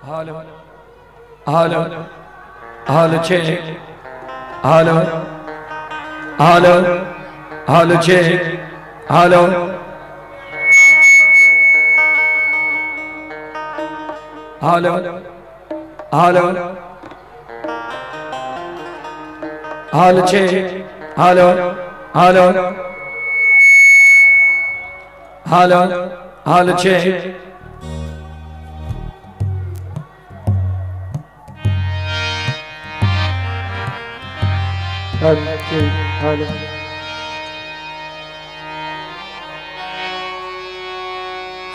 Hello hello hello check hello hello hello check hello hello hello hello check hello hello hello hello check. Hello.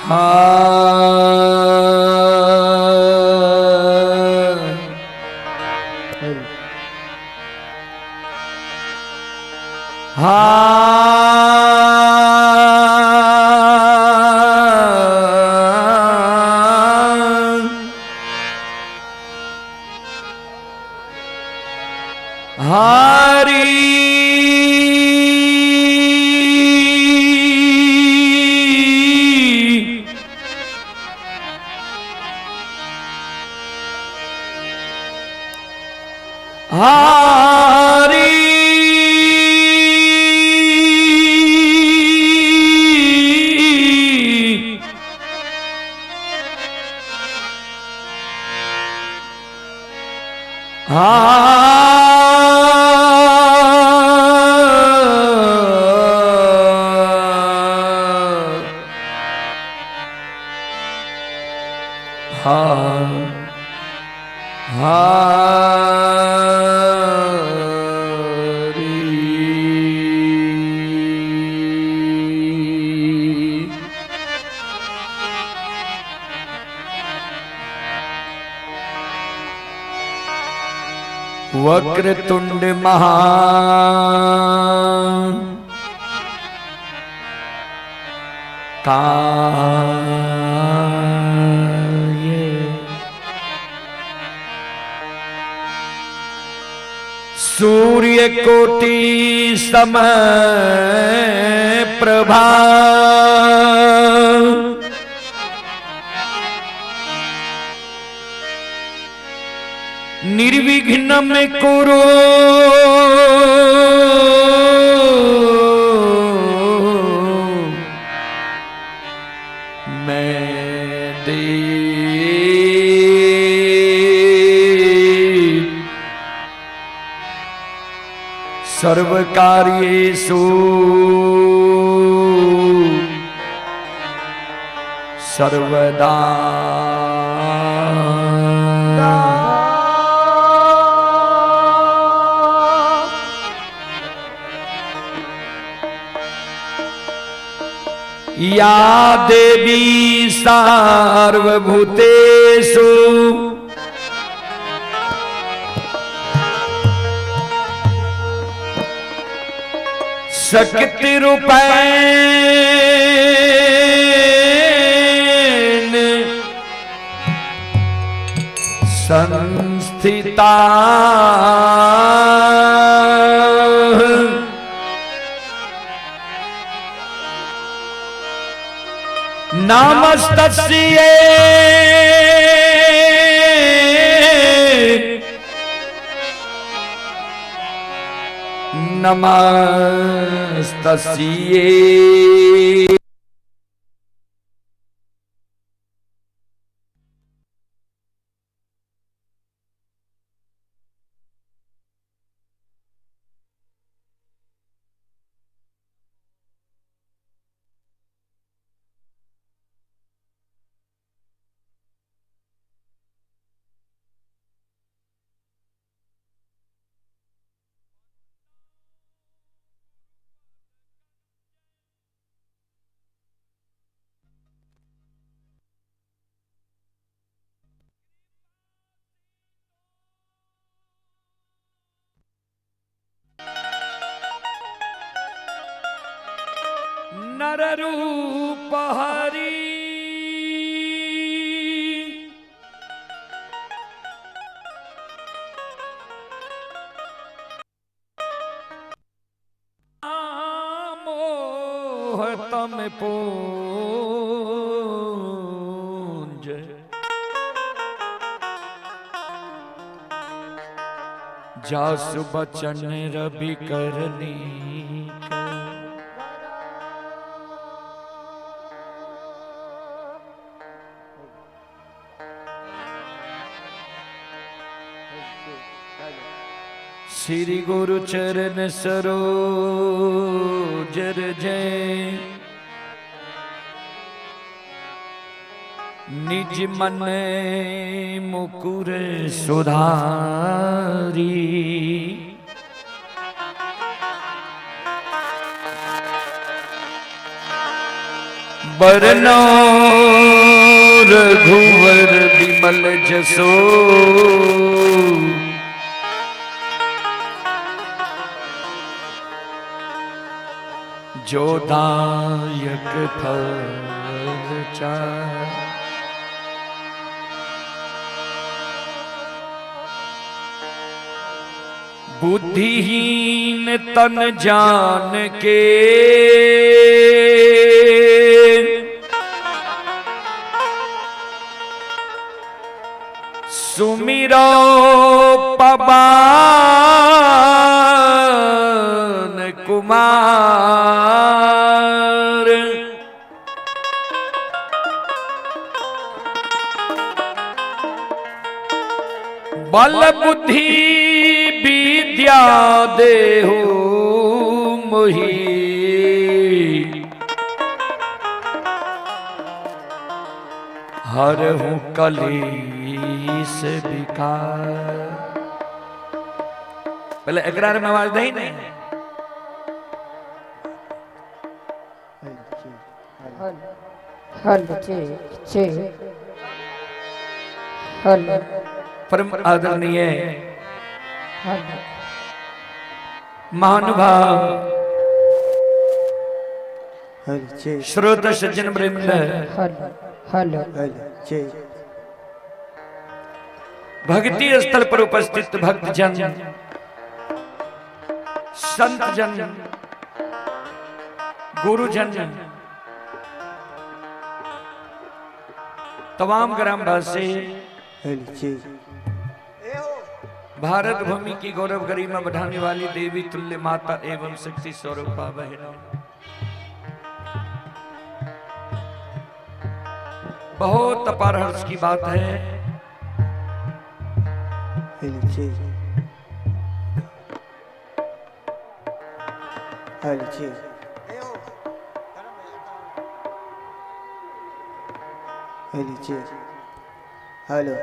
હા હા હારી હારી હા હારી. વક્રતુંડ મહા काय सूर्य कोटि सम प्रभा निर्विघ्न में कुरु मैं दे सर्व कार्येषु सर्वदा। या देवी सार्वभूतेषु शक्ति रूपेण संस्थिता नमस्तस्यै नमस्तस्यै। नर रूप हरि मोह तम पूंज जासु बचन रवि करनी। श्री गुरु चरण सरोज जय निज मन मुकुर सुधारी। बरनो रघुवर विमल जसो जो दायक फल चार। बुद्धिहीन तन जान के सुमिरो पवन कुमार। बल बुद्धि विद्या देहु मोहि हरहु कलेश विकार। पहले एकरार में आवाज नहीं नहीं। हल चे चे हल। परम आदरणीय हल महानुभाव हल चे श्रोत सज्जन वृंद, हल हल हल चे भक्ति स्थल पर उपस्थित भक्तजन, संत जन, गुरुजन, तमाम ग्रामवासी, हल चे भारत भूमि की गौरव गरिमा बढ़ाने वाली देवी तुल्य माता एवं शक्ति स्वरूपा बहनों, बहुत अपार हर्ष की बात है। हल चे हल चे हल चे हेलो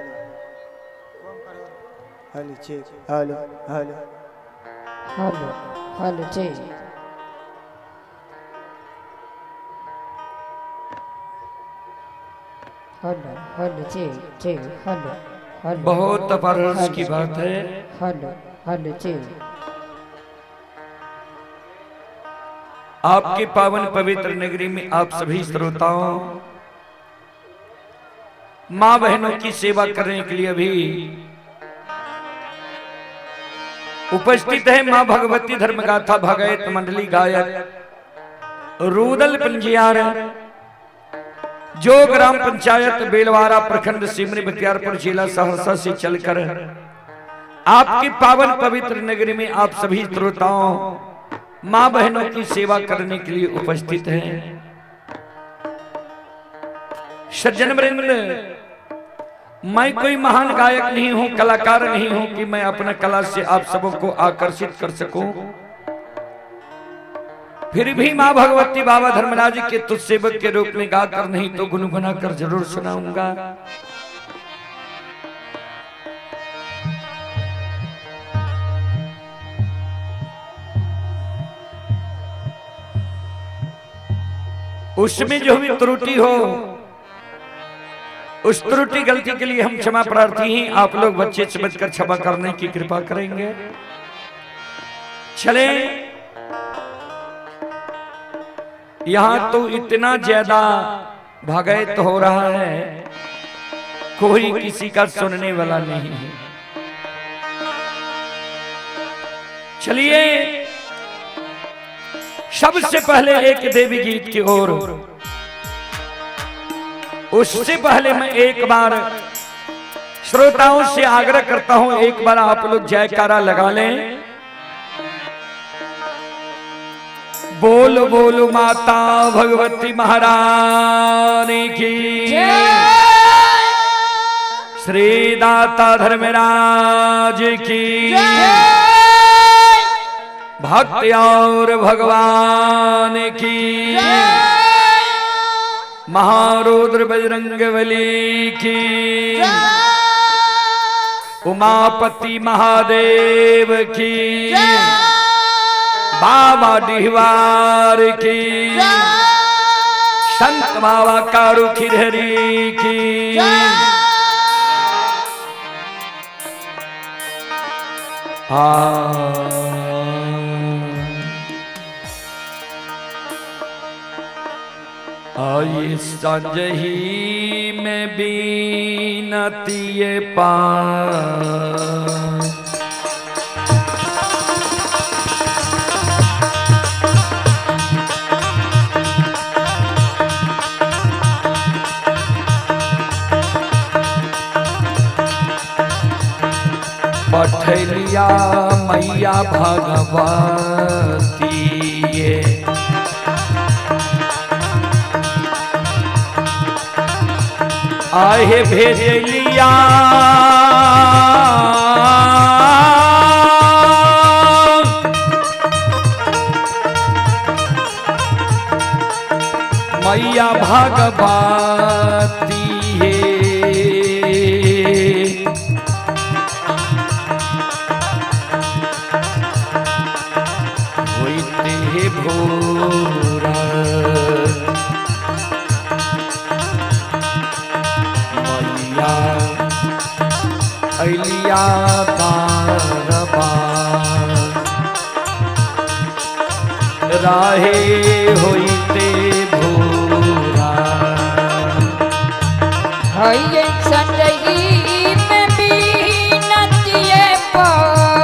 हल चे हेलो हेलो हल हल चे हल हल चे चे हल हल। बहुत अपार हर्ष की बात है। हल हल चे आपके पावन पवित्र नगरी में आप सभी श्रोताओं, माँ बहनों की सेवा करने के लिए अभी उपस्थित है माँ भगवती धर्मगाथा भगत मंडली गायक रूदल पंजियार जो ग्राम पंचायत बेलवारा, प्रखंड सिमरी बख्तियारपुर, जिला सहरसा से चलकर आपकी पावन पवित्र नगरी में आप सभी श्रोताओं माँ बहनों की सेवा करने के लिए उपस्थित हैं। सज्जन वृंद, मैं कोई महान गायक नहीं हूं, कलाकार नहीं हूं कि मैं अपना कला से आप सबों को आकर्षित कर सकूं। फिर भी माँ भगवती बाबा धर्मराज के तुझ सेवक के रूप में गाकर नहीं तो गुनगुना कर जरूर सुनाऊंगा। उसमें जो भी त्रुटि हो, उस त्रुटि गलती के लिए हम क्षमा प्रार्थी हैं। आप लोग बच्चे समझकर क्षमा करने की कृपा करेंगे। चले, यहां तो इतना ज्यादा भगैत हो रहा है, कोई किसी का सुनने वाला नहीं है। चलिए, सबसे पहले एक देवी गीत की ओर। उससे पहले मैं एक बार श्रोताओं से आग्रह करता हूं, एक बार आप लोग जयकारा लगा लें। बोल बोल माता भगवती महारानी की, श्री दाता धर्मराज की, भक्त और भगवान की, महारुद्र बजरंगबली की, उमापति महादेव की, बाबा डिहवार की, संत बाबा कारू खिरहरी की। आई संजही में बीनती पार, पठलिया मैया भगवती ये। आहे भेजलिया मैया भगवती है। होते भोरा मैया अलिया दरबार, राहे होते भोरा। हये संजही में बीनती पार,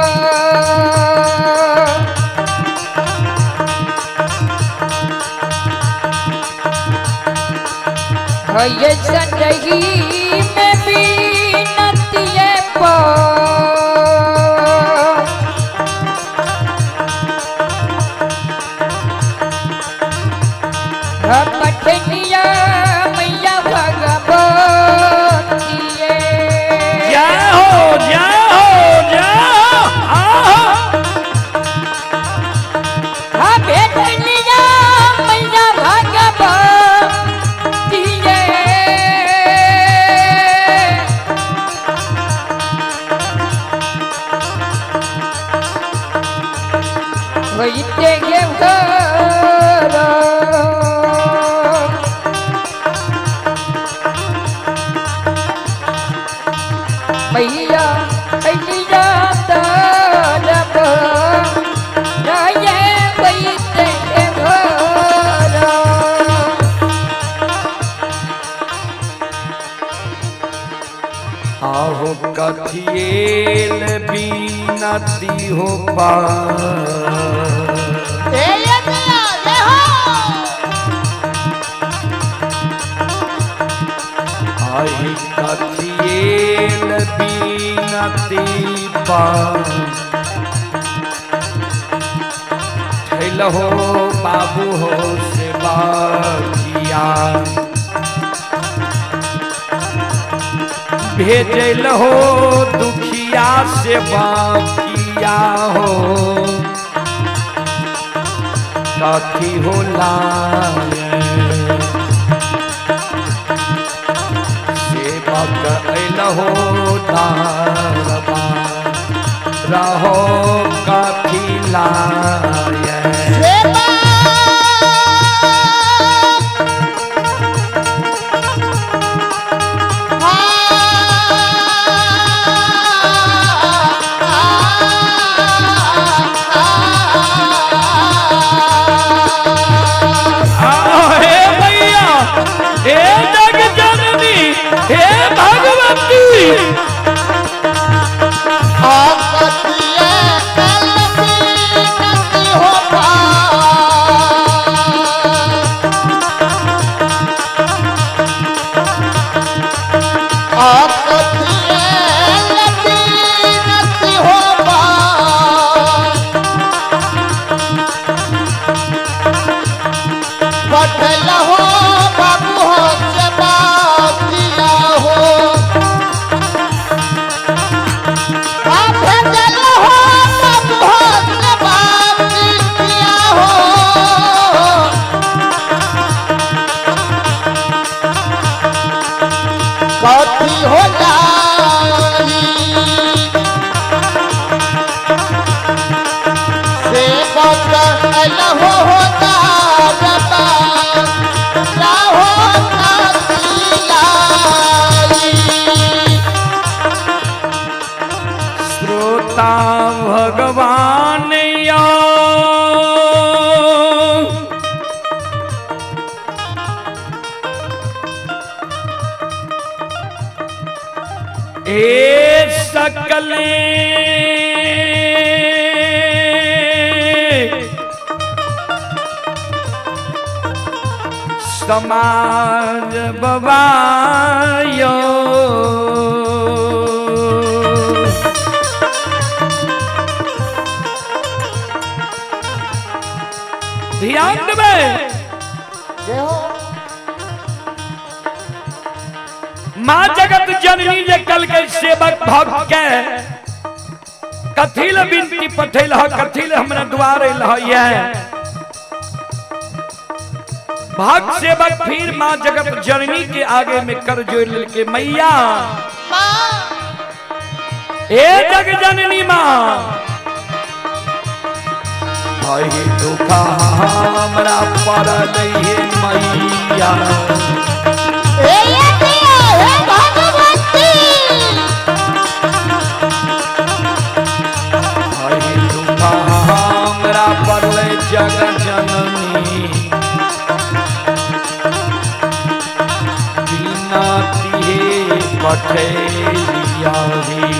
हये संजही में बीनती पार, पठनिया मैया भगवती। जय हो, जय हो, जय हो। आहो। भेटनिया मैया भगवती। होइते घेर मैया अलिया तरब, राये होइते घेर। आहो कथिएल बीनती हो पार, जय जय हो। कथिएल बीनती हो बाबू हो सेवा किया भेजल हो दुखिया सेवा किया हो कथी हो लाए सेवक अल हो दारबा रहो कथी लाए। सेवा हे भैया, हे जग जननी, हे भगवती, हो बाबू हो सेवा किया हो कथी हो जाई सेवक हो दारबा राहो लाई। श्रोता भगवान या ए सकले समाज बवायो ध्यान देबै। जय हो। माँ जगत जननी जे कल के सेवक भक्त के कथिल विनती पठेल ह, कथिल हमरा द्वार अल ह, भक्त सेवक फिर माँ जगत जननी के आगे में कर जोड़ लेलके, मैया हे जग जननी माँ, भई दुख हमरा पड़ल हे मैया, हे हे भगवती, भई दुख हमरा पड़ल जग जननी, बिनती हे पठेलिया हे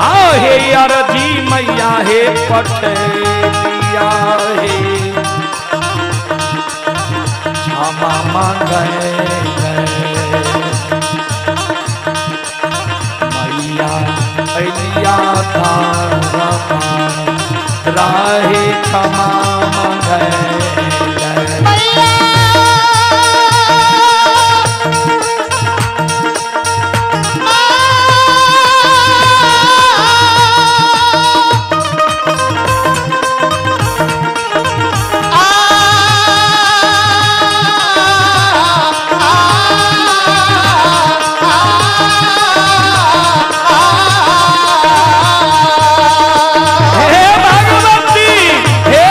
आहे अरजी मैया हे पठेलिया हे, क्षमा मांगे मैया अलिया धारा राहे, क्षमा मांगे मैया हे भगवती, हे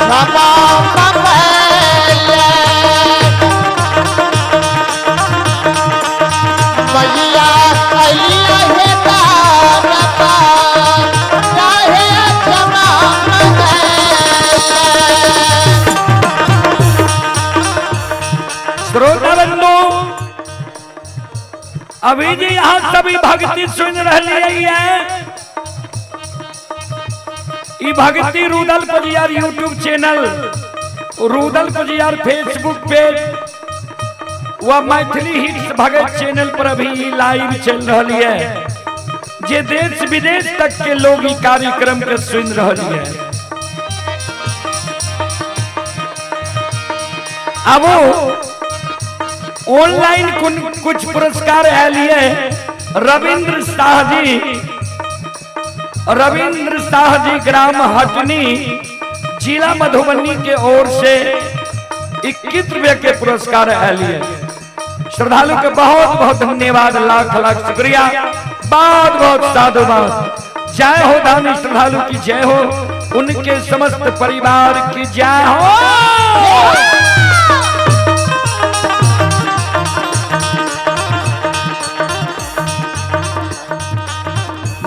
क्षमा मंगैले। मैया अइली हे द्वार पर, चाहे क्षमा मंगैले। श्रोता बंधु, अभी जी यहाँ सभी भक्ति सुन रही है। ई भक्ति Rudal Pajiyar YouTube channel, Rudal Pajiyar Facebook page व मैथिली हिट्स भगत चैनल पर अभी ई लाइव चल रही है, जे देश विदेश तक के लोग ई कार्यक्रम के सुन रही है। अब ऑनलाइन कुछ पुरस्कार आयल है। रविंद्र शाह जी, रविंद्र शाह जी ग्राम हटनी जिला मधुबनी के ओर से 21 रुपये के पुरस्कार आयल है। श्रद्धालु के बहुत बहुत धन्यवाद, लाख लाख शुक्रिया, बहुत बहुत साधुवाद। जय हो दानी श्रद्धालु की जय हो, उनके समस्त परिवार की जय हो।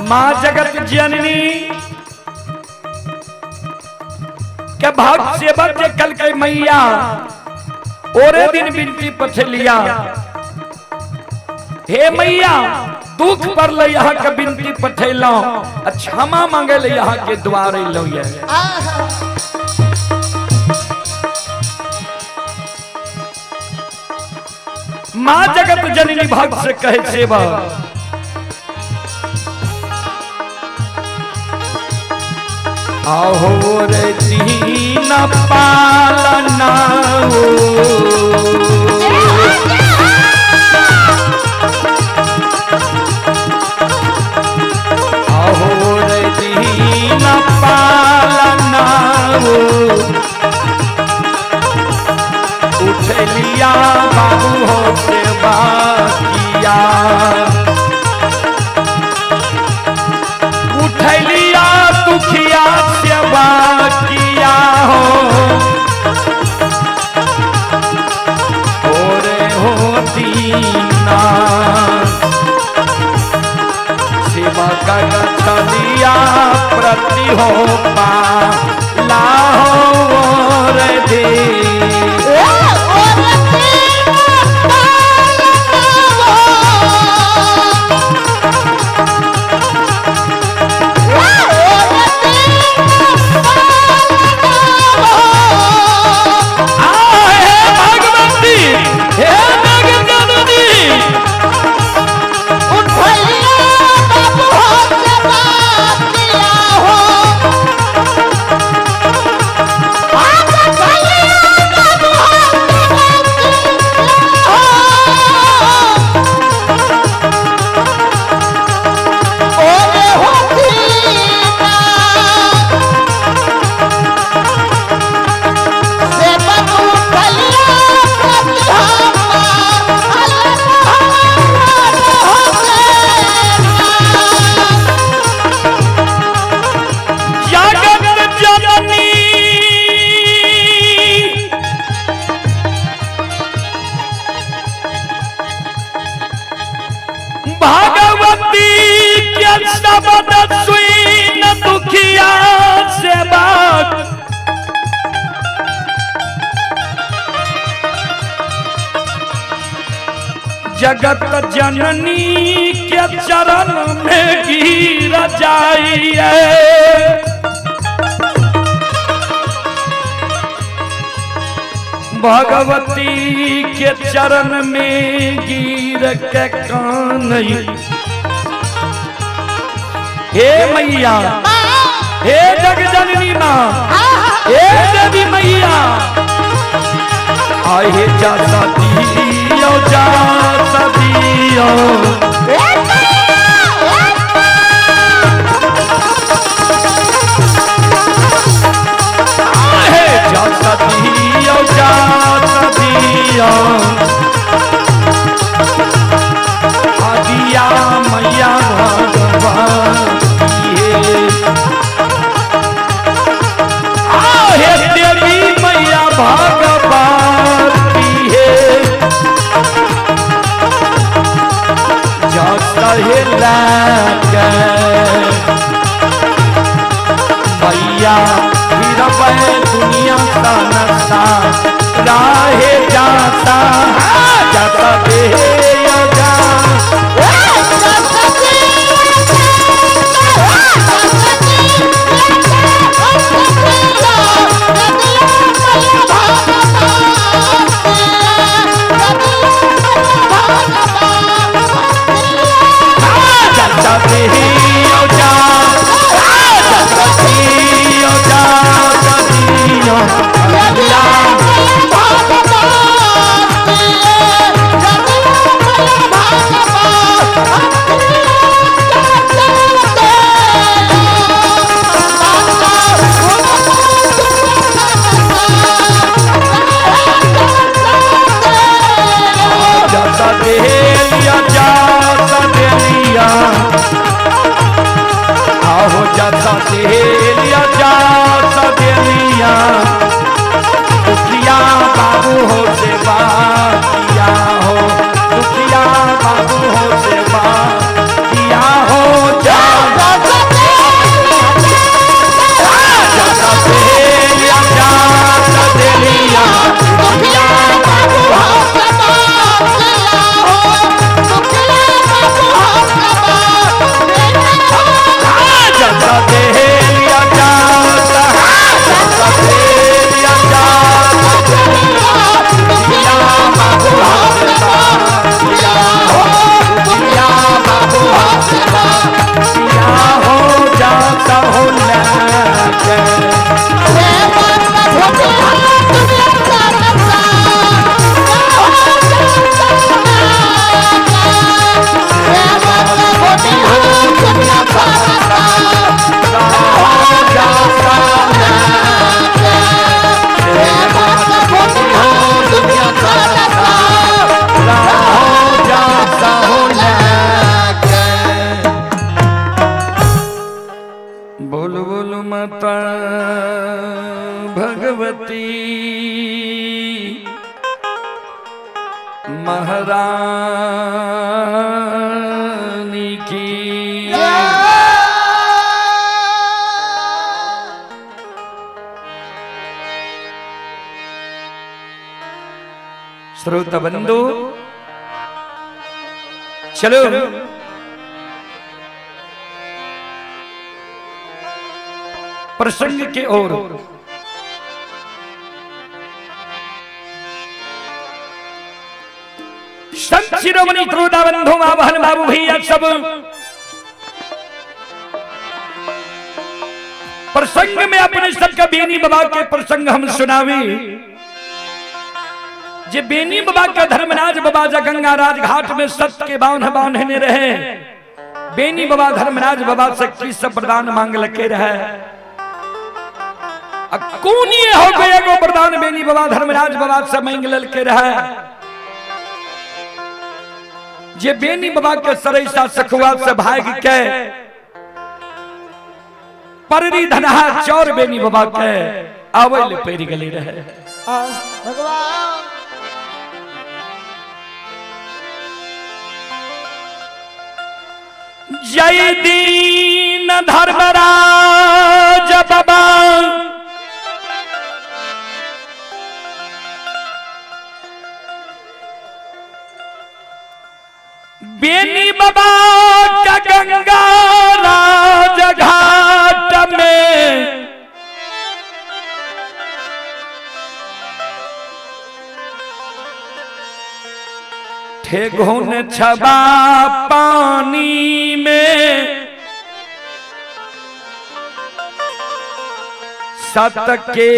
माँ जगत जननी के भक्त सेवक जे कल के मैया ओरे दिन विनती पठलिया, हे मैया दुख पर ले यहाँ के विनती पठेलो, क्षमा मांगे ले यहाँ के द्वारे लो। ये माँ जगत जननी भक्त से कहे सेवक, आहो रे दीन पालना हो। आहो रे दीन पालना हो। उठ लिया बाबू हो सेवा किया, उठ लिया दुखिया सेवा किया हो। ओरे हो दीना सेवा कर चलिया प्रति हो पा लाहो रे दे। आ हे भगवती, हे नागजननी, जगत जननी भगवती के शब्द सुन दुखिया सेवक, जगत जननी के चरण में गिर जाइए। भगवती के चरण में गिर के कान, हे मैया, हे जग जननी माँ, हे देवी मैया, आहे जा सदियो, जा सदियो, आहे जा सदियो, जा सदियो, आदिया मैया भगवती हे। आहे देवी सनसा राहे जाता जाता दे जा। जाता दे जा, जाता दे जाता दियो। जाता दे लिया, जाता दे लिया, आहो जाता दे लिया, जाता दे लिया। दुखिया बाबू हो सेवा किया हो, दुखिया बाबू हो सेवा किया हो। जा जाता दे लिया, जाता दे लिया, दुखिया बाबू हो। जाता दे लिया, जाता, जाता दे लिया, जाता दुखिया बाबू हो सेवा किया हो, दुखिया बाबू हो सेवा किया हो। जाता हो लाके। बोल बोल माता भगवती महारानी की। श्रोता बंधु चलो प्रसंग के ओर। संत शिरोमणि श्रोता बंधु मां बहन बाबू भैया सब प्रसंग में अपने सबका बेनी बाबा के प्रसंग हम सुनावी। जे बेनी बाबा का धर्मराज बाबा जा गंगा राज घाट में सत्य के बांध बांधने रहे, बेनी बाबा धर्मराज बाबा से की सब वरदान मांग लके रहे। कोनी हो गए एगो वरदान बेनी बाबा धर्मराज बाबा से मांग ललके रहे। जे बेनी बाबा के सरैसा सखुआ से भाग के पररी धनहा चौर बेनी बाबा के आवै ले पैर गले रहे। भगवान जय दीन धर्मराज बाबा बेनी बाबा का गंगा राज घाट में ठेगुन छबा पानी में सत के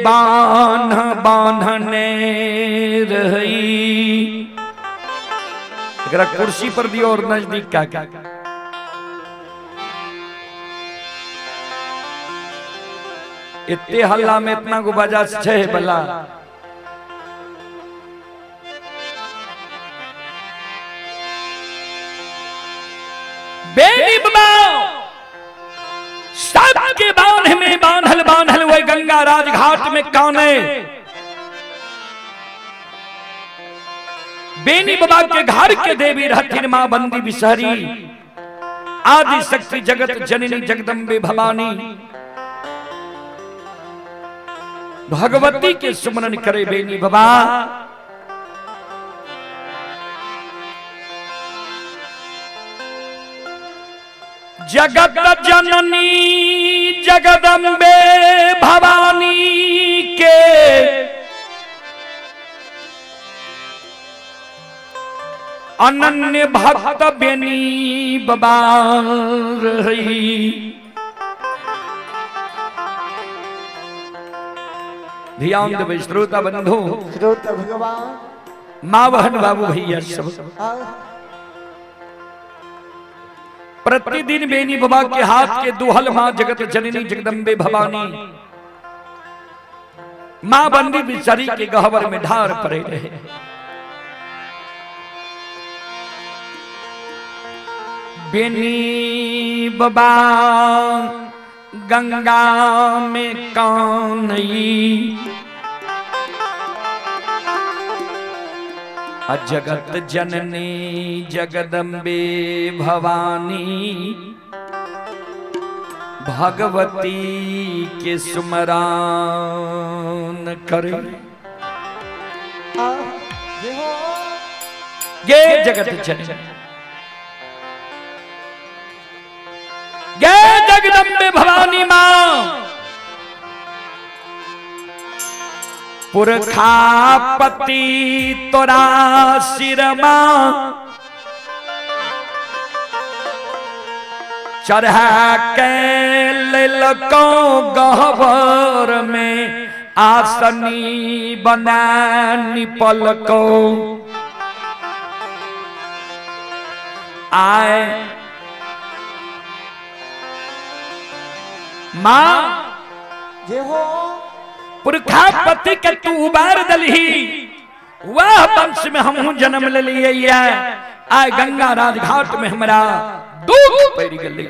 बांध बांधने रही। एकरा कुर्सी पर दियो और नजदीक का का इतने हल्ला में इतना गो बजा छे बला। बेनी बाबा सबके बांध में बांधल बांधल वही गंगा राज घाट में काने बेनी बाबा के घर के देवी रहथिन मां बंदी बिसहरी आदि शक्ति जगत जननी जगदम्बे भवानी। भगवती के सुमरन करे बेनी बाबा। जगत जननी जगदम्बे भवानी के अनन्य भक्त बेनी बाबा रही। ध्यान देवे श्रोता बंधु, श्रोता भगवान, माँ बहन बाबू भैया सब प्रतिदिन बेनी बाबा के हाथ के दुहल माँ जगत जननी जगदम्बे भवानी माँ बंदी बिचारी के गहवर में ढार पड़े रहे। बेनी बाबा गंगा में कानई जगत जननी जगदम्बे भवानी भगवती के सुमरान करे। गे जगत जननी गे जगदम्बे भवानी मां, पुरखापति तोरा सिरमा चढ़ा के ललको गहबर में आसनी बना निपलको आए मां जे हो पुरखापति के तू उबार दलही, वह वंश में हमहू जन्म ले लिए। आए गंगा राजघाट में हमरा दुख पड़ गेलै।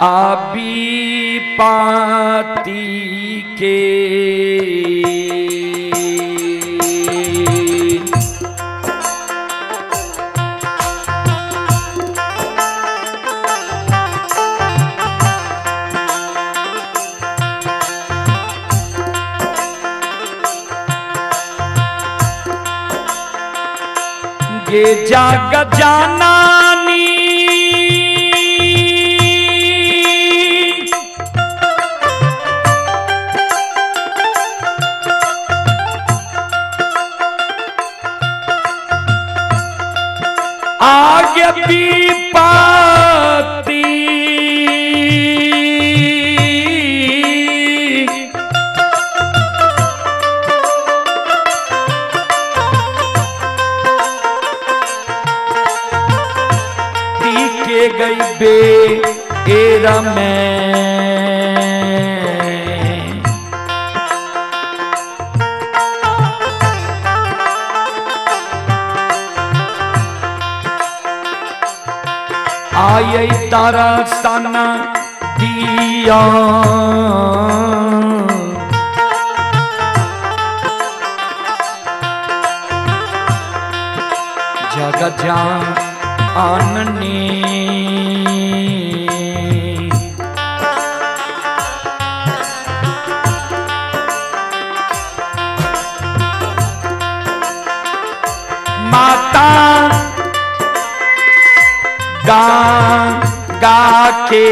आबी पाती के गे जाग जानानी आगे पीपाती के गई बे एरा में आये तारा साना दिया जग जाननी माता गा गा के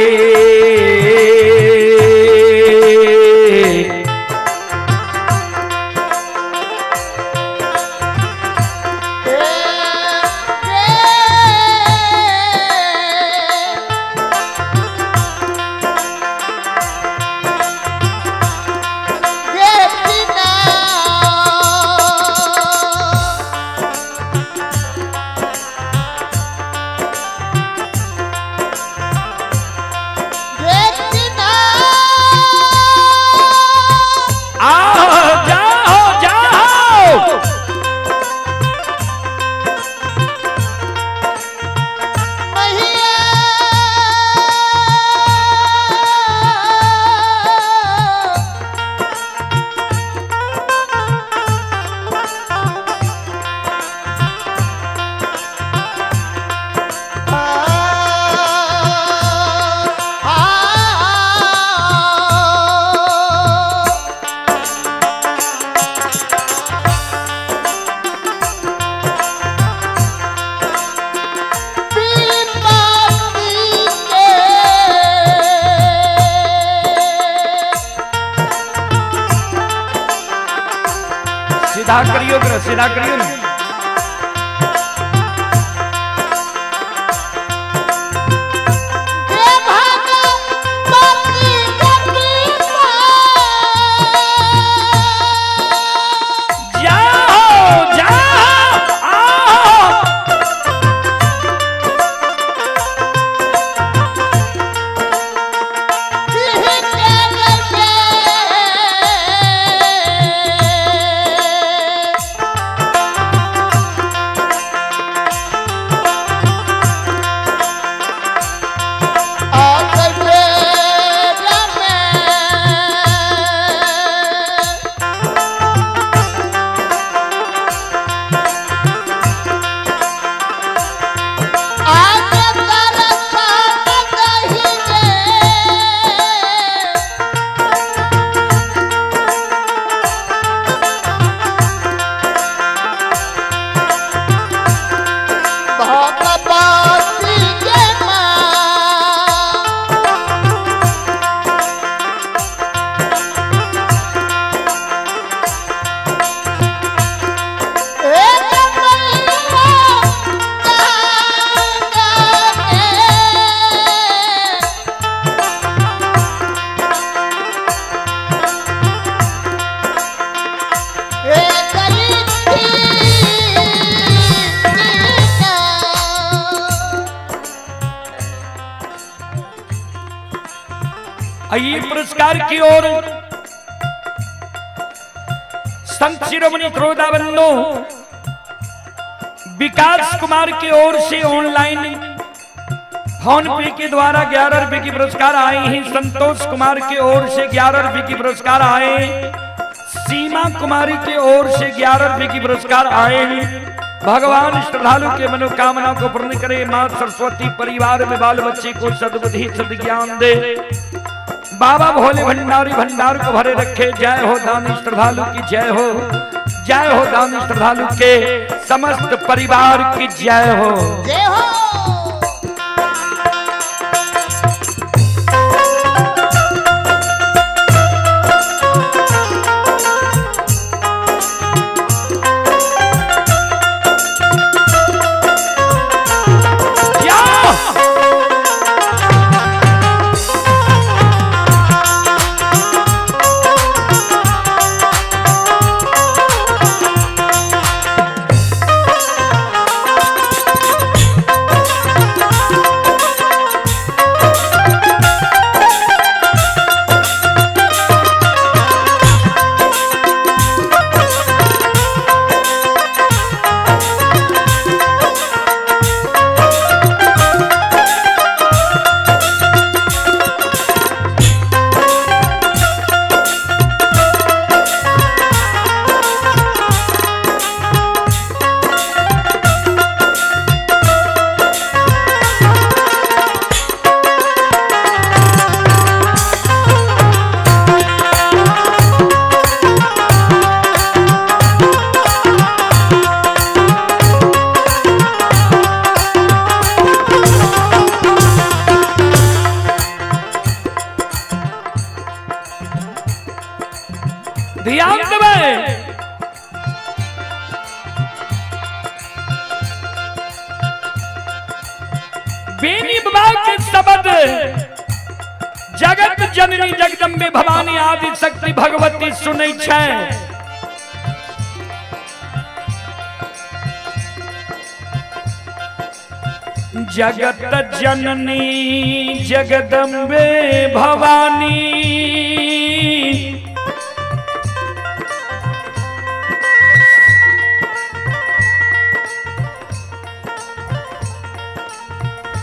सीधा करियो ने। जाओ जाओ आओ। आइए पुरस्कार की ओर संत शिरोमणि श्रोता बंधु विकास कुमार की ओर से ऑनलाइन फोन पे के द्वारा 11 रुपए की पुरस्कार आए हैं। संतोष कुमार की ओर से 11 रुपए की पुरस्कार आए। सीमा कुमारी की ओर से 11 रुपए की पुरस्कार आए हैं। भगवान श्रद्धालु के मनोकामना को पूर्ण करे। मां सरस्वती परिवार में बाल बच्चे को सद्बुद्धि सद्ज्ञान दे। बाबा भोले भंडारी भंडार को भरे रखे। जय हो दानी श्रद्धालु की जय हो। जय हो दानी श्रद्धालु के समस्त परिवार की जय हो। जय हो। ध्यान देबै। बेनी बाबा के शब्द जगत जननी जगदम्बे भवानी आदि शक्ति भगवती सुनै छै। जगत जननी जगदम्बे भवानी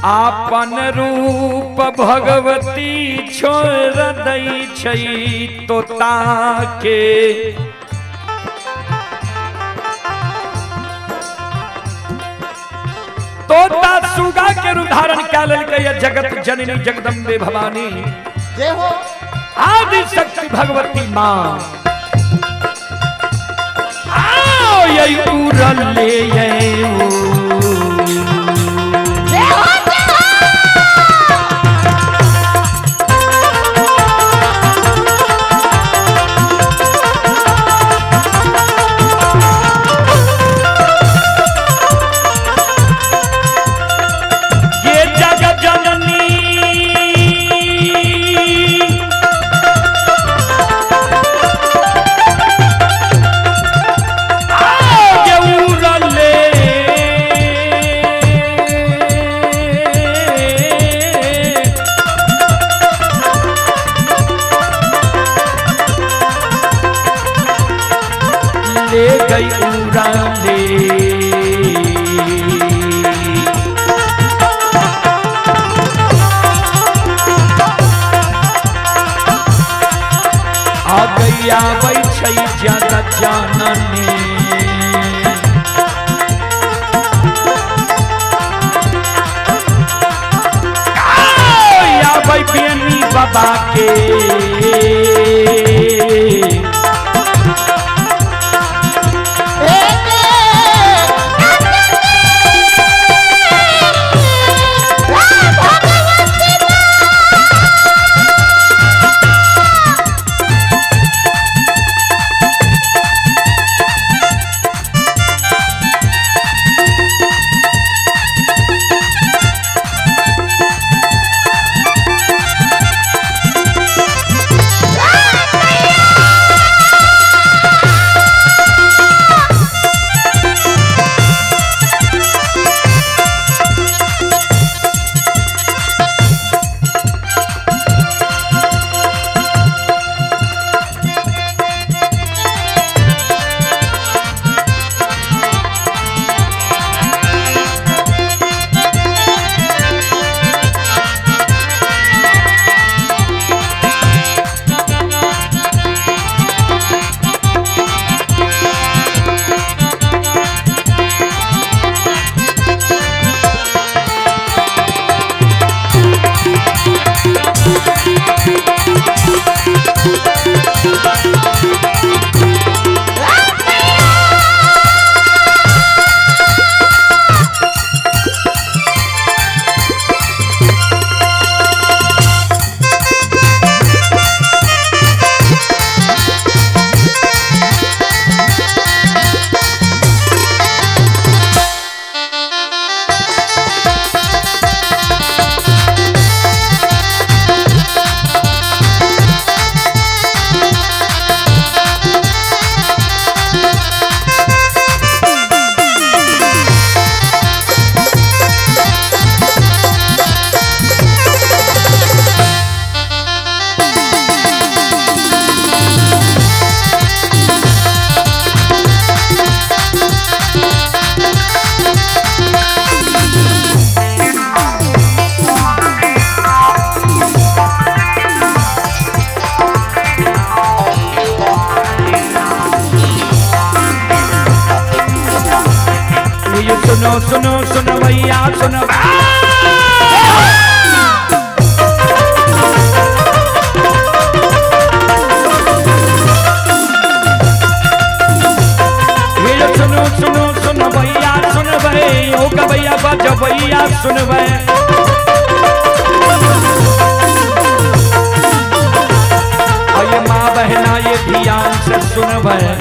आपन रूप भगवती छोड़ दै छै तोता के। तोता सुगा के रूप धारण कए लेलकै जगत जननी जगदम्बे भवानी जय हो आदि शक्ति भगवती माँ। आओ ये उड़ल ले ये पूरा ले। आ गैया छै जगत जननी। आबै बेनी बाबा के। ये सुनो सुनो सुनो भैया सुनो। ये सुनो सुनो सुनो भैया सुन भाई, ओ का भैया बाजो भैया सुन भाई। और ये माँ बहना ये ध्यान से सुन भाई।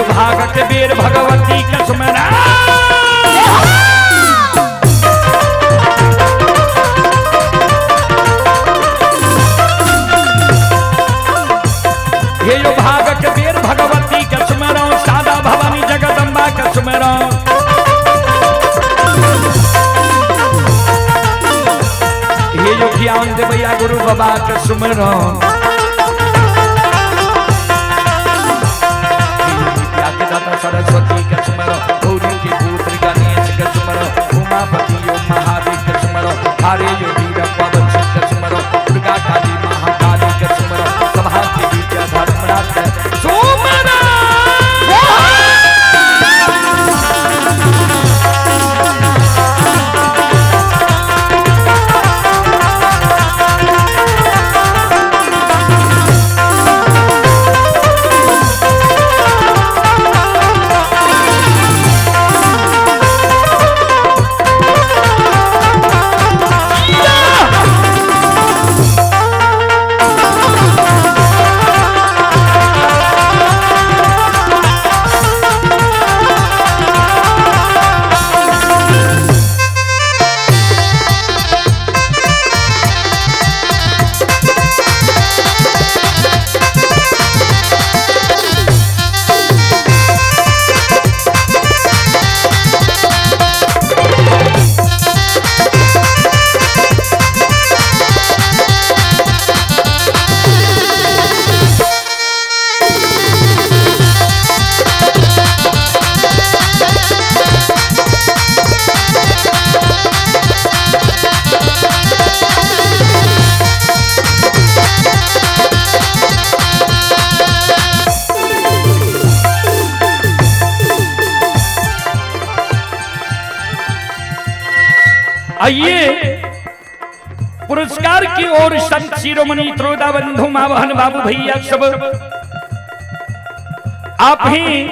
भागत वीर भगवती का सुमरा। ये जो भागत वीर भगवती का सुमरा, सादा भवानी जगदम्बा का सुमरा। ये जो ज्ञान देवैया गुरु बाबा का सुमरा। सरस्वती का सुमरो, गौरी के पुत्र गणेश का सुमरो, उमापति यो महादेव का सुमरो, हरे यो वीर पवन सिंह का सुमरो, दुर्गा काली महाकाली का सुमरो, सभा के विद्या धर्मराज का सुमरो। आइए पुरस्कार की ओर संत शिरोमणि त्रोदा बंधु माँ बहन बाबू भैया सब आप ही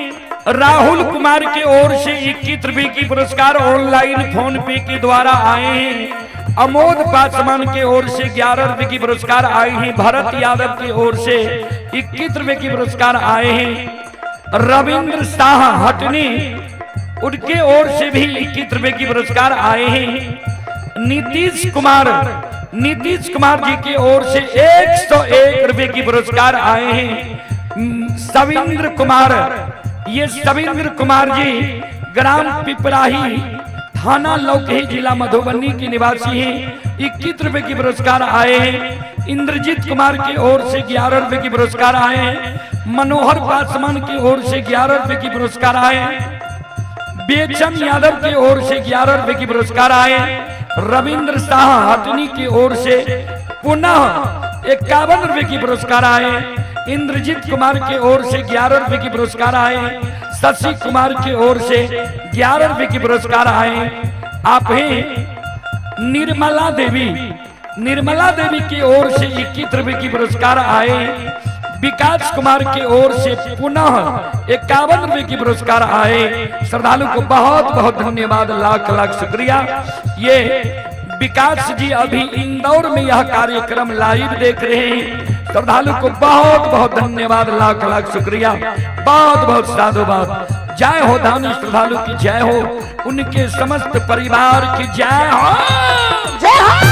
राहुल कुमार के ओर से 21 रुपए की पुरस्कार ऑनलाइन फोन पे के द्वारा आए हैं। अमोद पासवान के ओर से 11 रुपए की पुरस्कार आए हैं। भरत यादव की ओर से 21 रुपए की पुरस्कार आए हैं। रविंद्र शाह हटनी उनके ओर से भी 21 रुपए की पुरस्कार आए हैं। नीतीश कुमार जी की ओर से 101 रुपए की पुरस्कार आए हैं। सविंद्र कुमार, ये सविंद्र कुमार जी ग्राम पिपराही थाना लौकही जिला मधुबनी के निवासी हैं, 21 रुपए की पुरस्कार आए हैं। इंद्रजीत कुमार की ओर से 11 रुपए की पुरस्कार आए हैं। मनोहर पासवान की ओर से 11 रुपए की पुरस्कार आए हैं। बेचन यादव की ओर से 11 रुपए की पुरस्कार आए। रविंद्र शाह हटनी की ओर से पुनः 51 रुपए की पुरस्कार आए। इंद्रजीत कुमार की ओर से 11 रुपए की पुरस्कार आए। शशि कुमार की ओर से 11 रुपए की पुरस्कार आए। आप हैं निर्मला देवी की ओर से 21 रुपए की पुरस्कार आए। विकास कुमार की ओर से पुनः 51 रुपए की पुरस्कार आए। श्रद्धालु को बहुत बहुत धन्यवाद, लाख लाख शुक्रिया। ये विकास जी अभी इंदौर में यह कार्यक्रम लाइव देख रहे हैं। श्रद्धालु को बहुत बहुत धन्यवाद, लाख लाख शुक्रिया, बहुत बहुत साधुवाद। जय हो धानी श्रद्धालु की जय हो, उनके समस्त परिवार की जय हो, जय हो।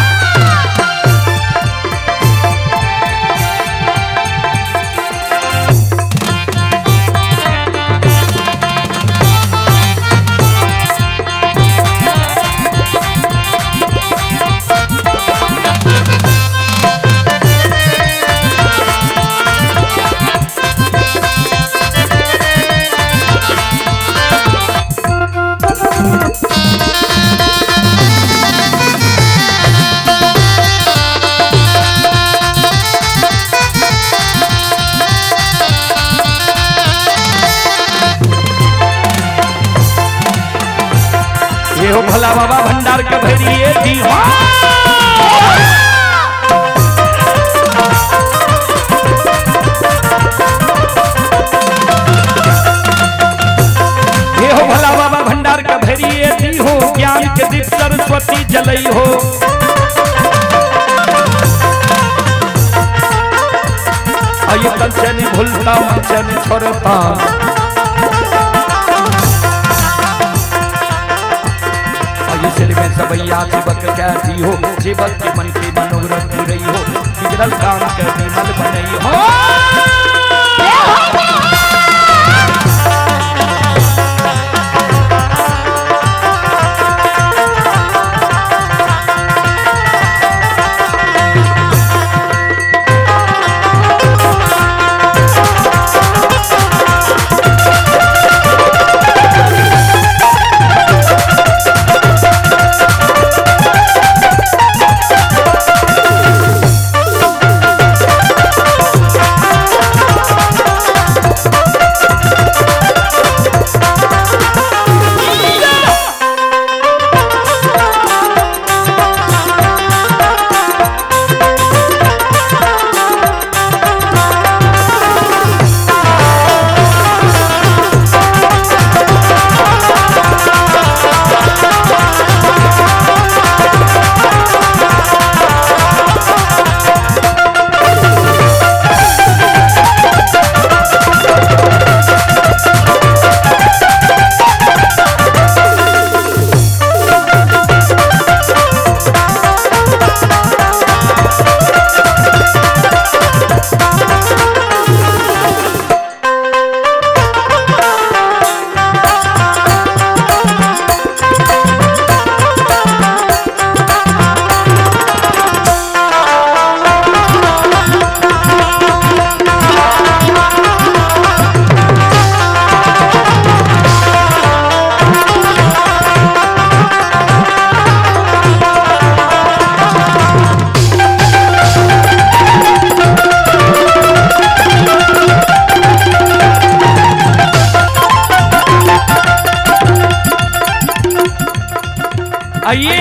ये हो भोला बाबा भंडार के भरिए दी हो। ये हो भोला बाबा भंडार के भरिए दी हो, ज्ञान के दीप सरस्वती जलई हो। आइए कंचन भूलता मंचन छोड़ता, सिर में सबैया सेवक कहती हो, सेवक के मन के मनोरथ पुरई हो, बिगड़ल काम के विमल बनई हो। आइए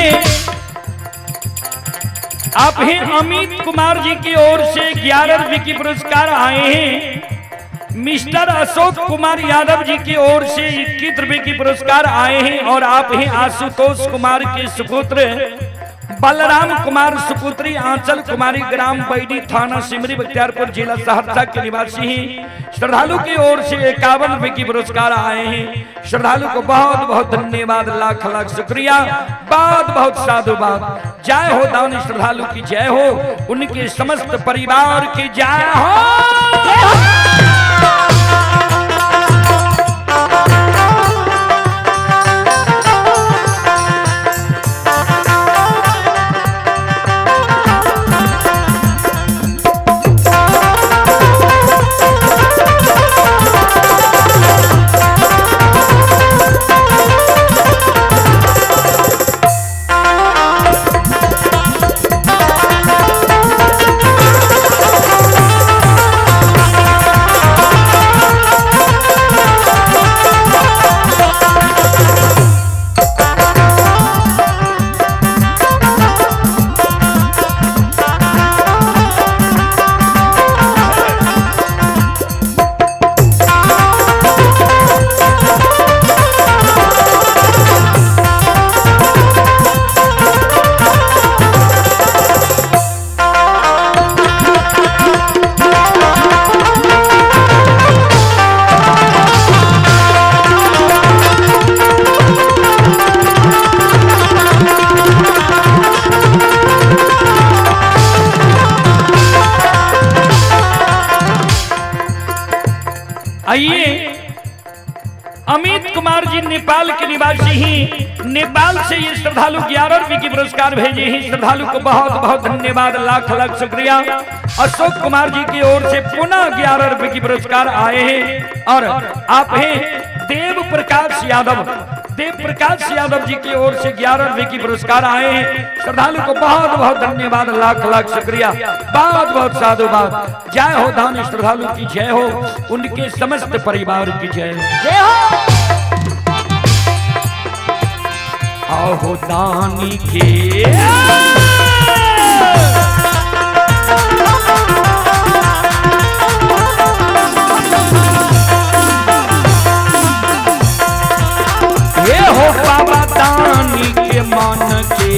आप ही अमित कुमार जी की ओर से 11 रुपए की पुरस्कार आए हैं। मिस्टर अशोक कुमार यादव जी की ओर से 21 रुपए की पुरस्कार आए हैं। और आप ही आशुतोष कुमार के सुपुत्र बलराम कुमार सुपुत्री आंचल कुमारी ग्राम बैडी थाना सिमरी बख्तियारपुर जिला सहरसा के निवासी हैं। श्रद्धालु की ओर से 51 रुपए की पुरस्कार आए हैं। श्रद्धालु को बहुत बहुत धन्यवाद, लाख लाख शुक्रिया, बहुत बहुत साधुवाद। जय हो दान श्रद्धालु की जय हो, उनके समस्त परिवार की जय हो। आइए अमित कुमार जी नेपाल के निवासी ही नेपाल से ये श्रद्धालु 11 रुपए की पुरस्कार भेजे हैं। श्रद्धालु को बहुत बहुत धन्यवाद, लाख लाख शुक्रिया। अशोक कुमार जी की ओर से पुनः 11 रुपए की पुरस्कार आए हैं। और आप हैं देव प्रकाश यादव, देव प्रकाश यादव जी की ओर से 11 रुपए की पुरस्कार आए हैं। श्रद्धालु को बहुत बहुत धन्यवाद, लाख लाख शुक्रिया, बहुत बहुत साधुवाद। जय हो दान श्रद्धालु की जय हो, उनके समस्त परिवार की जय हो। जय हो। आहो दानी के ये हो बाबा दानी के मन के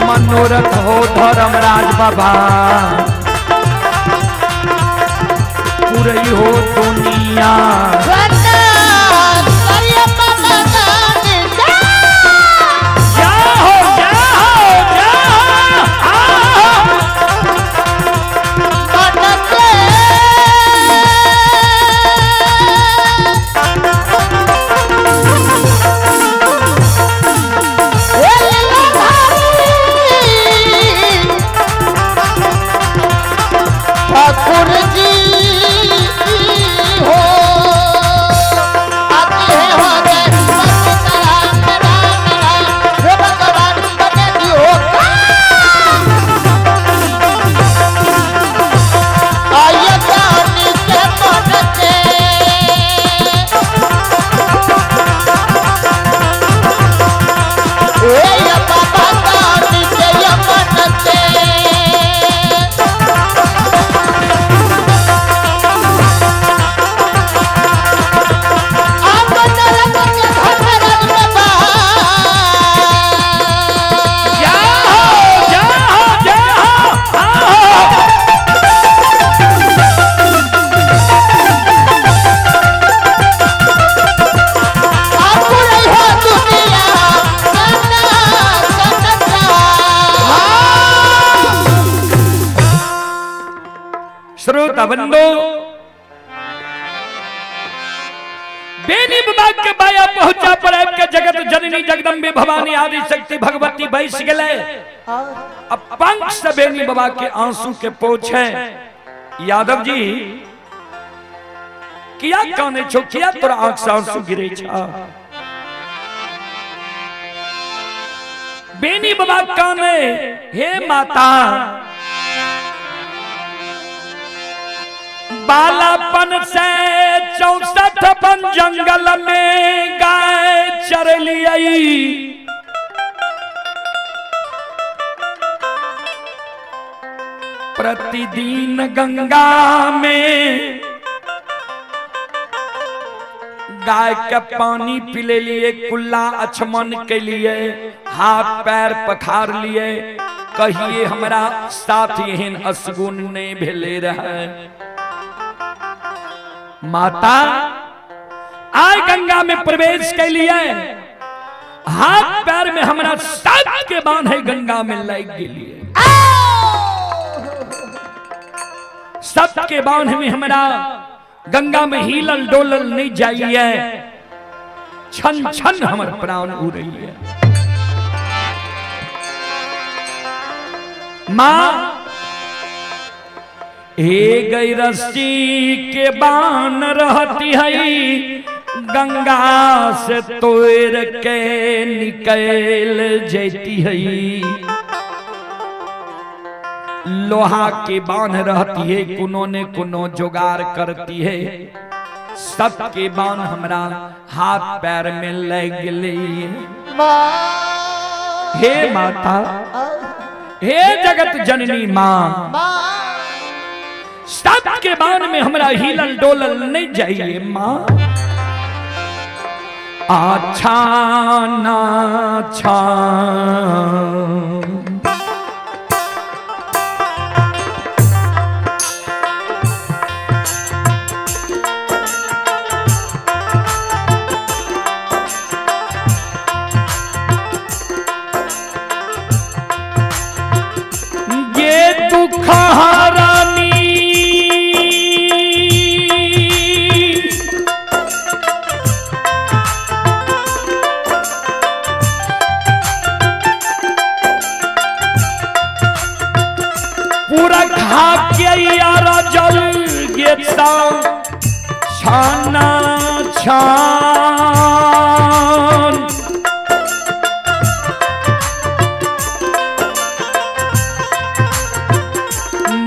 मनोरथ हो धर्मराज बाबा पूरी हो दुनिया। जय हो जय हो जय हो आओ। ठाकुर जी हो आते हैं हो गए राम राम राम हे भगवान बने दियो आइए दानी के मन के ए बाबा दानी के मन के। जय हो जय हो जय हो आओ। श्रोता बंधु बेनी बाबा के बाया पहुंचा पर के जगत जननी जगदम्बे भवानी आदि शक्ति भगवती बैस गए। अब पंख से बेनी बाबा के आंसू के पोछे। यादव जी किया काने छो, किया तोरा आंख से आंसू गिरे छा। बेनी बाबा काने हे माता बालापन से 64 बन जंगल में गाय चरलियई। प्रतिदिन गंगा में गाय के पानी पिले लिए, कुल्ला अचमन के लिए, हाथ पैर पखार लिए। कहिए हमरा साथ एहन असगुन नहीं भेले रहे। माता आय गंगा में प्रवेश के लिए, हाथ पैर में हमरा साथ के बांध है गंगा में लग गेलिए। सबके बांध में हमरा गंगा में हिलल डोलल नहीं जाइए, छन छन हमर प्राण उड़ैए। माँ हे गई रस्सी के बान रहती है, गंगा से तोड़ के निकल जाती है। लोहा के बांध रहती है, कुनो ने कुनो जुगाड़ करती है। सबके बांध हमरा हाथ पैर में लग गई। हे माता, हे जगत जननी माँ, सबके बांध में हमरा हिलल डोलल नहीं जाइए माँ। आछा ना छा ये दुख हरानी पूरा खा के यारा जल गेता छाना छान।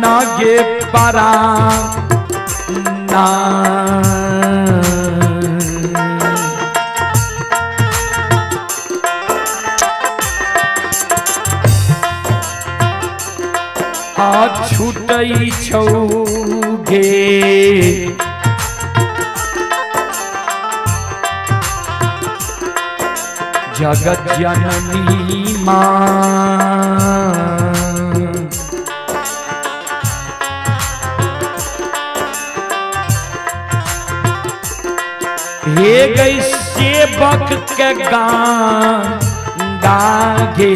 नागे परा ना आ छूटई छौगे जगत जननी माँ। हे गई सेवक के गान गागे।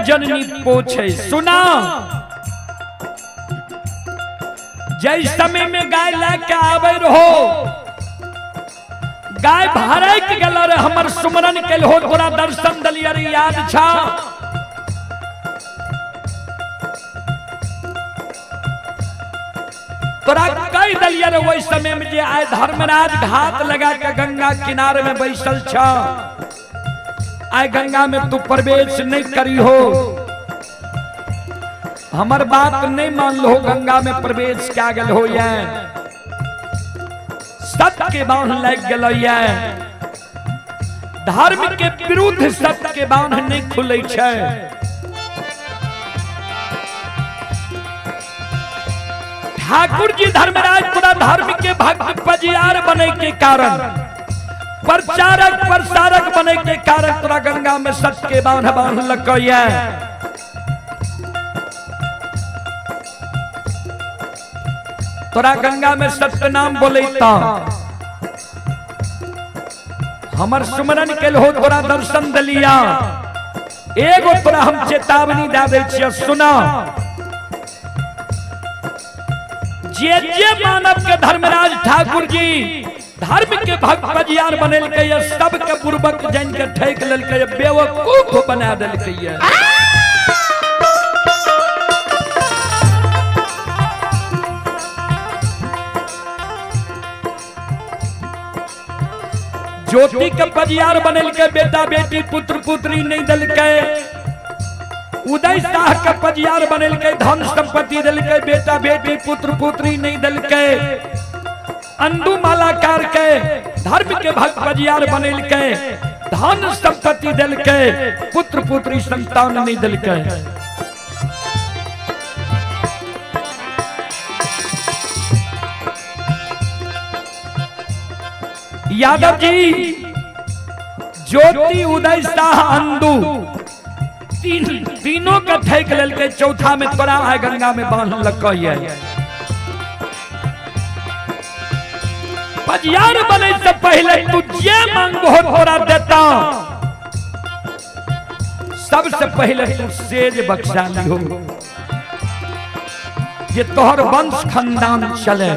जननी पोछे। सुना, जै समय में गाय लेके आवे रहो, गाय भरक गेल रे, हमर सुमरन केल हो, तोरा दर्शन दलिया रे, याद छा? तोरा कह दलिया रे ओहि समय में जे आय धर्मराज घात लगा के गंगा किनारे में बैसल छा, आय गंगा में तू प्रवेश नहीं करी हो, हमर बात नहीं मान लो, गंगा में प्रवेश क्या गल हो ये सत्य के बांध लग गल ये। धर्म के विरुद्ध सत्य के बांध नहीं खुले छै। ठाकुर जी धर्मराज तोरा धर्म के भक्त पजियार बने के कारण, प्रचारक प्रसारक बने के कारण तोरा गंगा में सत्य के बांध बांध लग ये। तोरा गंगा में सत्य नाम बोलेता, हमर सुमरन के हो, तोरा दर्शन दलिया। एगो तोरा हम चेतावनी दे दै छियै, सुना, जे जे मानव के धर्मराज ठाकुर जी धर्म के भक्त पजियार बनेलकै ये, सबके बुर्बक जान के ठेक लेलकै ये, बेवकूफ बना देलकै ये। ज्योति के पजियार बनेलकै, बेटा बेटी पुत्र पुत्री नहीं देलकै। उदय शाह के पजियार बनेलकै, धन संपत्ति देलकै, बेटा बेटी पुत्र पुत्री नहीं देलकै। अंडू मालाकार के धर्म के भक्त पजियार बनेलकै, धन संपत्ति देलकै, पुत्र पुत्री संतान नहीं देलकै। यादव जी, ज्योति उदय शाह अंडू तीनों के ठेक लेलकै, चौथा में तोरा आय गंगा में बांध लग। पजियार बने से पहले तू जे मांगो तोरा देता, सबसे पहले तू सेज बख्शा लिहो, ये तोहर वंश खानदान चले।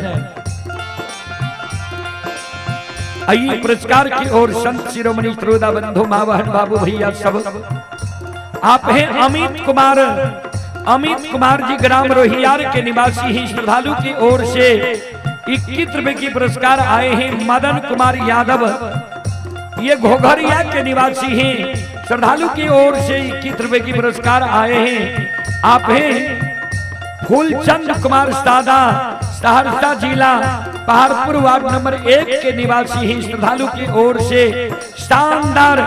आई पुरस्कार की ओर संत शिरोमणि श्रोता बंधु मावहन बाबू भैया सब आप हैं। अमित कुमार, अमित कुमार जी ग्राम रोहियार के निवासी ही श्रद्धालु की ओर से 21 रुपए की पुरस्कार आए हैं। मदन कुमार यादव ये घोघरिया के निवासी हैं, श्रद्धालु की ओर से 21 रुपए की पुरस्कार आए हैं। आप हैं फूलचंद कुमार सादा, सहरसा जिला पहाड़पुर वार्ड नंबर 1 के निवासी ही श्रद्धालु की ओर से शानदार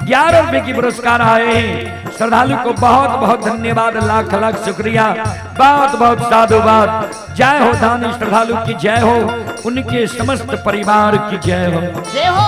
11 रुपए की पुरस्कार आए हैं। श्रद्धालु को बहुत बहुत धन्यवाद, लाख लाख शुक्रिया, बहुत बहुत साधुवाद। जय हो दानी श्रद्धालु की जय हो, उनके समस्त परिवार की जय हो, जय हो।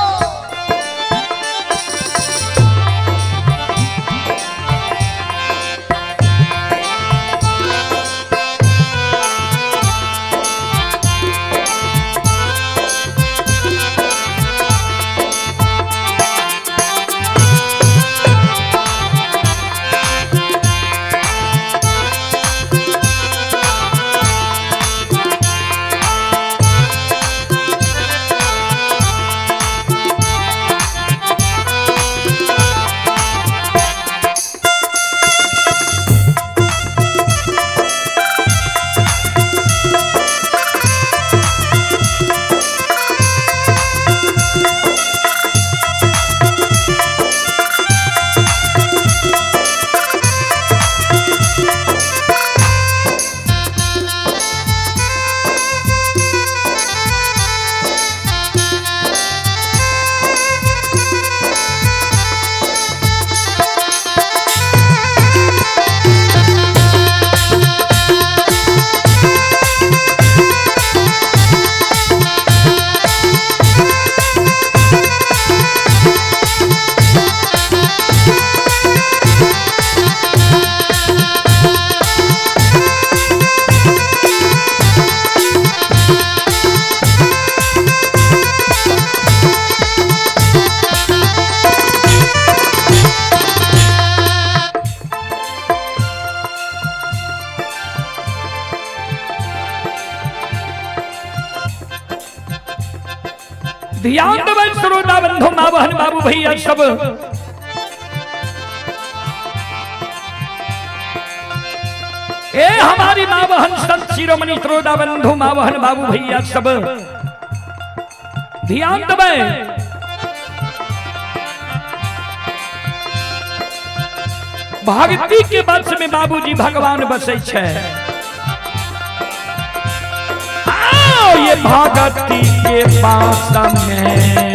ध्यान देबै श्रोता बंधु, माँ बहन, बाबू भैया सब। ए हमारी माँ बहन संत शिरोमणि श्रोता बंधु, माँ बहन, बाबू भैया सब ध्यान देबै। भक्ति के वश में बाबूजी भगवान बसै छै। आओ ये भक्ति के पास में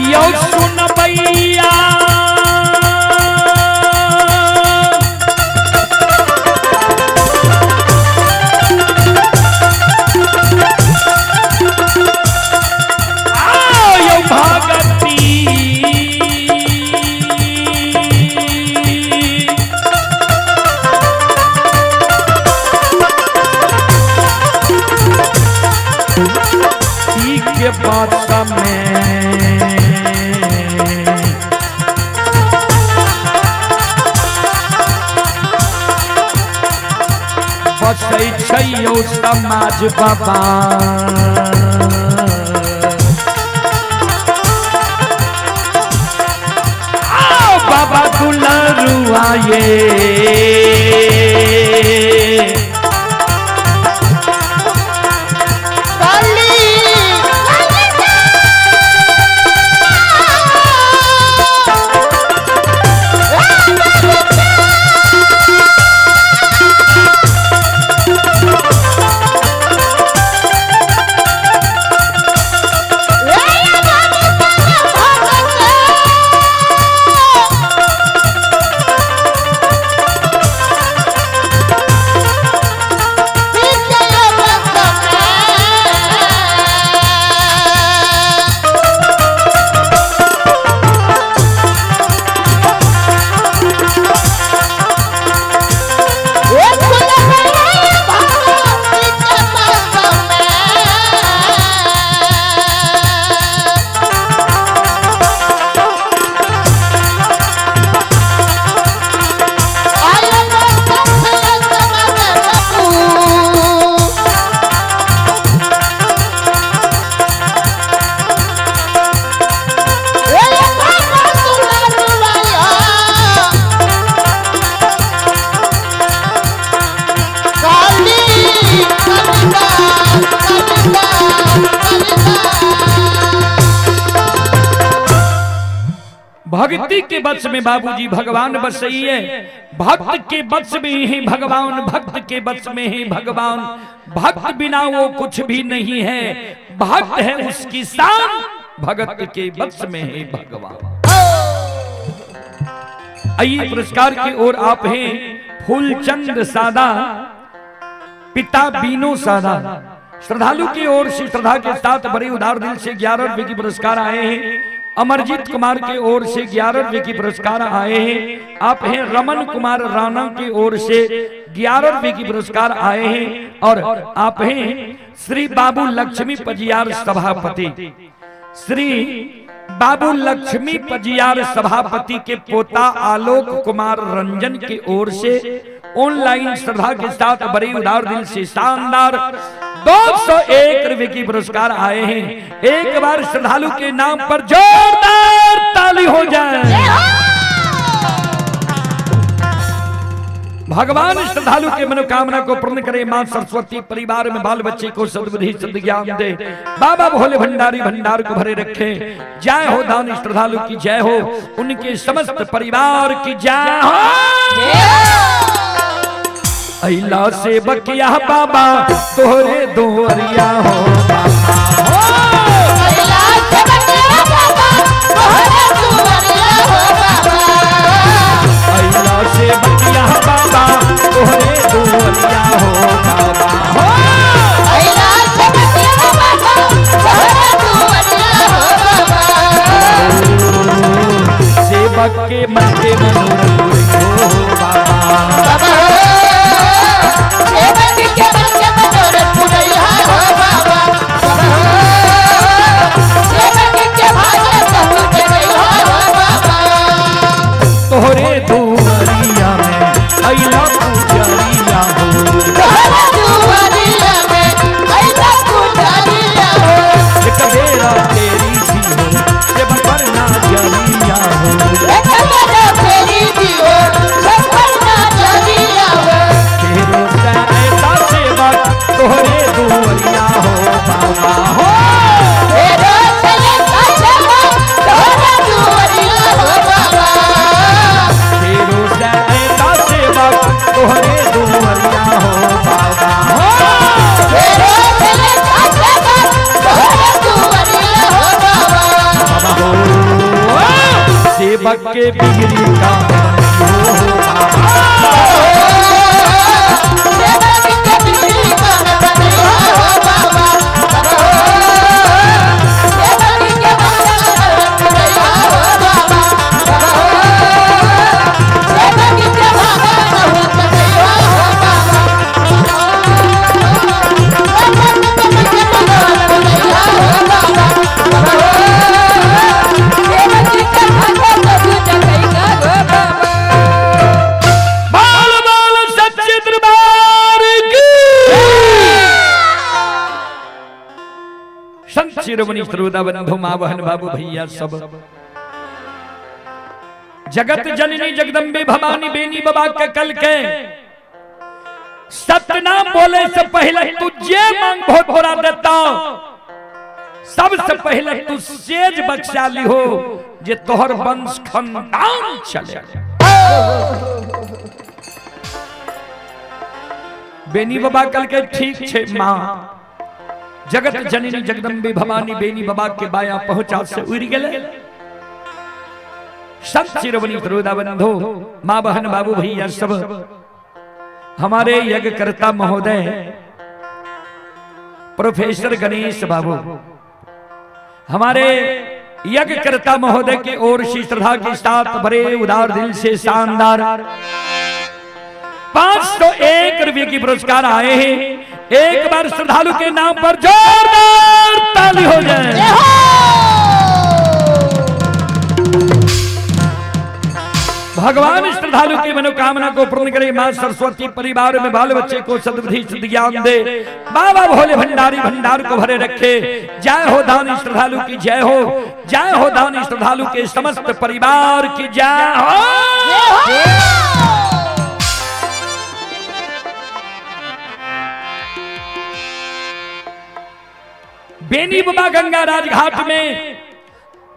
यो सुनबैया आओ यो भगती के बात में बसै छै यौ समाज बाबा। आओ बाबा दुलरुआ ये भक्ति के वश में बाबूजी भगवान बसइए। भक्त के वश में ही भगवान, भक्त के वश में ही भगवान। भक्त बिना वो कुछ भी नहीं है, भक्त है उसकी शान, भगत के वश में ही भगवान। आइए पुरस्कार की ओर आप हैं फूलचंद सादा, पिता बीनो सादा। श्रद्धालु की ओर से श्रद्धा के साथ बड़े उदार दिल से 11 रुपए की पुरस्कार आए हैं। अमरजीत कुमार के ओर से 11 रुपए की पुरस्कार आए हैं। आप हैं रमन कुमार राणा की ओर से 11 रुपए की पुरस्कार आए हैं। और आप हैं श्री बाबू लक्ष्मी पजियार सभापति, श्री बाबू लक्ष्मी पजियार सभापति के पोता आलोक कुमार रंजन की ओर से ऑनलाइन श्रद्धा के साथ बड़े उदार दिल से शानदार 201 रुपए की पुरस्कार आए हैं। एक बार श्रद्धालु के नाम पर जोरदार ताली हो जाए। भगवान श्रद्धालु के मनोकामना को पूर्ण करे। मां सरस्वती परिवार में बाल बच्चे को सद्बुद्धि सद्ज्ञान दे। बाबा भोले भंडारी भंडार को भरे रखे। जय हो दान श्रद्धालु की जय हो, उनके समस्त परिवार की जय हो। अइला से बकिया बाबा तोहरे दोरिया हो बाबा। अइला से बकिया बाबा तोहरे दुआरिया हो बाबा। अइला से बकिया बाबा तोहरे दोरिया हो बाबा। हो अइला से बकिया बाबा तोहरे दुआरिया हो बाबा। सेवक के मन के मनोरथ हो बाबा। बाबा सेवक के मन के मनोरथ पुरैया हो बाबा। बाबा अइला पुजरिया हो। तोहरा दुआरिया में अइला पुजरिया हो। एक बेरा तेरी भी हो सेवक पर ना जरिया हो। एक बेरा तेरी भी हो सेवक ना जरिया हो। तेरो से ऐसा सेवक तोहरे दुआरिया हो बाबा हो। तेरो से ऐसा सेवक तोहरे दुआरिया हो बाबा। तेरो से ऐसा सेवक तोहरे दुआरिया हो बाबा हो। तेरो से ऐसा सेवक तोहरे दुआरिया हो बाबा। बाबा हो सेवक के बिगड़ी का हो बाबा। सेवक के बिगड़ी का बनैया हो बाबा। सेवक के बनैया हो बाबा। सेवक के बनैया हो बाबा। सेवक के बनैया हो बाबा। सेवक के बनैया हो बाबा। बाल बाल सच्चे दरबार की। संत शिरोमणि श्रोता बंधु माँ बहन बाबू भैया सब, जगत जननी जगदम्बे भवानी बेनी बाबा के कल के सतनाम बोले से पहले तू जे मांग बहुत भोरा देता, सबसे पहले तू सेज बख्शा ली हो जे तोहर वंश खानदान चले। बेनी बाबा कल के ठीक छे माँ। जगत जननी जगदम्बे भवानी बेनी बाबा के बाया पहुंचा से उड़ गेले। संत शिरोमणि श्रोता बंधु माँ बहन बाबू भैया सब, हमारे यज्ञकर्ता महोदय प्रोफेसर गणेश बाबू, हमारे यज्ञकर्ता महोदय के ओर से श्रद्धा के साथ बड़े उदार दिल से शानदार 501 रुपये की पुरस्कार आए हैं। एक बार श्रद्धालु के नाम पर जोरदार ताली हो जाए। भगवान श्रद्धालु की मनोकामना को पूर्ण करे। मां सरस्वती परिवार में बाल बच्चे को सद्बुद्धि सद्ज्ञान दे। बाबा भोले भंडारी भंडार को भरे रखे। जय हो दानी श्रद्धालु की जय हो। जय हो दानी श्रद्धालु के समस्त परिवार की जय हो। बेनी बाबा गंगा राजघाट में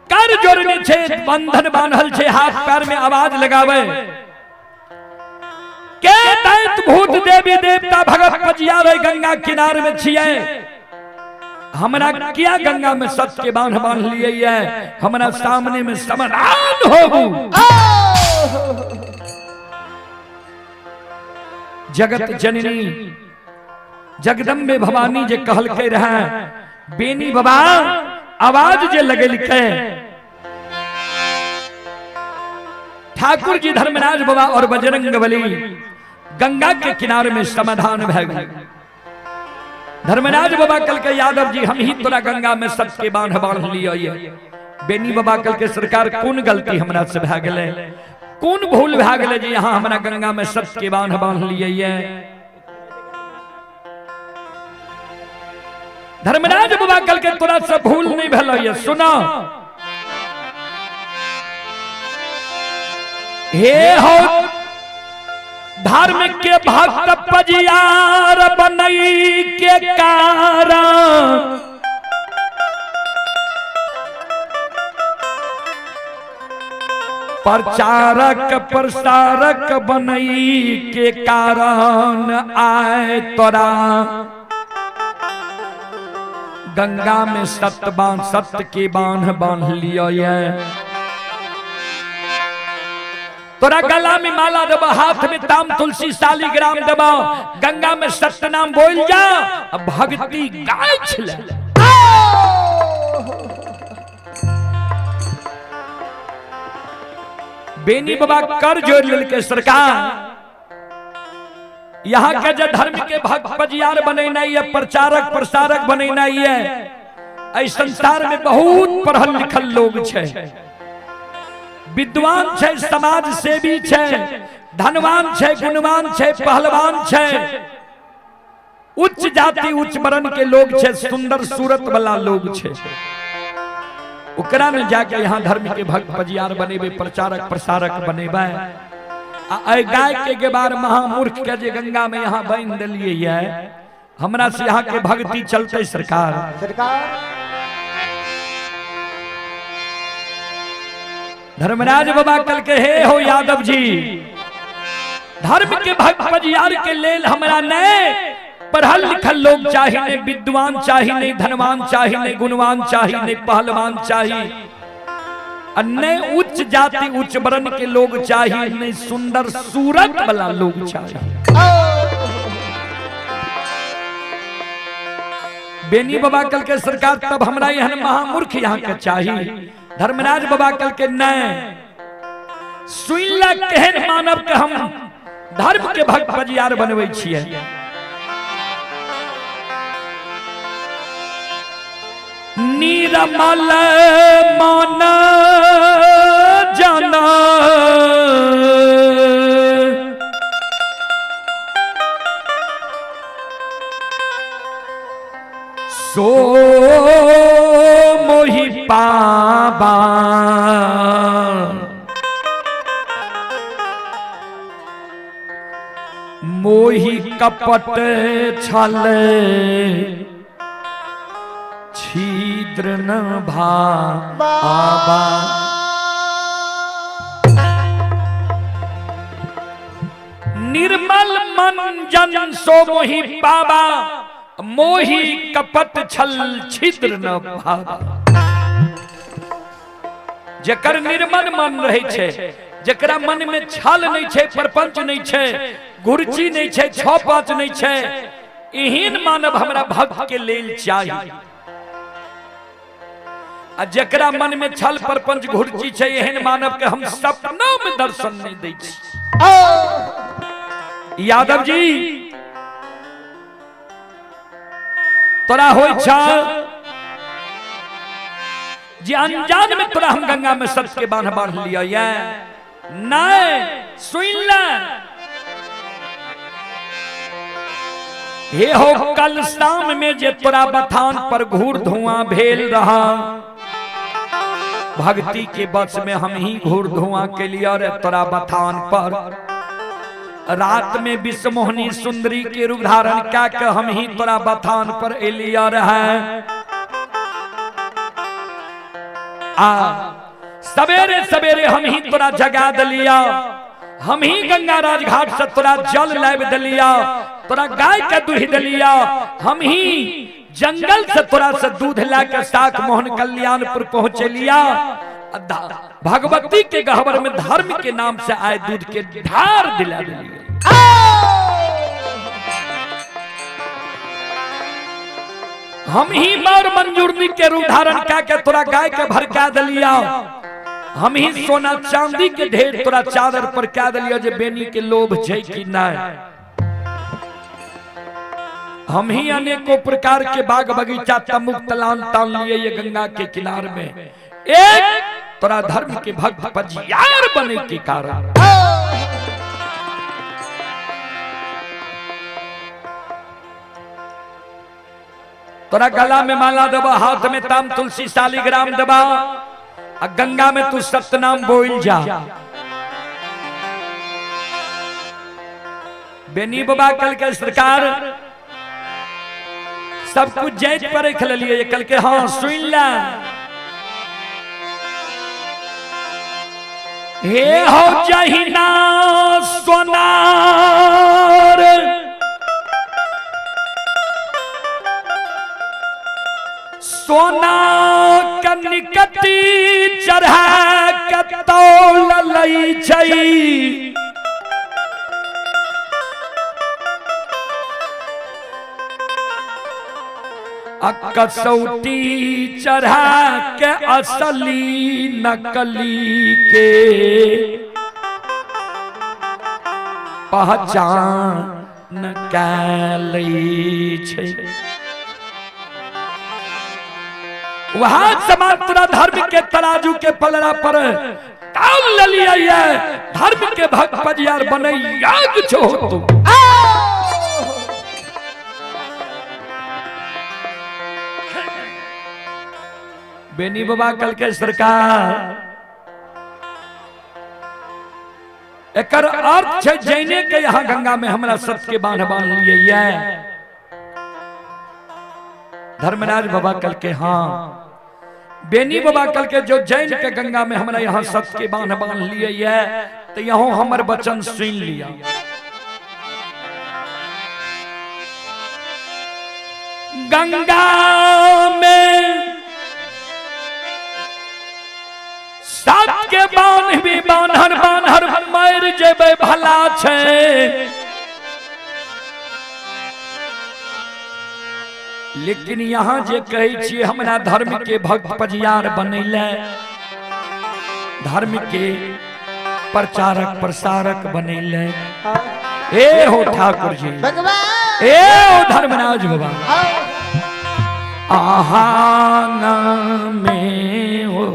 कर जोड़ने छे, बंधन बांधल छे, हाथ पैर में आवाज लगावे के दैत भूत देवी देवता भगत पजिया रे गंगा किनार में छिए। हमरा क्या गंगा में सत्य के बांध बांध लिए है, हमरा सामने में समाधान होबू। जगत जननी जगदम्बे भवानी जे कहल के रहे बेनी बाबा आवाज जे लगेलकै ठाकुर जी धर्मराज बाबा और बजरंग बली गंगा के किनारे में समाधान भय गए। धर्मराज बाबा कल के यादव जी हम ही तोरा गंगा में सबके बांध बांध लिये। बेनी बाबा कल के सरकार कौन गलती हमरा से भय गेलै, कौन भूल भय गेलै जे यहाँ हमरा गंगा में सबके बांध बांध लिये। धर्मराज बाबा कल के तोरा से भूल नहीं भेल, सुना हे हो धर्म के भक्त पजियार बनई के कारण प्रचारक प्रसारक बनई के कारण आए तोरा गंगा में सत बांध सत्य के बांध बांध लिया। तोरा गला में माला देबा, हाथ में ताम तुलसी शालिग्राम देबा, गंगा में सत्य नाम बोल जा भक्ति गाय छले। बेनी बाबा कर जोड़ लेलकै सरकार यहाँ के जो धर्म के भक्त पजियार बनेना है, प्रचारक प्रसारक बनेना है। एहि संसार में बहुत पढ़ल लिखल लोग छे, विद्वान छे, समाज सेवी छे, धनवान छै, गुणवान छै, पहलवान छै, उच्च जाति उच्च वर्ण के लोग छै, सुंदर सूरत वाला लोग छै, ओकरा में जाके यहाँ धर्म के भक्त पजियार बनेबे, प्रचारक प्रसारक बनेबे। आ एहि गाय के गेबार महामूर्ख के जे गंगा में यहाँ बान्हि देलियै ये, हमरा से यहाँ के भक्ति चलते सरकार। सरकार धर्मराज बाबा कल के हे हो यादव जी, धर्म के भक्त पजियार के लेल हमरा नहीं पढ़ल लिखल लोग चाहिए, नहीं विद्वान चाहिए, नहीं धनवान चाहिए, नहीं गुणवान चाहिए, नहीं पहलवान चाहिए, नहीं उच्च जाति उच्च वर्ण के लोग चाहिए, नहीं सुंदर सूरत वाला लोग चाहिए। बेनी बाबा कल के सरकार तब हमरा एहन महामूर्ख यहाँ के चाहिए। धर्मराज बाबा कल के नहीं सुन ला केहन मानव के हम धर्म के भक्त पजियार बनबै छियै। निरमल मन जना सो मोहि पाबा, मोहि कपट छल छिद्र न भाबा। निर्मल मन जन सो मोहि पाबा, मोहि कपट छल छिद्र न भाबा। जकर निर्मल मन रहे छे, जकरा मन में छल नहीं छे, प्रपंच नहीं छे, गुरची नहीं छे, छह पांच नहीं छे, एहन मानव हमरा भक्त के लेल चाहिए। आ जकरा मन में छल प्रपंच घुरची छे, एहन मानव के हम सपना में दर्शन नहीं दै छी। यादव जी तोरा होई छ जे अनजान में तोरा हम गंगा में सत्य के बांध बांध लिया ये नहीं सुन ले। हे हो कल शाम में जे तोरा बथान पर घूर धुआं भेल रहा, भक्ति के बस में हम ही घूर धुआं के लिए रे तोरा बथान पर। रात में विश्वमोहनी सुंदरी के रूप धारण क्या के हम ही तोरा बथान पर एलिया रहे। आ सवेरे सवेरे हम ही तोरा जगा दलिया, हम ही गंगा राज घाट से तोरा जल लाब दलिया, तोरा गाय के दूध दलिया, हम ही जंगल से तोरा से दूध ला के साख मोहन कल्याणपुर पहुंचे लिया। भगवती के गहवर में धर्म के नाम से आए दूध के ढार दिला दिलिया। हम ही मौर मंजूरनी के रूप धारण क्या के तोरा गाय के भरका दलिया, हम ही सोना चांदी के ढेर तोरा चादर पर क्या दलिया जे बेनी के लोभ छै कि नहीं। हम ही अनेकों प्रकार के बाग बगीचा तमुक तलान तान लिए ये गंगा के किनार में, एक तोरा धर्म के भक्त पजियार बने के कारण। तोरा गला में माला दबा, हाथ में ताम तुलसी शालिग्राम दबा, आ गंगा में तू सतनाम बोल जा। बेनी बाबा कल के सरकार सब कुछ जैत पर रख लिए, कल के हाँ सुन ला। हे हो जहिना सोनार सोना कनिकती चढ़ा के तौल लै छै, कसौटी चढ़ा के असली नकली के पहचान कै छै। वहां समांतरा धर्म के तराजू के पलड़ा पर तौल लिया है, धर्म के भक्त पजियार बने याद छो तू। बेनी बाबा कल के सरकार एकर अर्थ छै जैने के यहाँ गंगा में हमरा सत्य के बांध बांध लिए ये। धर्मराज बाबा कल के हाँ। बेनी बाबा कल के जो जैन के गंगा में हमरा यहाँ सत्य के बांध बांध लिए ये तो यहाँ हमर वचन सुन लिया। गंगा में सात के बांध भी बान्हर बान्हर मर जेबै भला छै, लेकिन यहाँ जे कहै छियै हमरा धर्म के भक्त पजियार बनैले, धर्म के प्रचारक प्रसारक बनैले। हे हो ठाकुर जी, भगवान, हे हो धर्मराज बाबा, आहा में हो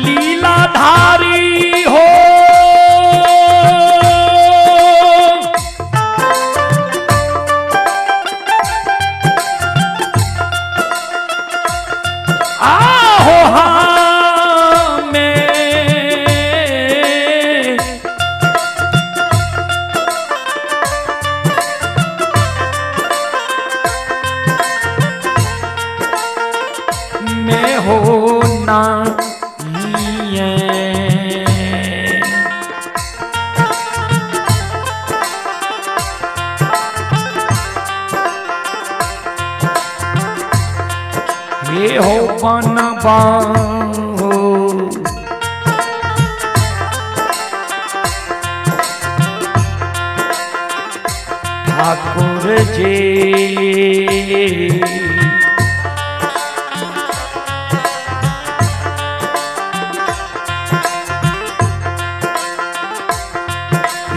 लीलाधारी हो, आहो हमें मैं हो ना लिए। ये हो बनबा हो ठाकुर जी,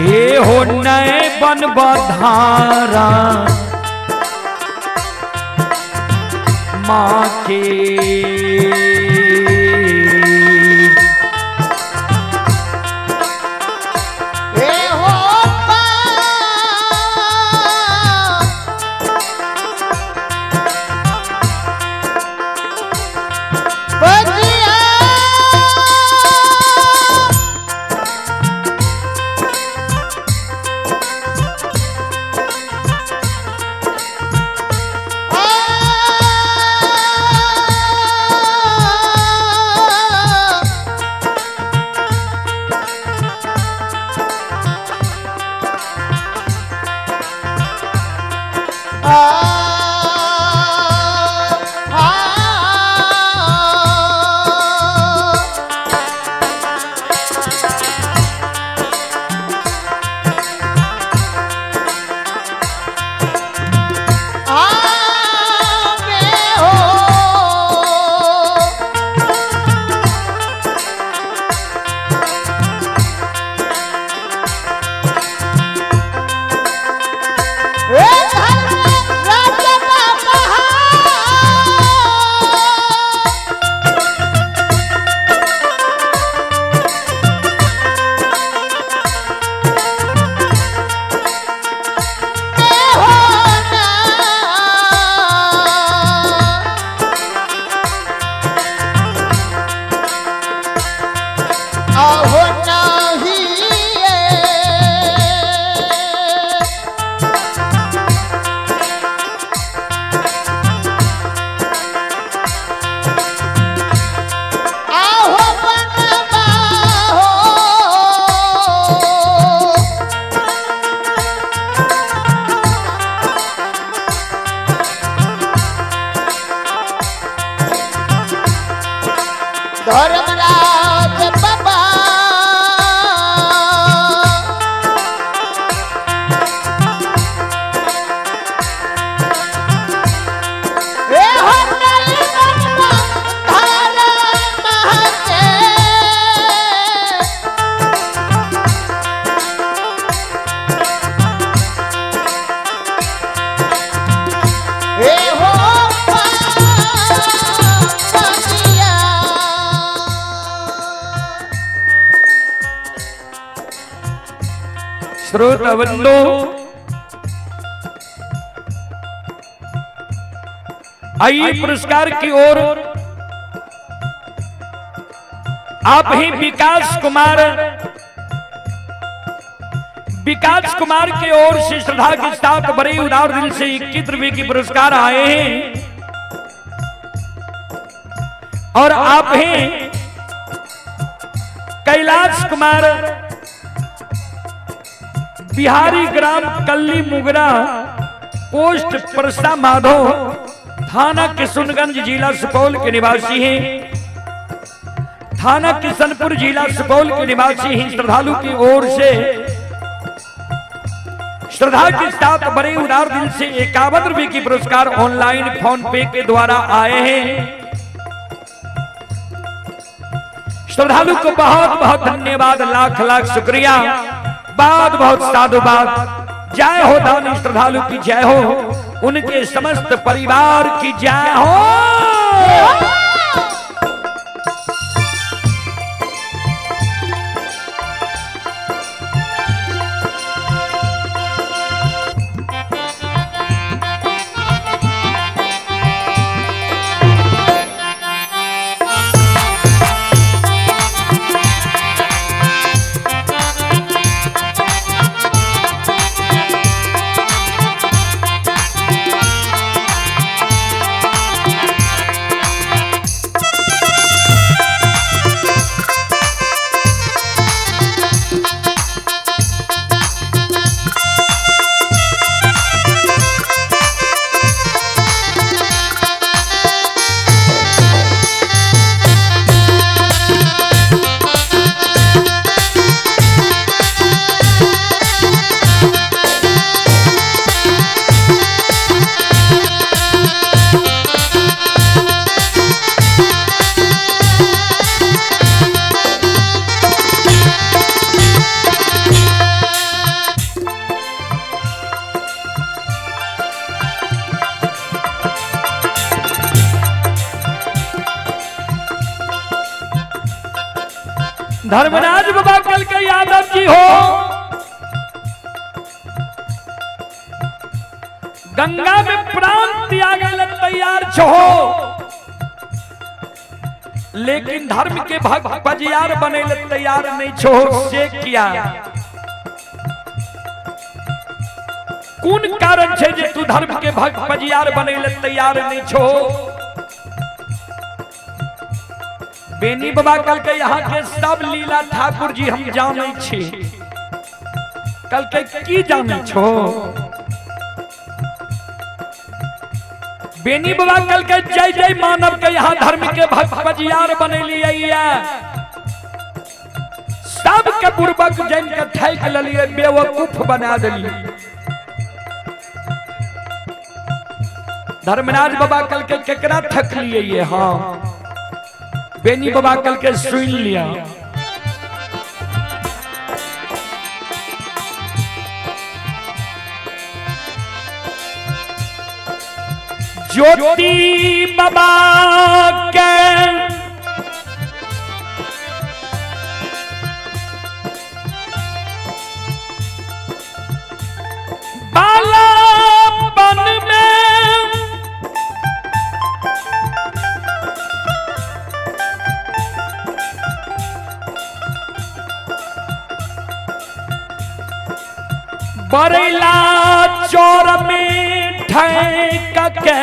ये हो नए बनबा धारा माँ के। हे हो बजिया, आ श्रोता बंधु, आइए पुरस्कार की ओर आप ही विकास कुमार, विकास कुमार की ओर से श्रद्धा के साथ बड़े उदार दिल से 21 रुपए की पुरस्कार आए हैं। और आप ही कैलाश कुमार बिहारी ग्राम कल्ली मुगरा पोस्ट परसा माधो थाना किशनगंज जिला सुपौल के निवासी हैं। थाना किशनपुर जिला सुपौल के निवासी हैं। श्रद्धालु की ओर से श्रद्धा के साथ बड़े उदार दिल से 51 रुपए की पुरस्कार ऑनलाइन फोन पे के द्वारा आए हैं। श्रद्धालु को बहुत बहुत धन्यवाद, लाख लाख शुक्रिया, बहुत बहुत साधुवाद। जय हो दानी श्रद्धालु की जय हो, उनके समस्त परिवार की जय हो। धर्मराज बाबा कल के यादव जी हो, गंगा में प्राण त्याग तैयार छो, लेकिन धर्म के भक्त पजियार बने तैयार नहीं छो। से किया कौन कारण छे जे तू धर्म के भक्त पजियार बने तैयार नहीं छो? बेनी बाबा कल के यहाँ के सब लीला ठाकुर जी हम जाने छी, कल के की जाने छो? बेनी बाबा कल के जय जय मानव के यहाँ धर्म के भक्त पजियार बने लिए, सब के बुर्बक जन के ठैक लिए बेवकूफ बना दिलिए। धर्मराज बाबा कल के केकरा ठक लिए? हाँ बेनी बाबा कल के सुन लिया। ज्योति बाबा के बालापन में बरेला चोर में ठैक के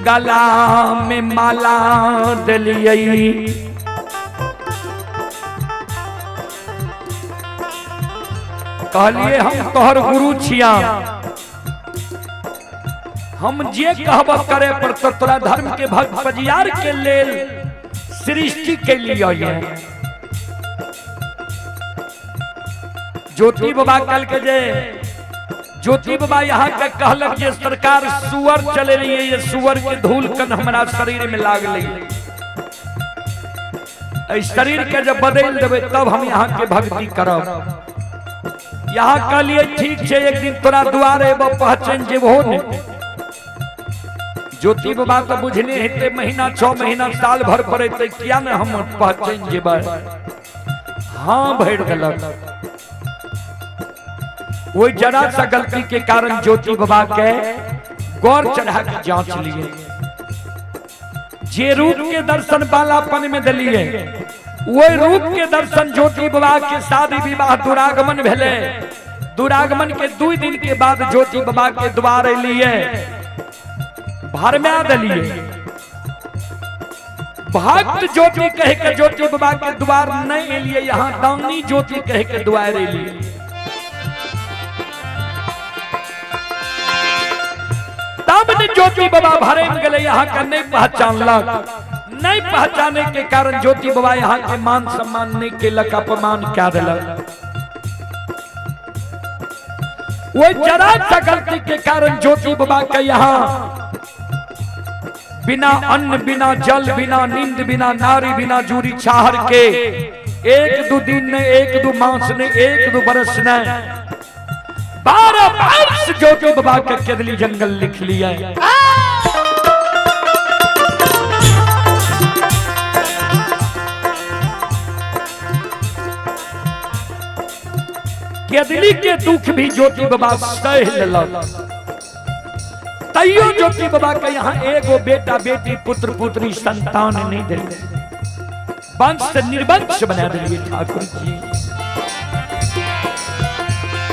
गला में माला दिलियै, कहलिए हम तोहर गुरु छिया, हम जे कहब करे पर तो तोरा धर्म के भक्त पजियार के लेल सृष्टि के लिए। ज्योति बाबा कल के जे ज्योति बाबा यहाँ के कहलक जे सरकार सुअर चले रही है, सुअर के धूल कन हमारा शरीर में लाग ली, शरीर के जब बदल देवे तब हम यहाँ के भक्ति करब। यहाँ कहलिए ठीक है, एक दिन तोरा द्वारे पहचान जेबहो ने। ज्योति बाबा तो बुझने हेतै महीना 6 महीना साल भर पर एतै, किया ने हम पहचान जेबै। हाँ भरि देलक। वही जरा सा गलती के कारण ज्योति बाबा के गौर चढ़ा के जांच लिए। जे रूप के दर्शन बालापन में दिलिए वही रूप के दर्शन ज्योति बाबा के शादी विवाह दुरागमन भेले। दुरागमन के 2 दिन के बाद ज्योति बाबा के द्वार लिए भरमा दिलिए। भक्त ज्योति कह के ज्योति बाबा के द्वार नहीं एलिए, यहाँ दानी ज्योति कह के द्वार एलिए। तब ने ज्योति बाबा भरे में गए, यहाँ का नहीं पहचानलक। नहीं पहचाने के कारण ज्योति बाबा यहाँ के मान सम्मान नहीं केलक, अपमान क्या दिलक। वही जरा सा गलती के कारण ज्योति बाबा के यहाँ बिना अन्न बिना जल बिना नींद बिना नारी बिना जूरी छाहर के 1-2 दिन ने 1-2 मास ने 1-2 बरस ने 12 वर्ष ज्योति बाबा के केदली जंगल लिख लिया। केदली के दुख भी ज्योति बाबा सह लेलक। तैयो ज्योति बाबा के यहाँ एगो बेटा बेटी पुत्र पुत्री संतान नहीं दिले, वंश से निर्वंश बना दिलिए ठाकुर जी।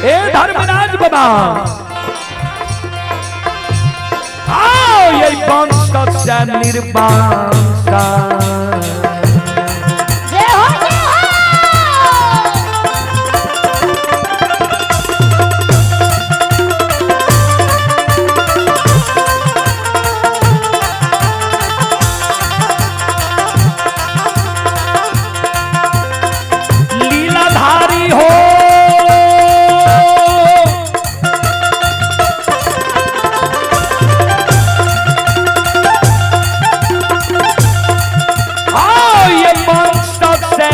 ए धर्मराज बाबा आओ, ये वंश से निर्वंश। जय हो जय हो। लीलाधारी हो आओ, ये वंश से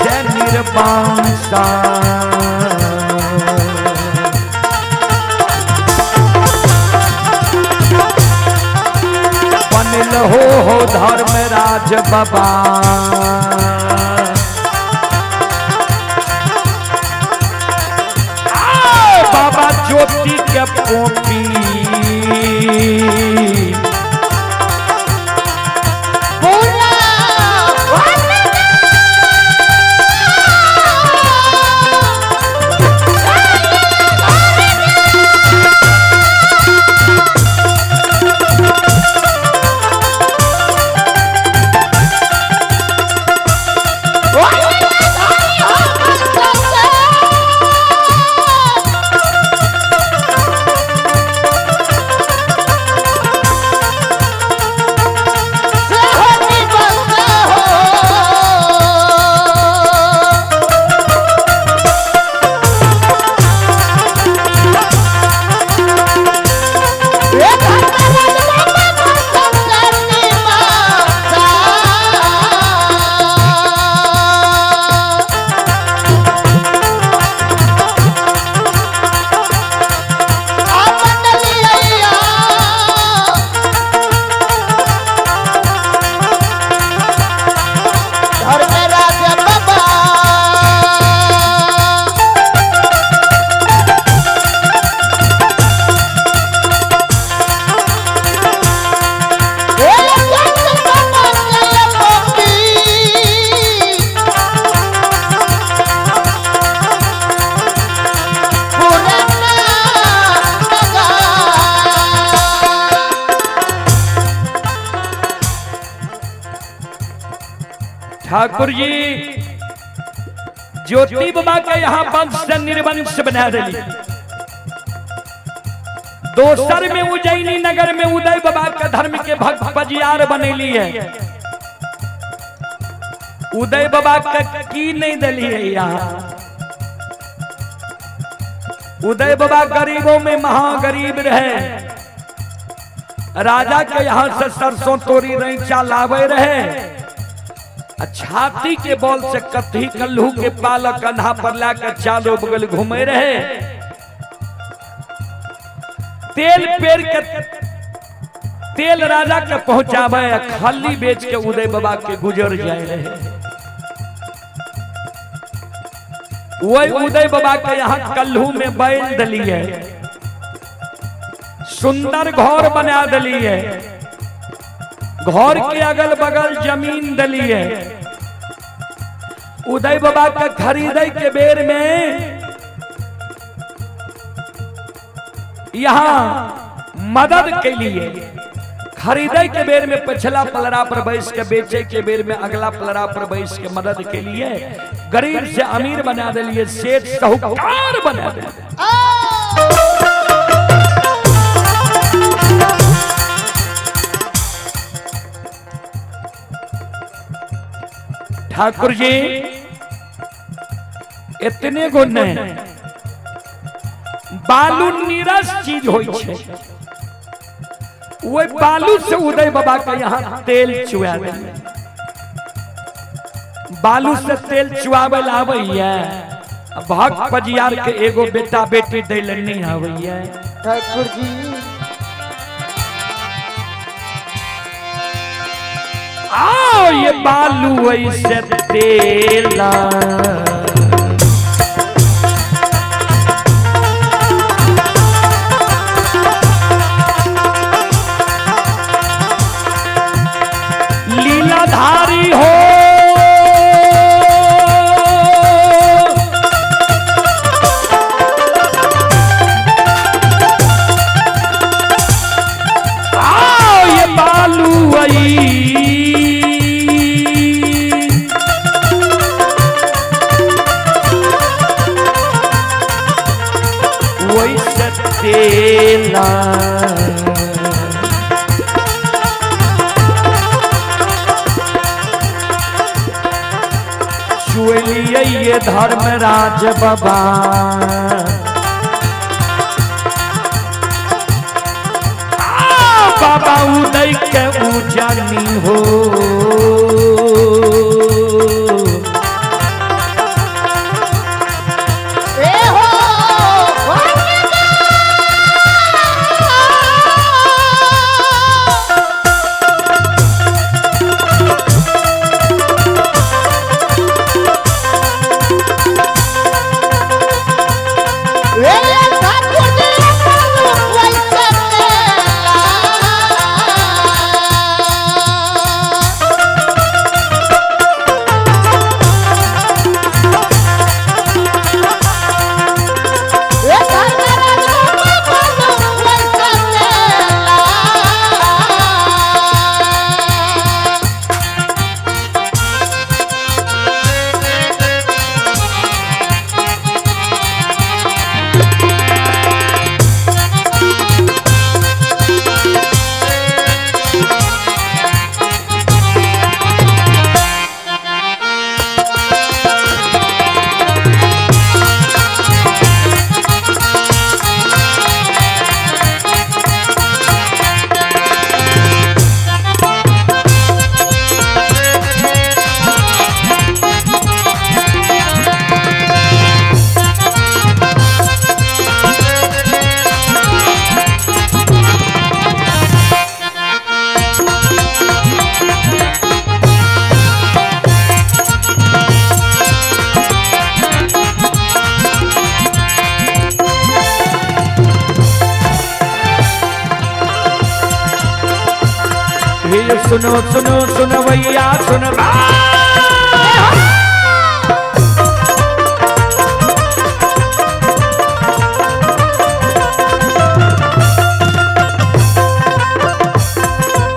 से निर्वंश। बनल हो धर्मराज बाबा। आओ बाबा ज्योति के पोपी पूरा धर्मराज बाबा। ठाकुर जी ज्योति बाबा के यहाँ वंश से निर्वंश बना दिली। दोसर में उज्जैनी नगर में उदय बाबा के धर्म के भक्त बजियार बनेली है। उदय बाबा के की नहीं दिली है यहाँ। उदय बाबा गरीबों में महागरीब रहे। राजा के यहाँ से सरसों तोरी रैचा लावे रहे, छाती के बल से कथी कल्हू के पालक कंधा पर लाकर चारों बगल घूमे रहे। तेल पेर के तेल राजा के पहुंचावे, खल्ली बेच के उदय बाबा के गुजर जाए रहे। वही उदय बाबा के यहाँ कल्हू में बैल दलिए, सुंदर घर बना दलिए, घर के अगल बगल जमीन दलिए। उदय बाबा के खरीदे के बेर में यहाँ मदद के लिए खरीदे के बेर में पिछला पलड़ा पर बैस के, बेचे के बेर में अगला पलड़ा पर बैस के मदद के लिए गरीब से अमीर बना दिलिए, सेठ साहूकार बना दिलिए। ठाकुर जी इतने गो नहीं, बालू नीरस चीज होई छे, वही बालू से उदय बाबा के यहाँ तेल चुआ दे। बालू से तेल चुआवे आबैया, भक्त पजियार के एगो बेटा बेटी दै ले नहीं आबैया। ठाकुर जी आओ ये बालू ऐसे तेला लीलाधारी हो, आओ ये बालू आई वैसे तेला। चुलिए ये धर्मराज बाबा, बाबा उदय के उजानी हो। ए हो हे सुनो सुनो सुनवैया सुन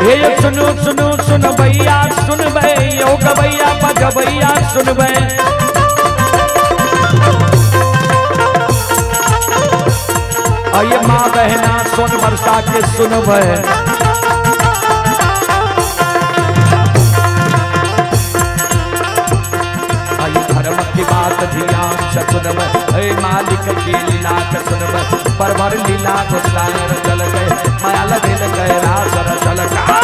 हे सुनो सुनो सुनवैया सुनबै यो गवैया बजबैया सुनबै। अये माँ बहना सोन बरसा के सुनबै। धर्म की बात ध्यान से सुनबै, हे मालिक के लीला के सुनबै परवर लीला गोसाई रचल गए माया लगिल गए रास रचल का।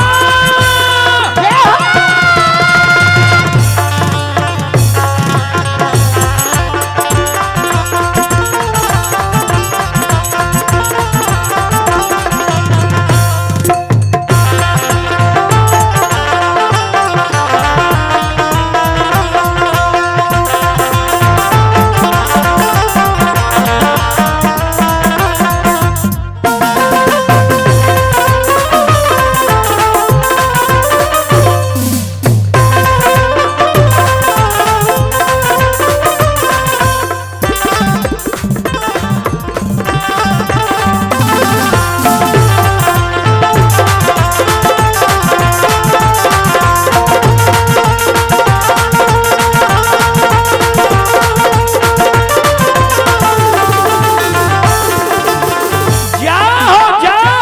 जाओ जाओ।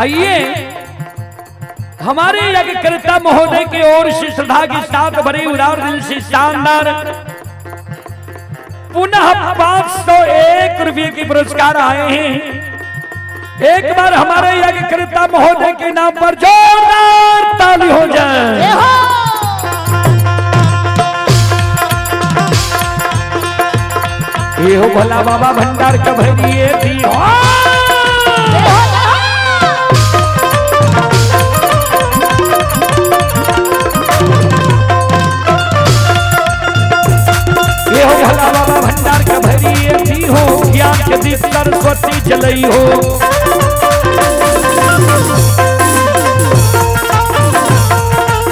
आइए हमारे यज्ञकर्ता महोदय की ओर से श्रद्धा के साथ भरे उदार दिल से शानदार पुनः 501 रुपये के पुरस्कार आए हैं। एक बार हमारे यज्ञकर्ता महोदय के नाम पर जोरदार ताली हो जाए। ये हो भोला बाबा भंडार का भरिए थी हो। ये हो भोला बाबा भंडार का भरिए थी हो, ज्ञान के दीप सरस्वती जलई हो।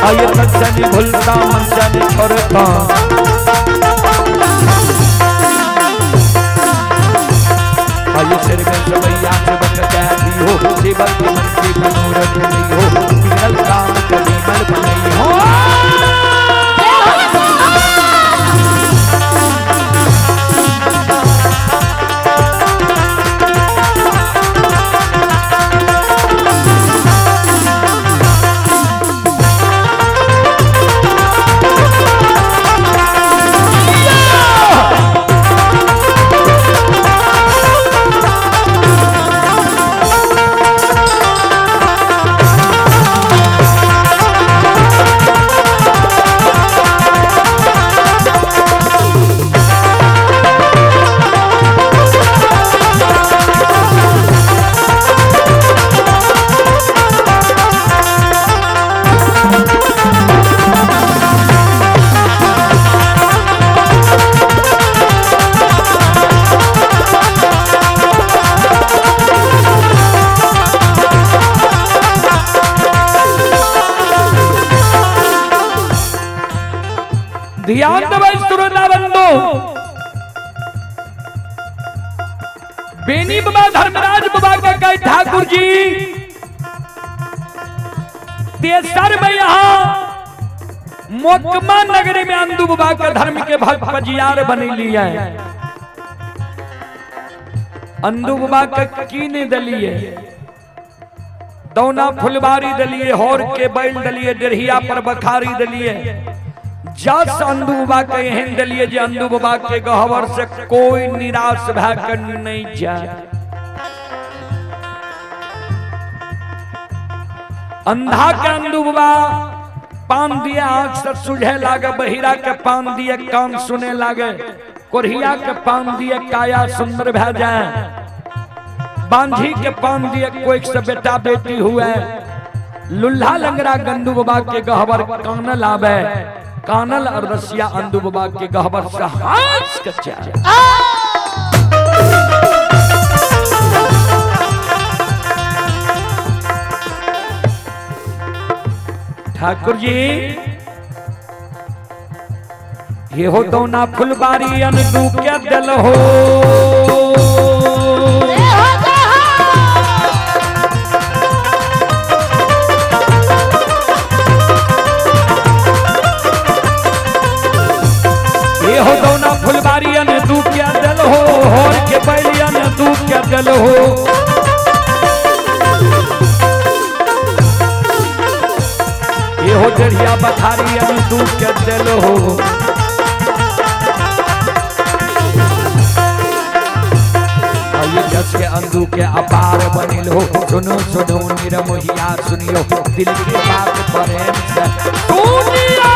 आये तन भूलता मन चन छोड़ता, आये सिर में सबैया से बन कैदी हो, सेवक के मन के मनोरथ नहीं हो, बिगड़ल काम कभी मल बनई हो। ध्यान दो श्रोता बंधु, बेनी बाबा धर्मराज बाबा का कई ठाकुर जी तेसर में यहां मोकमा नगरी में अंदू बाबा का धर्म के भक्त पजियार बनी लिया है। अंदू बाबा का कीने दलिए, दौना फुलबारी दलिए, होर के बैल दलिए, डेरहिया पर बखारी दलिए, जस अंदू बाबा के एहन दलिए जे अंदू बाबा के गहवर से कोई निराश भा कर नहीं जाए। अंधा के अंधू बाबा पान दिए आंख से सुझे लागे, बहिरा के पान दिए कान सुने लागे, कोढ़िया के पान दिए काया सुंदर भै जाए, बांझी के पान दिए कोई से बेटा बेटी हुए, लुल्हा लंगड़ा गंदू बाबा के गहबर कानल आवे, कानल और रसिया अंधू बाबा के गहबर से हाथ कच्चा। ठाकुर जी ये हो तो ना फुलबारी अनदू के दिल हो, ये हो तो ना फुलबारी अनदू के दिल हो, होर के बैली अनदू के दिल हो। ये हो जरिया बखारी अनदू के दिल हो। ये जस के अंदू के अपार बनिल हो, सुनो सुनो निरमोहिया सुनियो दिल के बात प्रेम से सुनियो।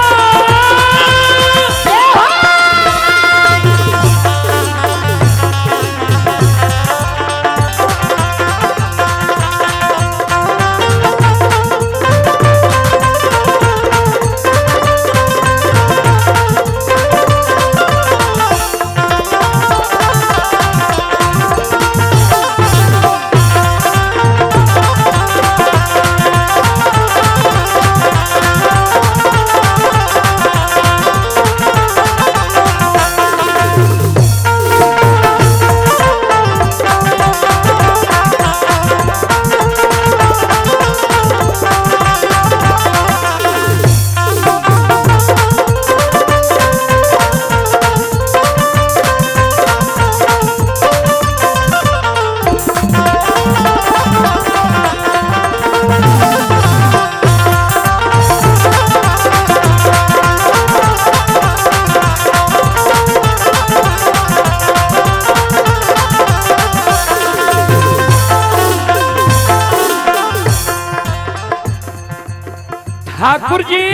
ठाकुर जी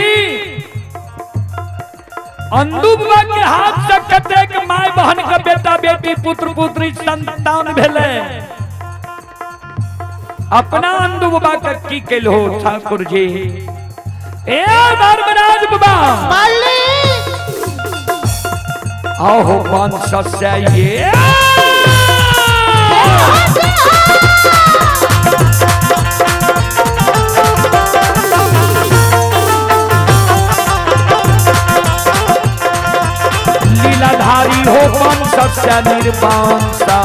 अंदू बाबा के हाथ से कतेक my बहन के बेटा बेटी पुत्र पुत्री संतान भेले, अपना अंदू बाबा के की कैल हो ठाकुर जी। ए धर्मराज बाबा मालिक आहो 500 से ये लीलाधारी हो पंच से निर्वंशा।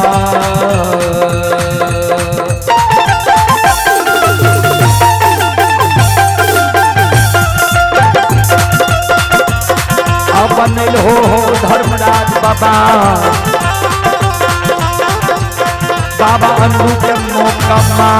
बनल हो धर्मराज बाबा, बाबा अंदू के मोकमा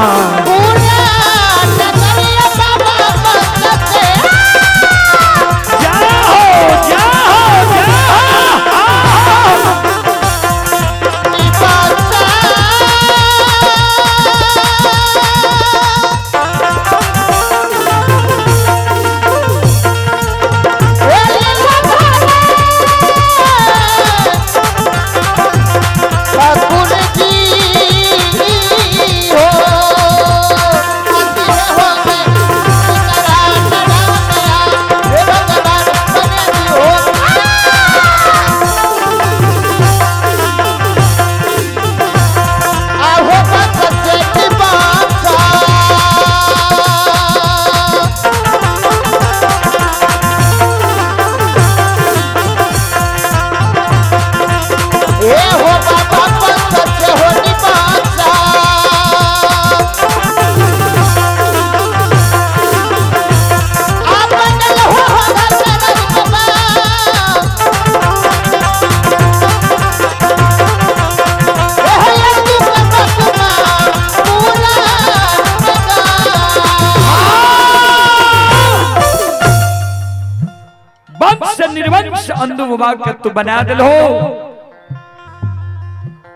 निर्वंश अंधु बाबा के तू बना दिल हो,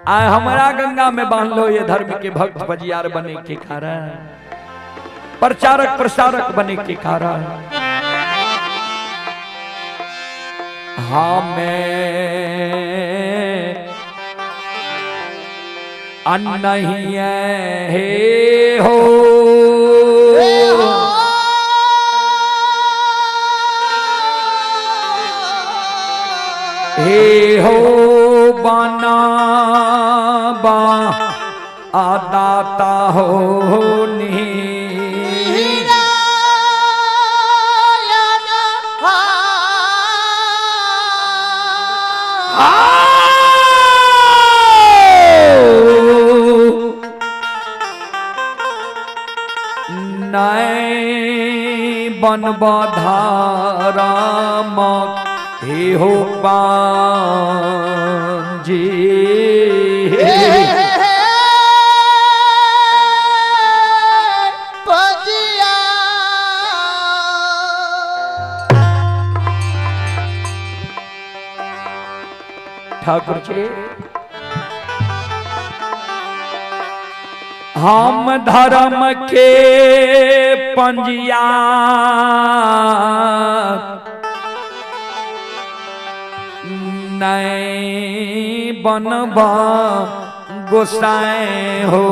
आ हमारा गंगा में बांध लो ये धर्म के भक्त बजियार बने के कारण। प्रचारक प्रसारक बने के कारण हमें नहीं हे हो हे हो बना बा आदाता हो नी नहीं बनब धाराम हे हो पांजी। ठाकुर जी हम धर्म के पंजिया नहीं बनबा गोसाई हो।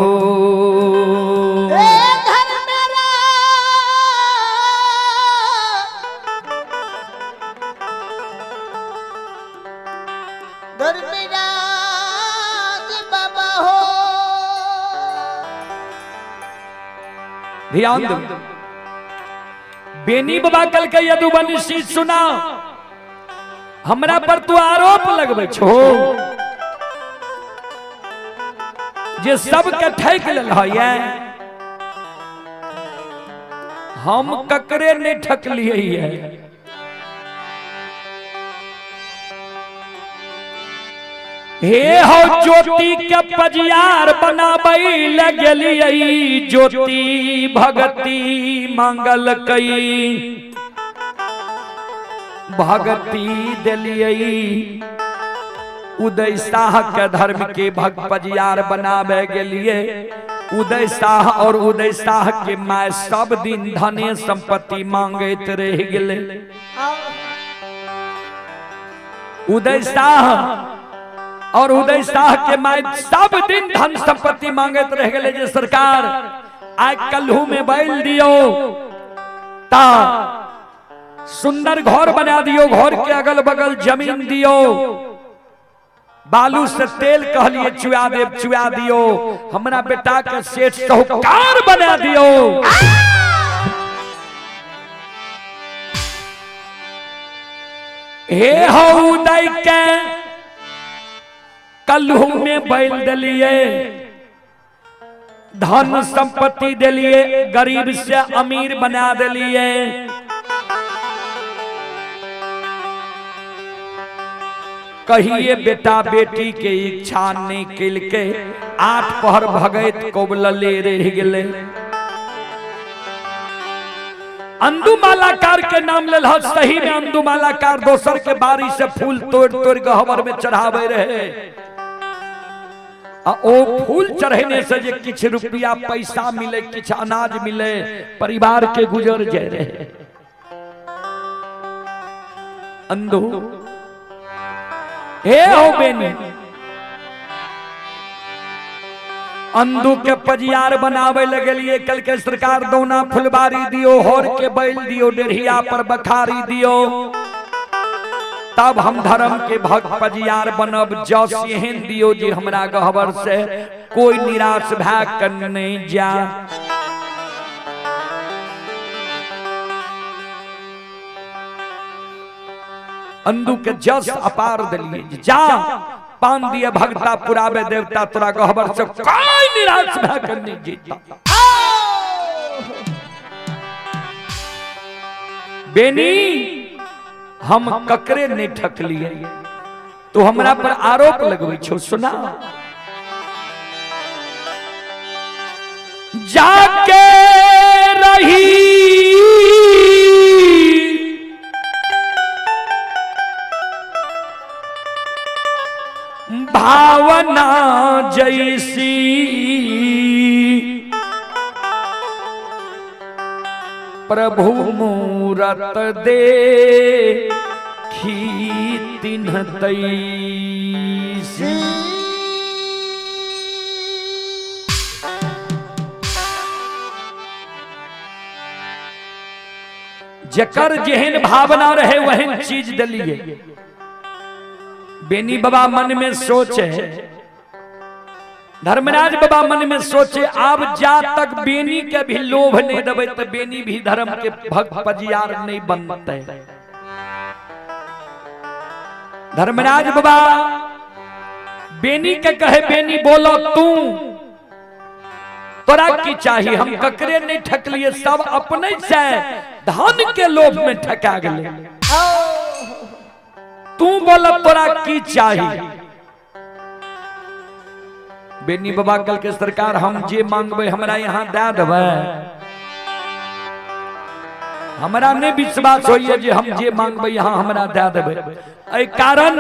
ध्यान दो बेनी बाबा कल के यदुवंशी सुना, हमरा पर तू आरोप लगबै छो जे सबके ठकि लेल है, हम ककरे नहीं ठकलिए है। हे हो ज्योति के पजियार बनाबै लगलियै, ज्योति भगती मंगल कई भगती दिलियै। उदय शाह के धर्म के भक्त पजियार बनावे गेलिए। उदय शाह और उदय शाह के my सब दिन धने संपत्ति मांगैत रह गेले। उदय शाह और उदय शाह के my सब दिन धन संपत्ति मांगैत रह गेले जे सरकार आइ कल्हू में बैल दियो ता सुंदर घर बना दियो, घर के अगल बगल जमीन दियो, बालू से तेल कहलिए चुआ देव चुआ दियो, हमरा बेटा के सेठ साहूकार बना दियो। हे हो उदय के कल्हू में बैल दिलिए, धन संपत्ति दिलिए, गरीब से अमीर बना दिलिए। कहिए बेटा बेटी के इच्छा नहीं कल के आठ पहर भगैत कोबलले रह गेले। अंदू मालाकार के नाम लेल, सही में अंदू मालाकार दोसर के बारी से फूल तोड़ तोड़ गहबर में चढ़ावे रहे। आ ओ फूल चढ़ने से जे किछ रुपया पैसा मिले, किछ अनाज मिले, परिवार के गुजर जाए रहे। अंदू हे हो बेनी अंदू के पजियार बनावे लगलिए। कल के सरकार दौना फुलबारी दियो, होर के बैल दियो, डेढ़िया पर बखारी दियो, तब हम धर्म के भक्त पजियार बनब। जस एहन दियो जे हमरा गहबर से कोई निराश भए कर नहीं जा। अंदू के जस अपार दिलिए, जा पान दिए भगता पुरावे देवता, तोरा गहबर से कोई निराश भए कर नहीं जीता। बेनी हम ककरे नहीं ठकलिए, तू हमरा पर आरोप लगबै छो। सुना जाके रही भावना जैसी, प्रभु मूरत दे तिन्ह तैसी। जकर जेहन भावना रहे वहन चीज दलिए। बेनी बाबा मन में सोचे, धर्मराज बाबा मन में सोचे, आब जा तक बेनी के भी लोभ नहीं देबै तो बेनी भी धर्म के भक्त पजियार नहीं बनते। धर्मराज बाबा बेनी के कहे, बेनी बोलो तू तोरा की चाहिए, हम ककरे नहीं ठकलिए, सब अपने से धन के लोभ में ठका गए, तू बोल तोरा की चाहिए। बेनी बाबा कल के सरकार हम जे मांगबे हमरा यहाँ दे देबै, हमरा नहीं विश्वास होइए जे हम जे मांगबे यहाँ हमरा दे देबै, एहि कारण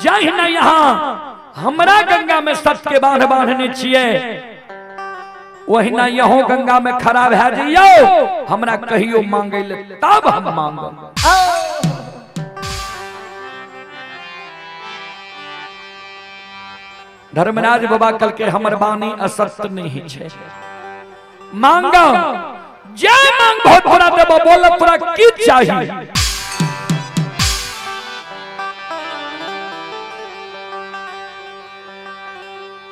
जाहि न यहाँ हमरा गंगा में सत्य के बांध बांधने छियै ओहिना यहो गंगा में खड़ा भए जइयौ, हमरा कहियो मांगै ले तब हम मांगब। धर्मराज बाबा कल के हमर वाणी असत्य नहीं छै, मांग जे मांगबो तोरा देबो, बोल तोरा की चाहिए।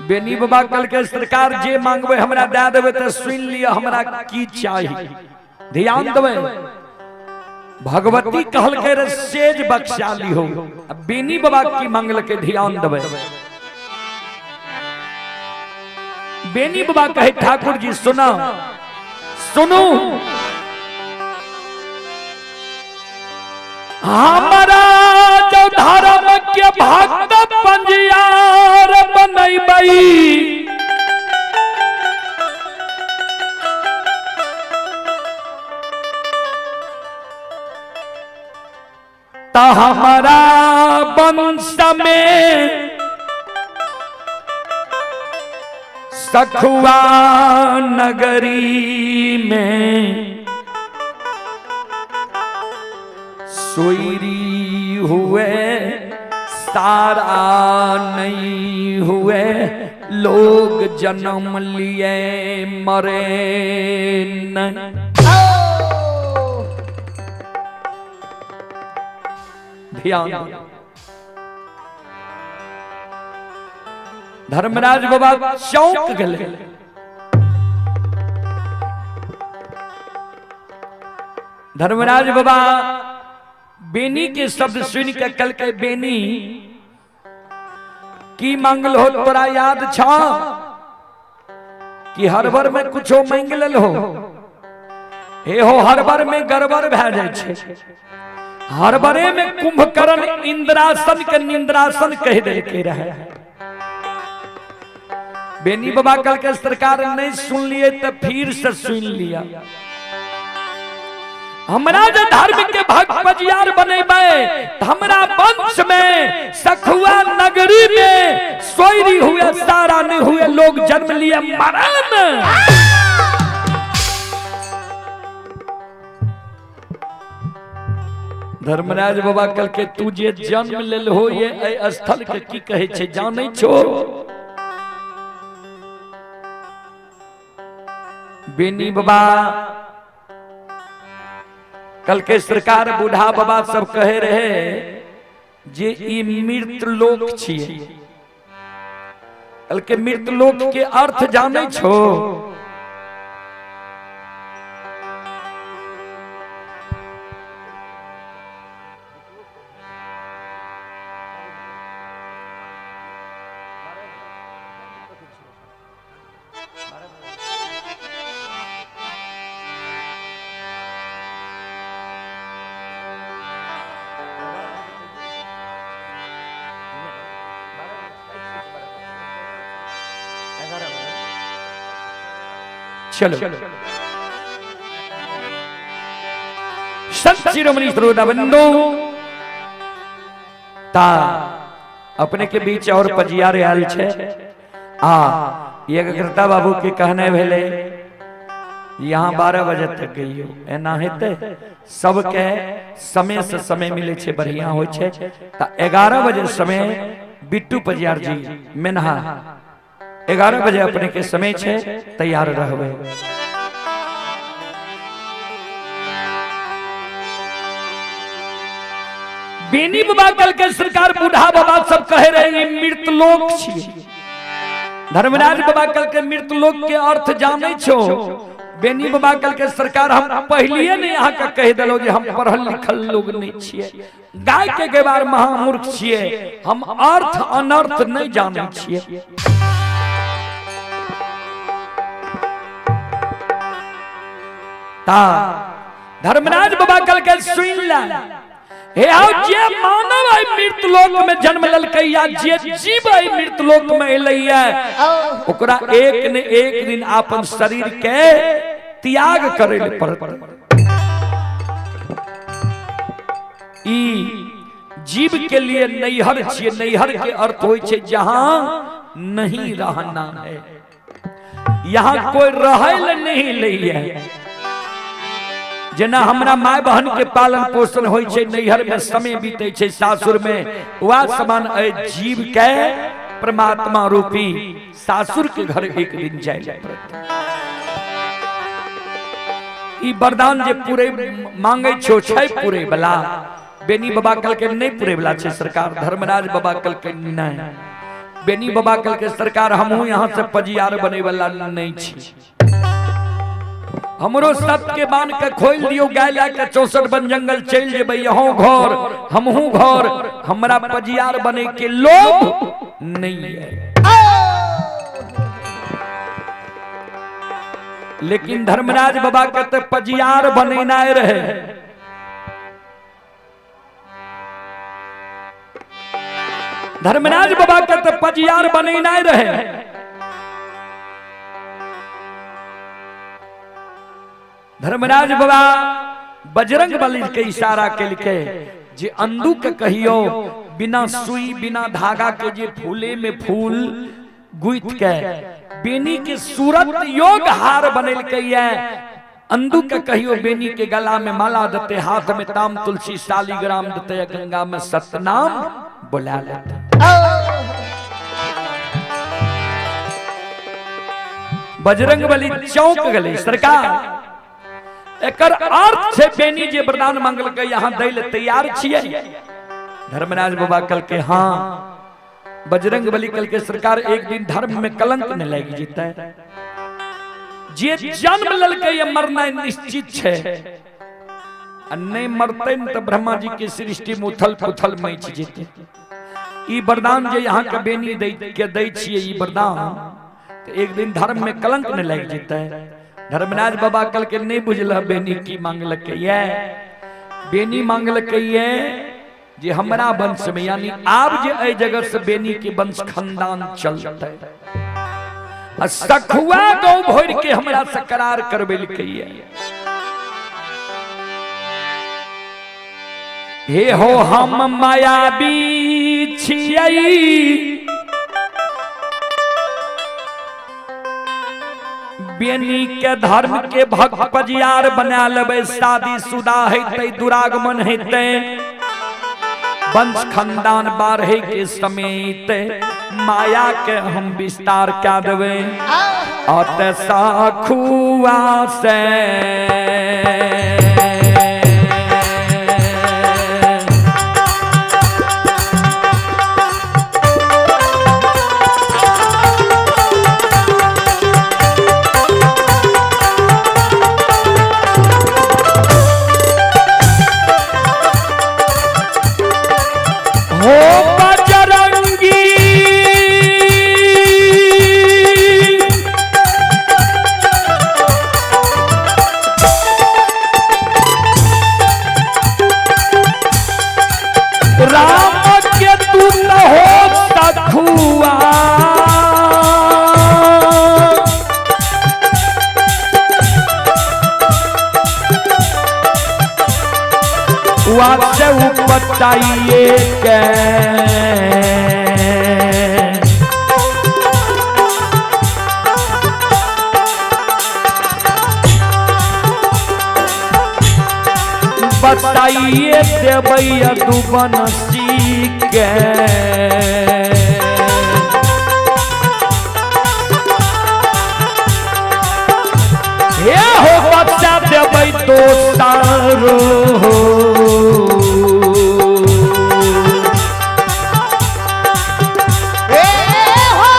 बेनी बाबा कल के सरकार जे मांगबे हमरा दे देबे त सुन लिअ हमरा की चाहिए। ध्यान देबे, भगवती कहलकै रे सेज बख्शा लिहो, बेनी बाबा की मांगलकै ध्यान देबे। बेनी बाबा कहे ठाकुर जी सुना सुनू, हमारा जो धर्म के भक्त पंजियार बनैबै, त हमारा वंश में सखुआ नगरी में सोईरी हुए सारा नहीं हुए, लोग जन्म लिए मरे नहीं। ध्यान, धर्मराज बाबा चौंक गए। धर्मराज बाबा बेनी के शब्द सुन के कल के बेनी की मांगल हो तोरा याद छा कि हर बार में कुछो मांग लेल हो, हे हो हर बार में गड़बड़ भए जाइ छै, हर बारे में कुंभकर्ण इंद्रासन के निंद्रासन कह देलकै रहे। बेनी बाबा कल के सरकार नहीं सुन लिए तो फिर से सुन लिया, हमरा जे धर्म के भक्त पजियार बनेबै हमरा वंश में सखुआ नगरी में सोयरी हुए सारा नहीं हुए लोग जन्म लिए मरण। धर्मराज बाबा कल के तू जे जन्म लेल हो ये एहि स्थल के की कहे छै जानै छो? बेनी बाबा कल के सरकार बूढ़ा बाबा सब कहे रहे जे ई मृत लोक छियै, कल के मृत लोक के अर्थ जानै छो? चलो संत शिरोमणि श्रोता बंधु ता अपने के बीच और पजियार आयल छे आ एकाग्रता बाबू के कहने भेले यहाँ 12 बजे तक गइयो एना हेतै। सबके समय से समय मिले छे, बढ़िया होइ छे। त 11 बजे समय बिट्टू पजियार जी मेनहा 11 बजे अपने के समय छे, तैयार रहबे। बेनी बाबा कल के सरकार बूढ़ा बाबा सब कहे रहे मृत लोक छियै। धर्मराज बाबा कल के मृत लोक के अर्थ जानै छो। बेनी बाबा कल के सरकार हम पहलिए नहीं यहाँ के कह दिलो जे हम पढ़ल लिखल लोग नहीं छियै, गाय के गेबार महामूर्ख छियै, हम अर्थ अनर्थ नहीं जानै छियै। ता धर्मराज बाबा कल के सुन ला, हे आओ जे मानव आई मृत लोक में जन्म ललकै या जे जीव आई मृत लोक में एलैया ओकरा एक ने एक दिन अपन शरीर के त्याग करे ले पड़त। ई जीव के लिए नैहर छियै। नैहर के अर्थ होय छै जहां नहीं रहना है, यहाँ कोई रहै ले नहीं लैया। जेना हमरा my बहन के पालन पोषण होय छै, नैहर में समय बीते छै, सासुर में वह समान ए जीव के परमात्मा रूपी सासुर के घर एक दिन जाय पड़त। ई वरदान जे पूरे मांगे छो छै पूरे वाला। बेनी बाबा कल के नहीं पूरे वाला छै सरकार। धर्मराज बाबा कल के नहीं, बेनी बाबा कल के सरकार हमहू यहाँ से पजियार बने वाला नहीं छी। हमरो सत के बांध के खोल दियो, गाय ला के 64 वन जंगल चल जेबै, यहों घर हमहू घर, हमरा पजियार बने के लोभ नहीं है। लेकिन धर्मराज बाबा के तो पजियार बनेनाय रहे। धर्मराज बाबा के तो पजियार बनेनाय रहे। धर्मराज बाबा बजरंग बली के इशारा के लिखे जे अंदू के कहियो बिना सुई बिना धागा के जे फूले में फूल गुथ के बेनी के सूरत योग हार बनेलकै है। अंदू के कहियो बेनी के गला में माला देते, हाथ में ताम तुलसी शालिग्राम देते, गंगा में सतनाम बुला लेते। बजरंग बली चौंक गले सरकार एकर अर्थ छे बेनी जे वरदान मांगलकै यहाँ दै ले तैयार छियै। धर्मराज बाबा कल के हाँ। बजरंग बली कल के सरकार एक दिन धर्म में कलंक न लागि जेतै। जे जन्म ललकै ये मरना निश्चित छे, आ नहीं मरतै न त ब्रह्मा जी के सृष्टि में उथल पुथल मचि जेतै। ई वरदान जे यहाँ के बेनी दै के दै छियै ई वरदान त एक दिन धर्म में कलंक न लागि जेतै। धर्मराज बाबा कल के नहीं बुझल बेनी की मांगलकै ये। बेनी मांगलकै ये जे हमरा वंश में यानी आब जे एहि जगह से बेनी के वंश खानदान चलतै, आ सखुआ गौ भरि के हमरा से करार करबेलकै ये। हे हो हम मायावी छियै बेनी के धर्म के भक्त पजियार बना लेबै, शादी शुदा हेतै, दुरागमन हेतै, वंश खानदान बाढ़े के समेत माया के हम विस्तार क्या देबै। अत साखुआ से हो बजरंगी राम के तू न हो सखुआ, वासे उपटाइए के देबै यदुवंशी के। हे हो बच्चा देबै दोसरो। ए हो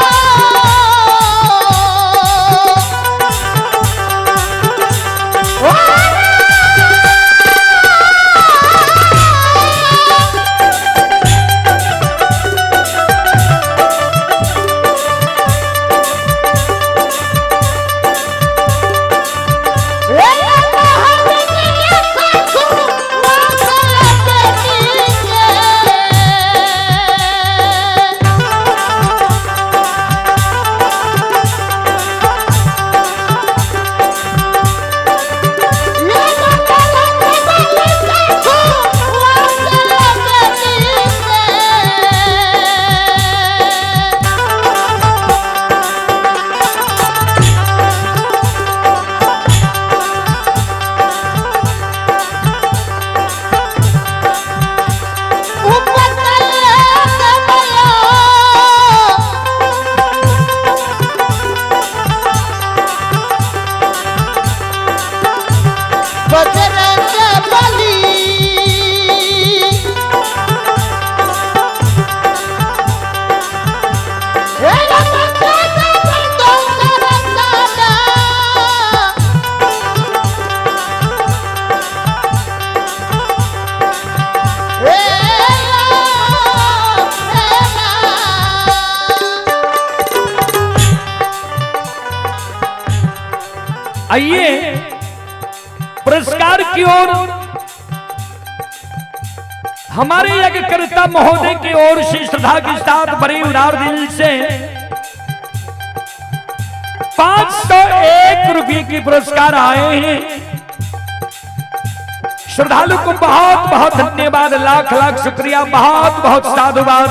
बजरंग बली आइए पुरस्कार की ओर हमारे यज्ञकर्ता महोदय की ओर से श्रद्धा के साथ बड़े उदार दिल से 501 रुपये की पुरस्कार आए हैं। श्रद्धालु को बहुत बहुत धन्यवाद, लाख लाख शुक्रिया, बहुत बहुत साधुवाद।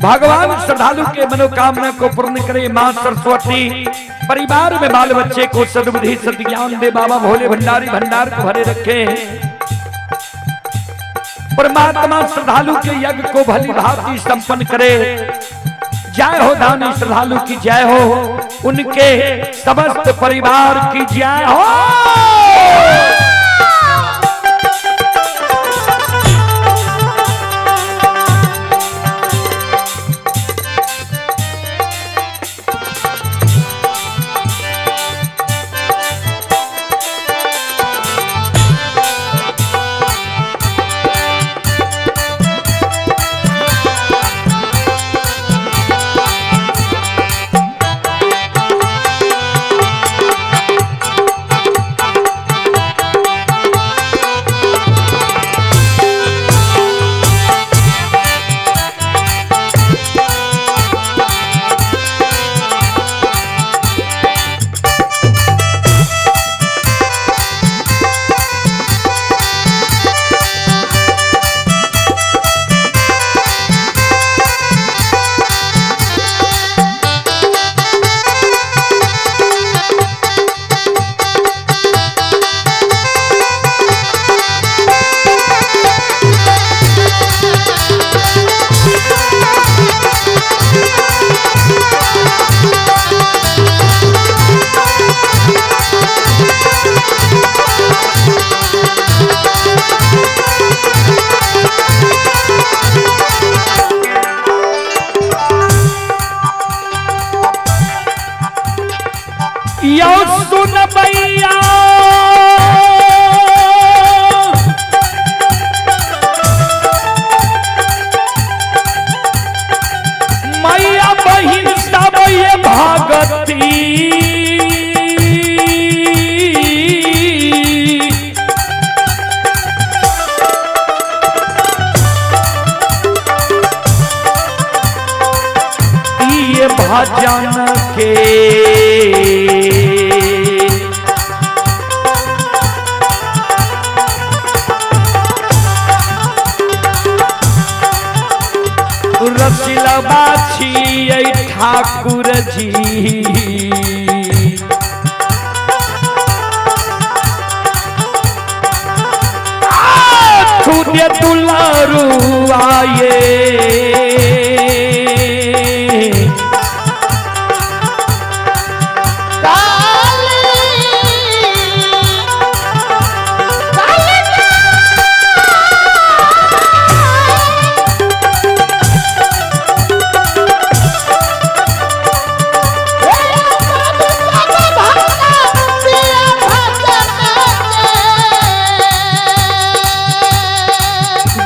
भगवान श्रद्धालु के मनोकामना को पूर्ण करे। मां सरस्वती परिवार में बाल बच्चे को सद्बुद्धि सद्ज्ञान दे। बाबा भोले भंडारी भंडार को भरे रखे। परमात्मा श्रद्धालु के यज्ञ को भली भांति संपन्न करे। जय हो दानी श्रद्धालु की जय हो, उनके समस्त परिवार की जय हो। यो सुन भैया मैया बहिन सब ये भगती ये भजन के रसिलबा छियै ठाकुर जी। सूर्य दुलारू आए।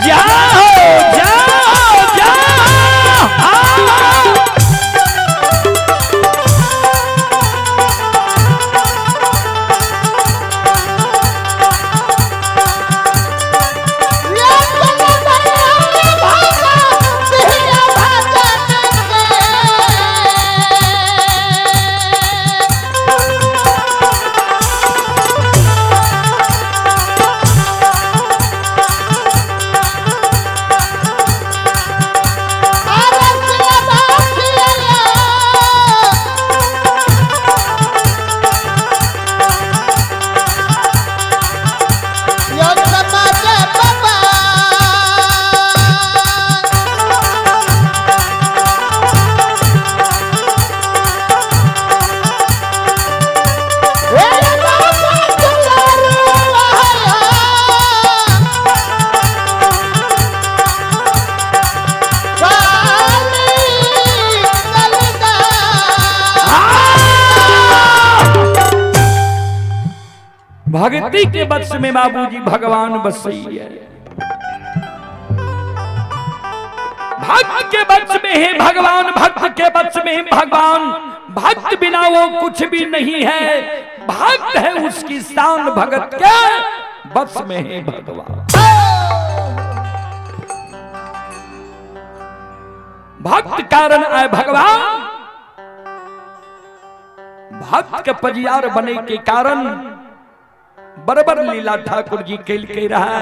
जाओ जाओ जाओ, आओ। भक्ति के वश में बाबूजी भगवान बसई है। भक्त के वश में है भगवान, भक्त के वश में है भगवान। भक्त बिना वो कुछ भी नहीं है, भक्त है उसकी शान, भगत के वश में है भगवान। भक्त कारण आए भगवान, भक्त के परियार बने के कारण बरबर लीला ठाकुर जी केल के रहा।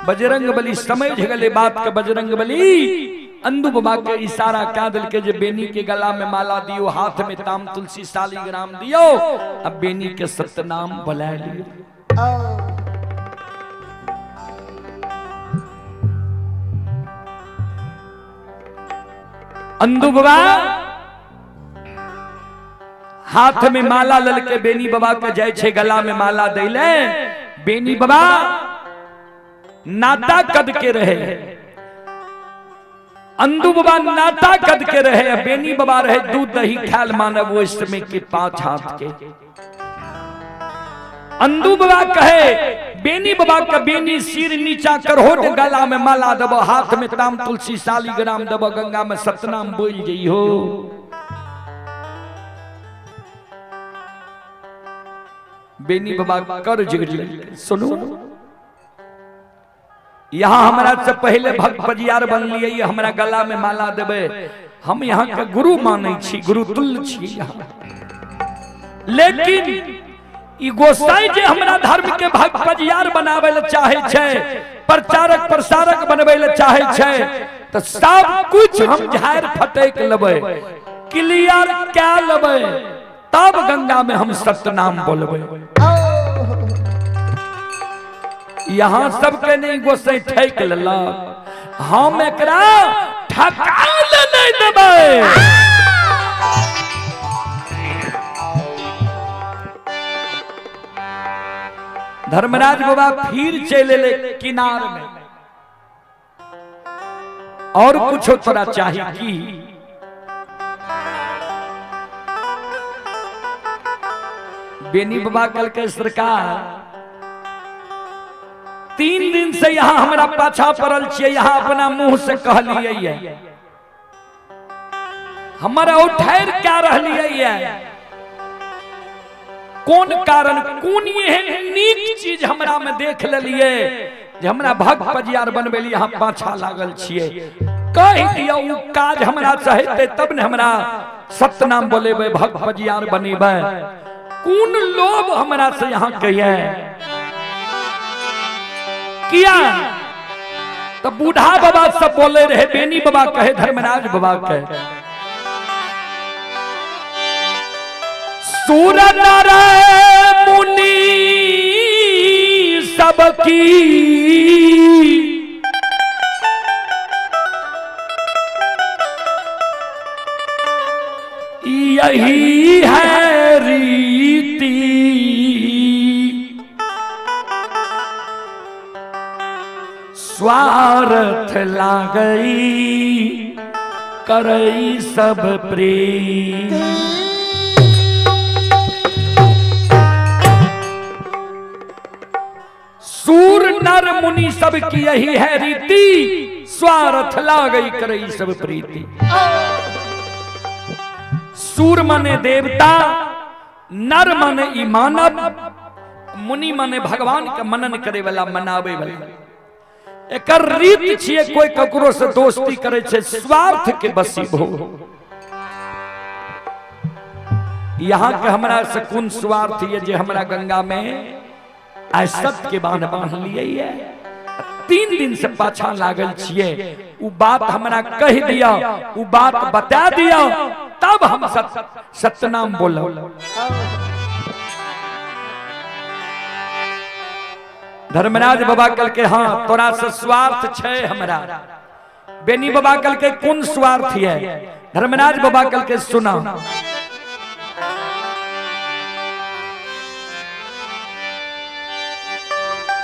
बजरंग बली समझ गले बात के, बजरंग बली अंदू बाबा के इशारा क्या दिल के जे बेनी के गला में माला दियो, हाथ में ताम तुलसी शालिग्राम दियो, अब बेनी के सतनाम बुला लियो। अंदू बाबा हाथ में माला ललके बेनी बाबा के जाय छे, गला में माला दैले। बेनी बाबा नाता कद के रहे, अंदू बाबा नाता कद के रहे, बेनी बाबा रहे दूध दही ख्याल मानव वो समय के 5 हाथ के। अंदू बाबा कहे बेनी बाबा के बेनी सिर नीचा कर होट, गला में माला दबो, हाथ में ताम तुलसी शालिग्राम दबो, गंगा में सतनाम बोल जइहो। बेनी बाबा कर जिगरी सुनो, यहाँ हमरा से पहले भक्त बजियार बन लिए, हमरा गला में माला देबे, हम यहाँ के गुरु मानै छी, गुरु तुल्य छी यहाँ। लेकिन ई गोसाई जे हमरा धर्म के भक्त बजियार बनावे ले चाहे छै, प्रचारक प्रसारक बनवे ले चाहे छै, तो सब कुछ हम झाड़ फटक लेबै, क्लियर क्या लेबै, तब गंगा में हम सतनाम बोलबै। यहाँ सबके नहीं गोसाई ठेक लेलक, हम एकरा ठकाल नहीं देबै। धर्मराज बाबा फिर चले ले किनार में, और कुछ तोरा चाहिए की? बेनी बाबा कल के सरकार 3 दिन से यहाँ हमरा पाछा पड़ल छियै, यहाँ अपना मुंह से कहलियै, हमारा ठहर क्या रहलियै, कोन कारण, कोन एहन नीक चीज हमरा में देख लेलियै जे हमरा भक्त पजियार बनबे लिए यहाँ पाछा लागल छियै। कहि दियौ उ काज हमरा चाहते तब ने हमरा सतनाम बोलेबै, भक्त पजियार बनेबै। कोन लोभ हमरा से यहाँ कहिए किया? तो बूढ़ा बाबा सब बोले रहे, बेनी बाबा कहे, धर्मराज बाबा कहे, सूर नर मुनि सब सबकी यही है रीति। स्वार्थ लागई करई सब प्रीति। सूर नर मुनि सब की यही है रीति, स्वार्थ लागई करई सब प्रीति। सूर माने देवता, नर माने ई मानव, मुनि माने भगवान के मनन करे वाला, मनावे वाला। एकर रीत छिए कोई ककरो से दोस्ती करे छे स्वार्थ के बसी भो। यहाँ के हमरा से कोन स्वार्थ ये जे हमरा गंगा में आइ सत्य के बांध बांध लिए ये 3 दिन से पाछा लागल छिए, उ बात हमरा कह दिया, उ बात बता दिया, तब हम सत्यनाम बोलो। धर्मराज बाबा कल के हाँ तोरा से स्वार्थ छे हमरा। बेनी बाबा कल के कौन स्वार्थ है? धर्मराज बाबा कल के सुना,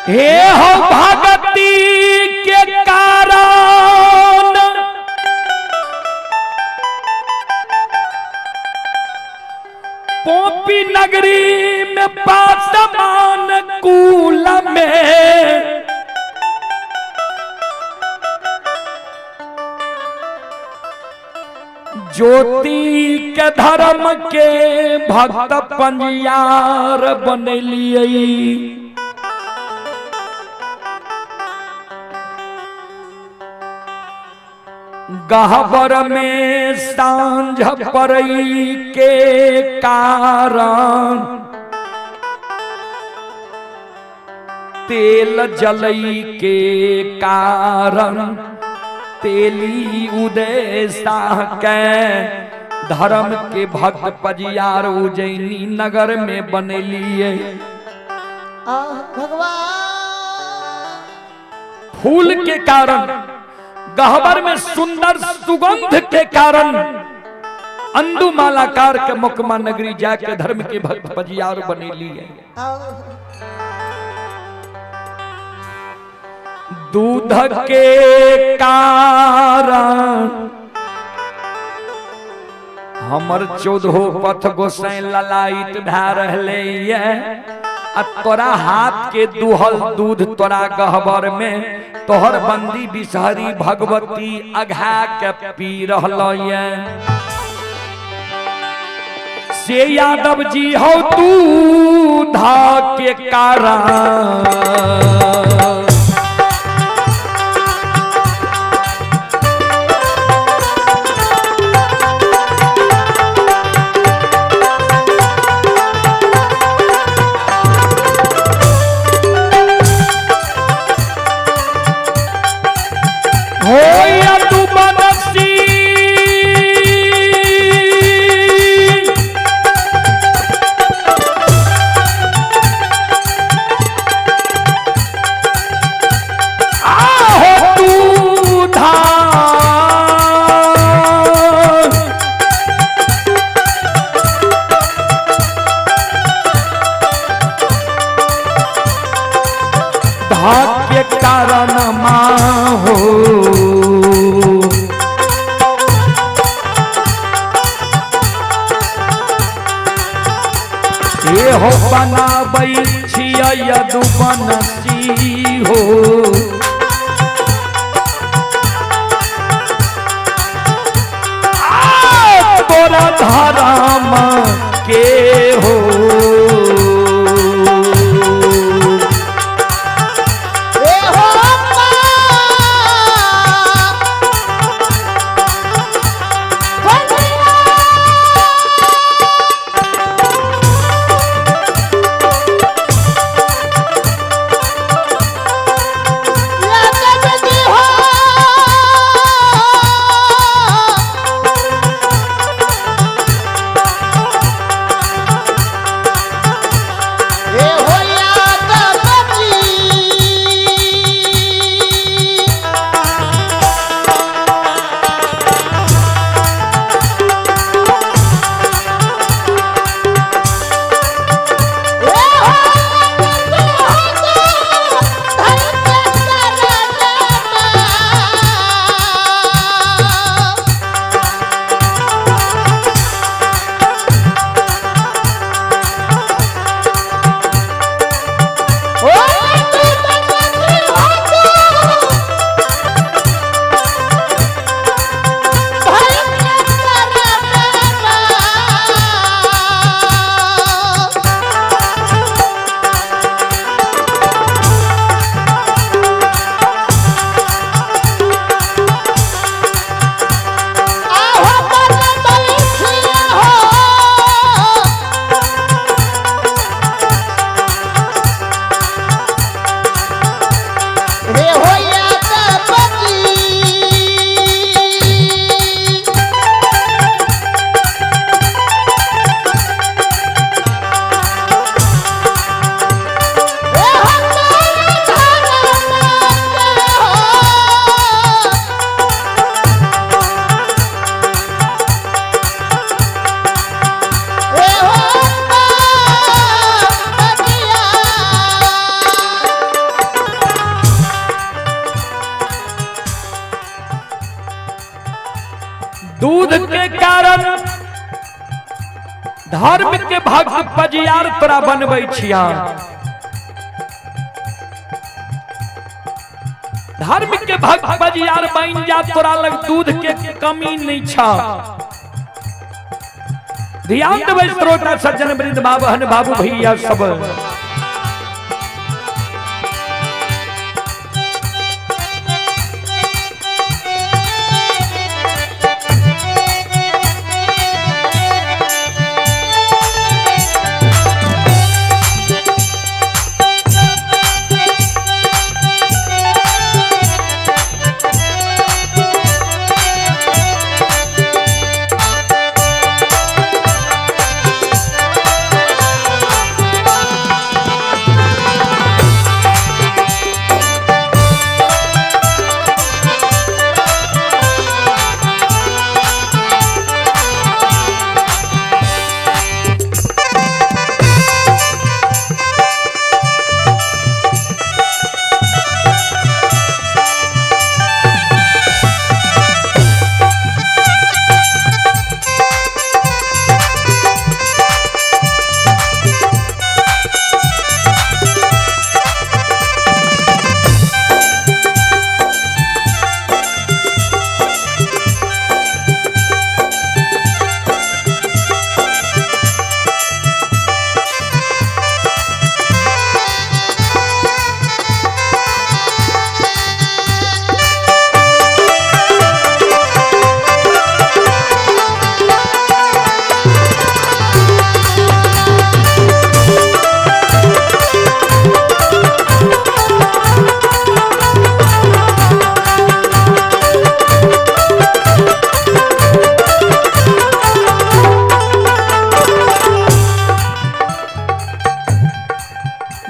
हे हो भगती के कारण पोपी नगरी में पासमान कूल में ज्योति के धर्म के भक्त पंजियार बनलिए। गहबर में सांझ परई के कारण तेल जलई के कारण तेली उदय शाह के धर्म के भक्त पजियार उज्जैनी नगर में बनेलिए। भगवान फूल के कारण, गहबर में सुंदर सुगंध के कारण अंदु मालाकार के मुकमा नगरी जाके धर्म के भक्त पजियार बनेली है। दूध के कारण हमर 14 पथ गोसाई ललायित भए रहले ये, आ तोरा हाथ के दुहल दूध तोरा गहबर में तोहर बंदी बिसहरी भगवती अघा के पी रहल ये। से यादव जी हो दूध के कारण के कारण माँ हो ये हो बनाबै छियै यदुवंशी हो। तोरा धर्म के हो दूध के कारण धर्म के भक्त पजियार तोरा बनबै छिया। धर्म के भक्त पजियार बन जा, तोरा लग दूध के कमी नहीं छ। ध्यान देबै श्रोता सज्जन वृंद, माँ बहन बाबू भैया सब।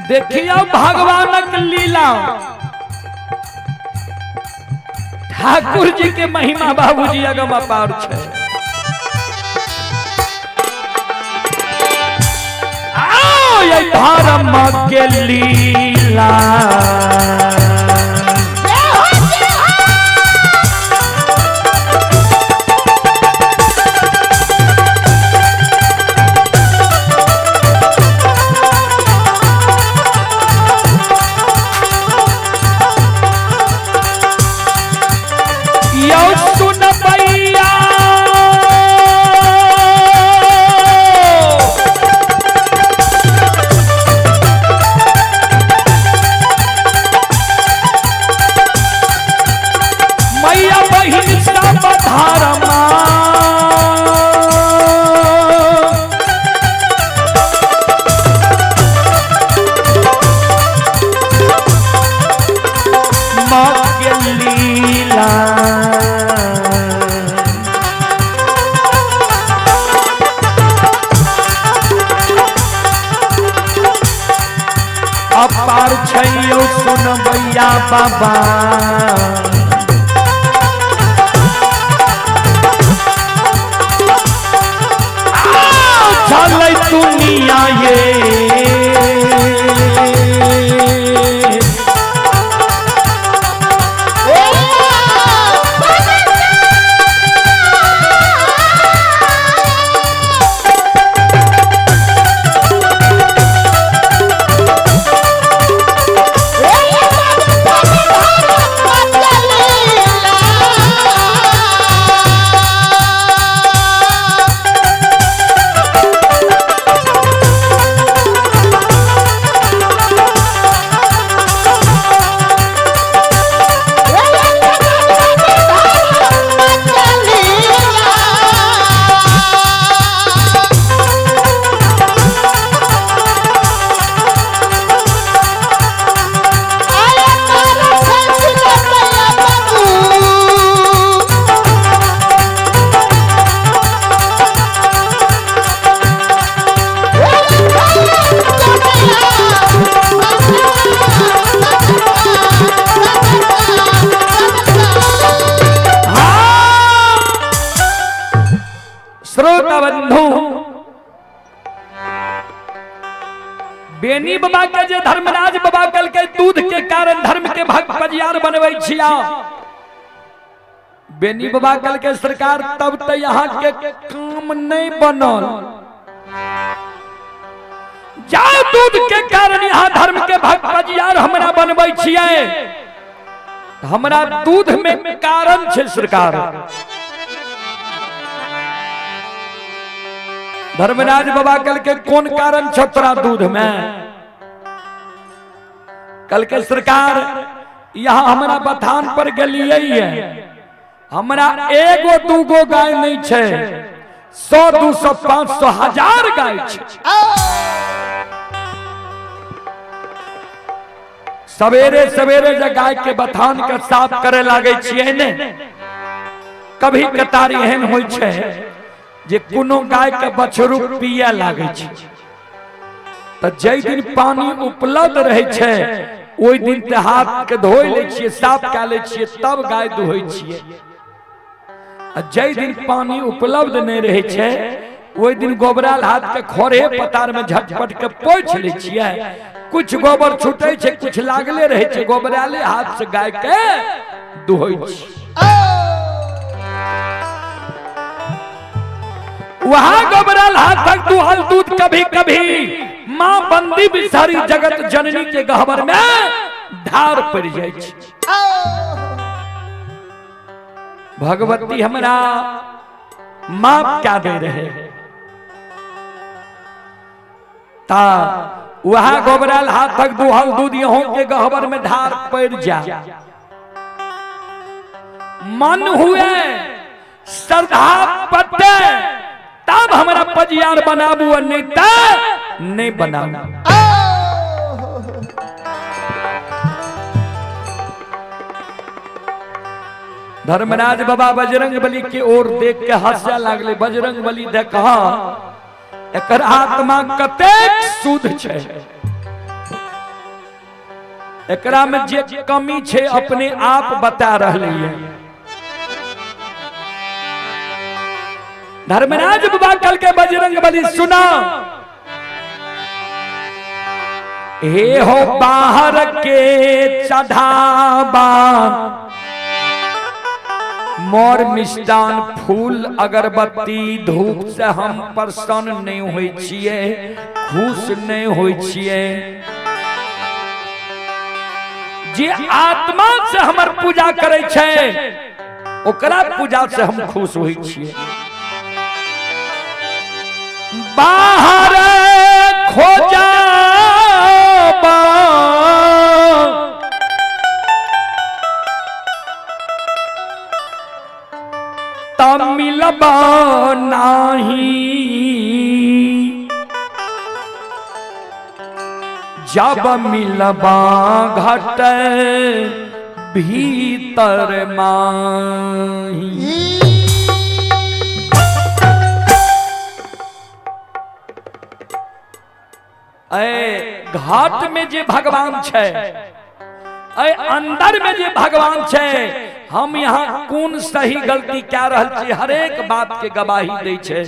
देखियो भगवानक लीला, ठाकुर जी के महिमा बाबूजी अगम अपार छै। आओ ये धर्म के लीला, यौ सुन भैया, मैया बहिन सब धर्मा, माँ के लीला। अपार छैयौ सुनबैया बाबा, चलै दुनिया ये। श्रोता बंधु, बेनी बाबा के जे धर्मराज बाबा कल के दूध के कारण धर्म के भक्त पजियार बनबै छिया। बेनी बाबा कल के सरकार तब तो यहाँ के काम नहीं बनल। जाओ दूध के कारण यहाँ धर्म के भक्त पजियार हमरा बनबै छियै, हमरा दूध में कारण छै सरकार। धर्मराज बाबा कल के कोन कारण छौ तोरा दूध में? कल के सरकार यहाँ हमरा बथान पर गेलियै है, हमरा एगो दूगो गाय नहीं छै, 100 200 500 1000 गाय छै। सवेरे सवेरे जे गाय के बथान के साफ करे लागे छियै ने, कभी कतार एहन होइ छै जे कोनो गाय के बछरू पिए लागे छै, तऽ जाहि दिन पानी उपलब्ध रहै छै ओहि दिन तऽ हाथ के धोइ लै छियै, साफ कए लै छियै, तब गाय दुहै छियै। आ जाहि दिन पानी उपलब्ध नहि रहै छै ओहि दिन गोबराल हाथ के खोरे पतार में झटपट के पोछि लै छियै, कुछ गोबर छूटै छै कुछ लागले रहै छै, गोबराले हाथ से गाय के दुहै छियै। वहां गोबराल हाथक दुहल दूध कभी कभी मां बंदी बिसारी जगत जननी के गहबर में धार पड़ जाइ छै। भगवती हमरा माफ क्या दे रहे ता वहां गोबराल हाथक दुहल दूध यहों के गहबर में धार पड़ जा। मन हुए श्रद्धा पते तब हमरा पजियार बनाबू और नहीं त नहीं बनाबू। धर्मराज बाबा बजरंग बली के ओर देख के हंसे लागले। बजरंग बली देख एकर आत्मा कतेक शुद्ध छै, एकरा में जे कमी छै अपने आप बता रहले है। धर्मराज बाबा कल के बजरंग बली सुना, हे हो बाहर के चढ़ावा मोर मिष्टान फूल अगरबत्ती धूप से हम प्रसन्न नहीं होई छियै, खुश नहीं होई छियै। जे आत्मा से हमर पूजा करै छै ओकरा पूजा से हम खुश होई छियै। बाहर खोजा मिलबा नाही, जब मिलबा घट भीतर माही। ऐ घाट में जे भगवान छै, ऐ अंदर में जे भगवान छै, हम यहाँ कोन सही गलती क्या रहल छी हरेक बात के गवाही दै छै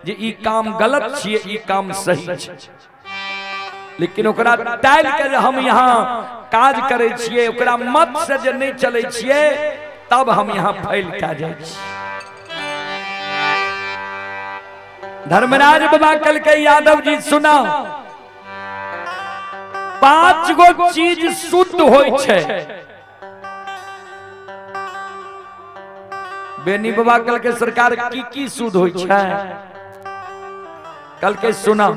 जे ई काम गलत छियै, ई काम सही छै। लेकिन ओकरा टालि के जे हम यहाँ काज करै छियै, ओकरा मत से जे नहीं चलै छियै, तब हम यहाँ फैल के जाइ छी। धर्मराज बाबा कल के यादव जी सुना, 5 गो चीज शुद्ध होई छै। बेनी बाबा कल के सरकार की की शुद्ध होई छै? कल के सुना,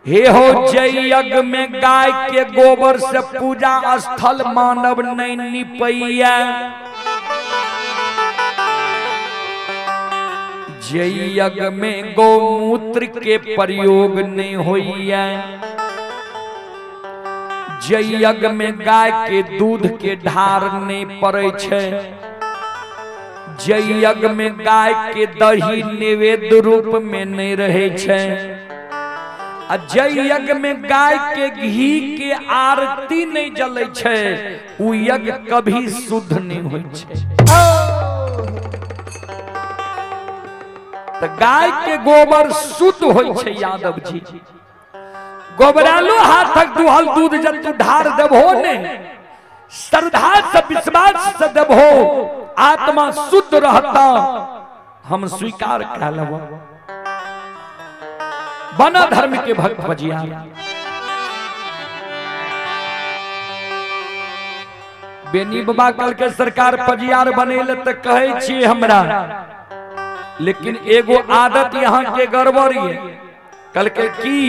हे हो जय यज्ञ में गाय के गोबर से पूजा स्थल मानव नहीं निपैया, जय यज्ञ में गौमूत्र के प्रयोग नहीं होइया, जय यज्ञ में गाय के दूध के ढार नहीं पड़े छै, जय यज्ञ में गाय के दही नैवेद्य रूप में नहीं रहे छै, आ जय यज्ञ में गाय के घी के आरती नहीं जले छै, उ यज्ञ कभी शुद्ध नहीं होई छै। तो गाय के गोबर शुद्ध होई छै यादव जी। गोबरालो हाथक दुहल दूध जब तू ढार देबहो ने, श्रद्धा से विश्वास से देबहो, आत्मा शुद्ध रहता, हम स्वीकार कर लेबो। बना धर्म के भक्त बजिया। बेनी बाबा कल के सरकार पजियार बनेले त कहै छी हमरा, लेकिन एगो आदत यहाँ के गड़बड़ ये कल के की,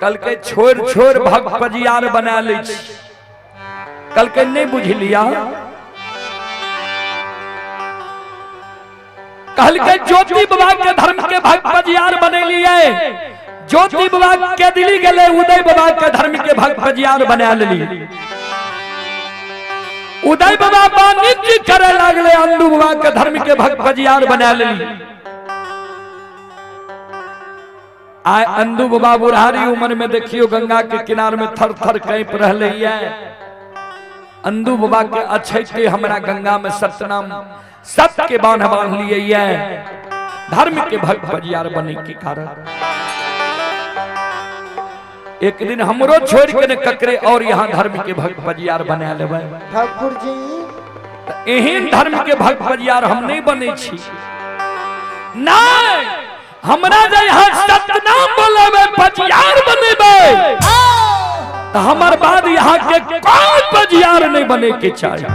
कल के छोड़ छोड़ भक्त पजियार बना लै छी। कल के नहीं बुझलिया, कल के ज्योति बाबा के धर्म के भक्त पजियार बनेलिए, ज्योति बाबा के दिल्ली गेले उदय बाबा के धर्म के भक्त पजियार बना लेली। उदय बाबा वाणिज्य करे लागले, अंडू बाबा के धर्म के भक्त पजियार बना लेली। आय अंडू बाबा बुढ़ारी उम्र में देखियो गंगा के किनार में थर थर कांपि रहले ये। अंडू बाबा के अछैते हमरा गंगा में सतनाम सत के बांध बांध लिए ये धर्म के भक्त पजियार बने के कारण। एक दिन हमरो छोड़ के ने ककरे और यहाँ धर्म के भक्त पजियार बना लेबै। ठाकुर जी एहन धर्म के भक्त पजियार हम नहीं बने छी। नहीं, हमरा जे यहाँ सतनाम बोलेबै पजियार बनेबै तो हमर बाद यहाँ के कोई पजियार नहीं बने के चाहिए।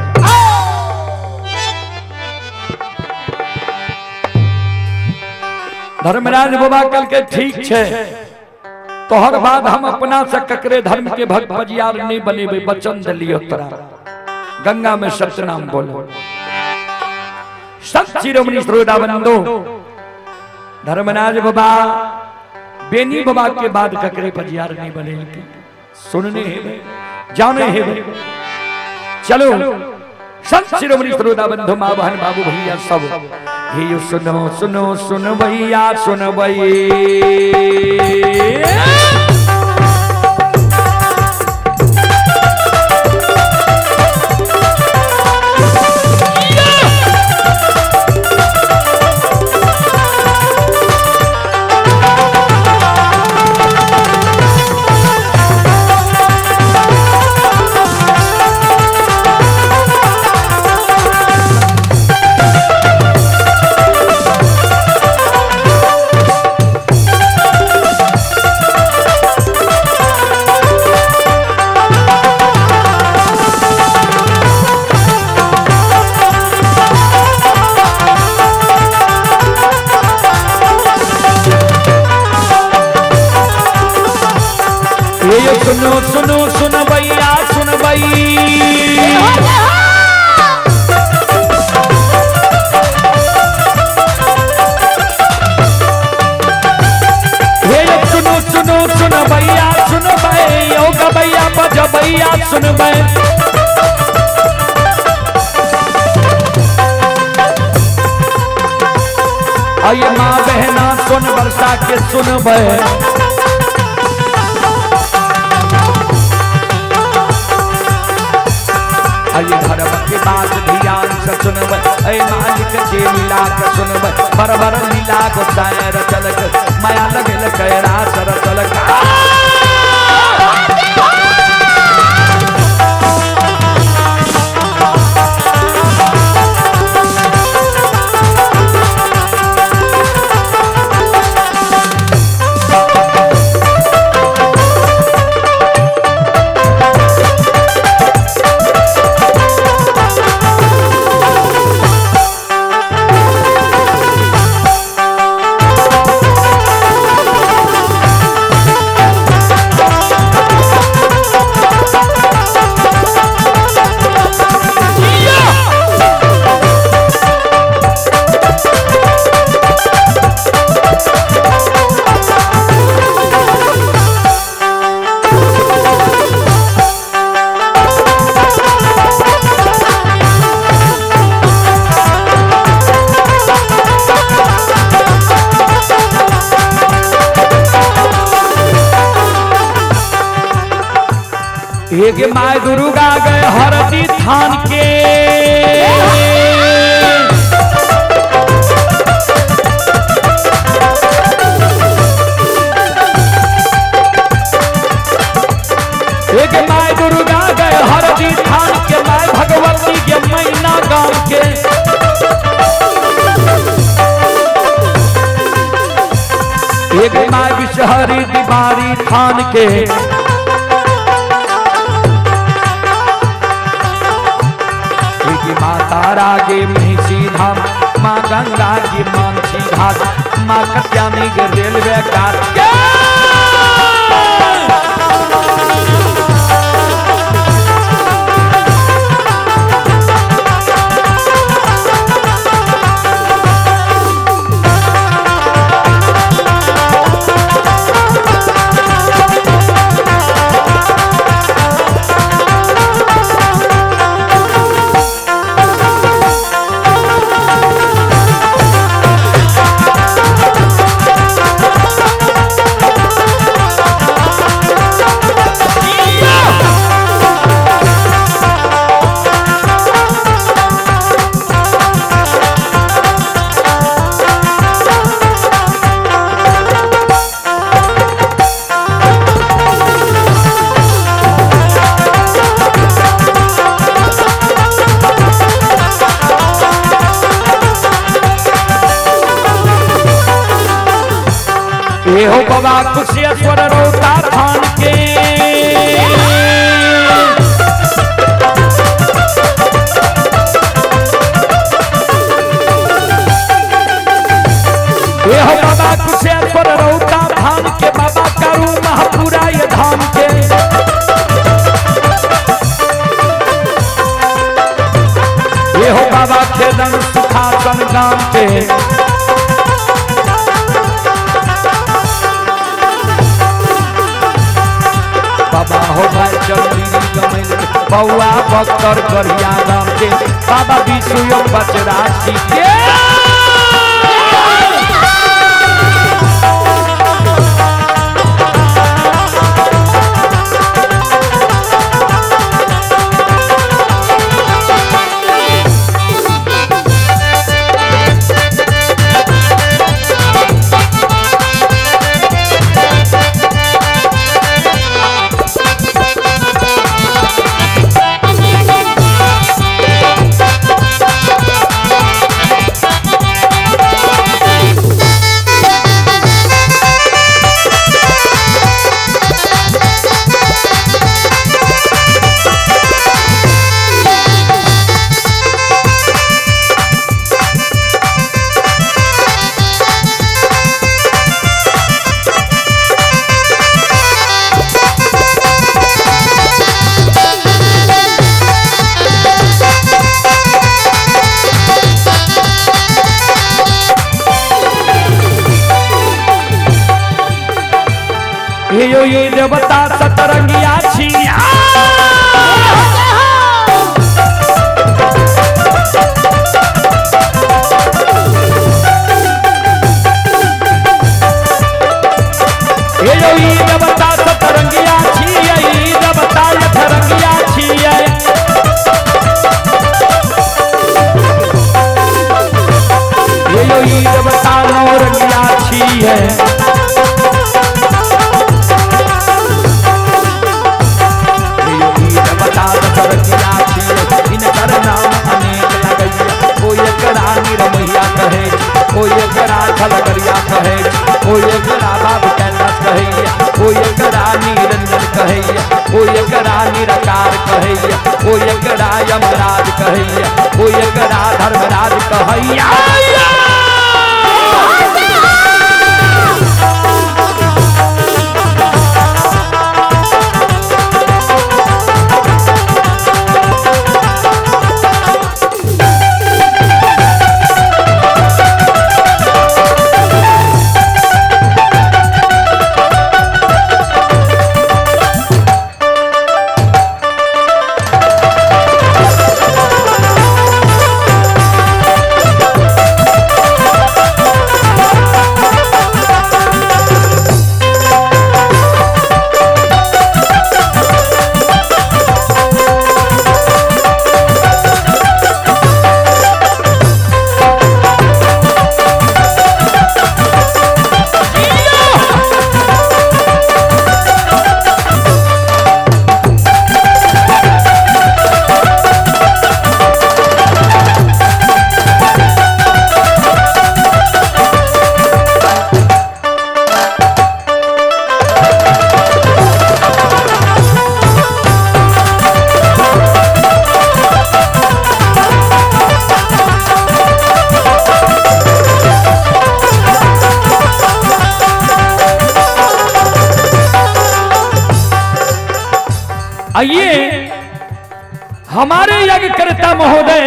धर्मराज बाबा कल के ठीक छे, तोहर बाद हम अपना से ककरे धर्म के भक्त पजियार नहीं बनेबै, वचन दिलियो तोरा। गंगा में सतनाम बोलो। सत शिरोमणि श्रोता बंधु, धर्मराज बाबा बेनी बाबा के बाद ककरे पजियार नहीं बनेलके। सुनने हेबै, जाने हेबै। चलो संत शिरोमणि श्रोता बंधु, माँ बहन बाबू भैया सब, हे सुनो सुनो सुन भैया सुन भैया। सुनो सुनो सुन भैया सुन भैया। हे सुनो सुनो सुन भैया सुन भैया, ओ गबैया बज भैया सुन भैया। आइए माँ बहना सुन बरसा के सुन भैया। आइए धर्म के बात ध्यान से सुनबै, ऐ मालिक के लीला के सुनबै, बरबर लीला गोसाई रचलक, माया लगल कैरास रचलक। एक my Durga गए हरदी थान के, एक my Durga गए हरदी थान के, my Bhagwati के मैना गांव के। एक my Bishahari दीवारी थान के। एक माँ तारा के महिषी धाम, माँ गंगा की मानसी घाट, माँ कत्यानी के रेलवे घाट के। ये हो बाबा कुशेश्वर रोता थान के। ये हो बाबा कुशेश्वर रोता थान के, बाबा करू महापुरा ये धाम के। ये हो बाबा खेदन सुखासन गाम के। बाबा हो भाई चंदी गमन बउआ बक्तर करिया गाम के, बाबा विष्णु बचरासी के। यो ये देवता सतरंगिया छिया। यो ये देवता सतरंगिया छिया, ये देवता यथरंगिया छिया। यो ये देवता नौरंगिया छिया। ओ एकरा यमराज कहैया, ओ एकरा धर्मराज कहैया। आइए हमारे यज्ञकर्ता महोदय,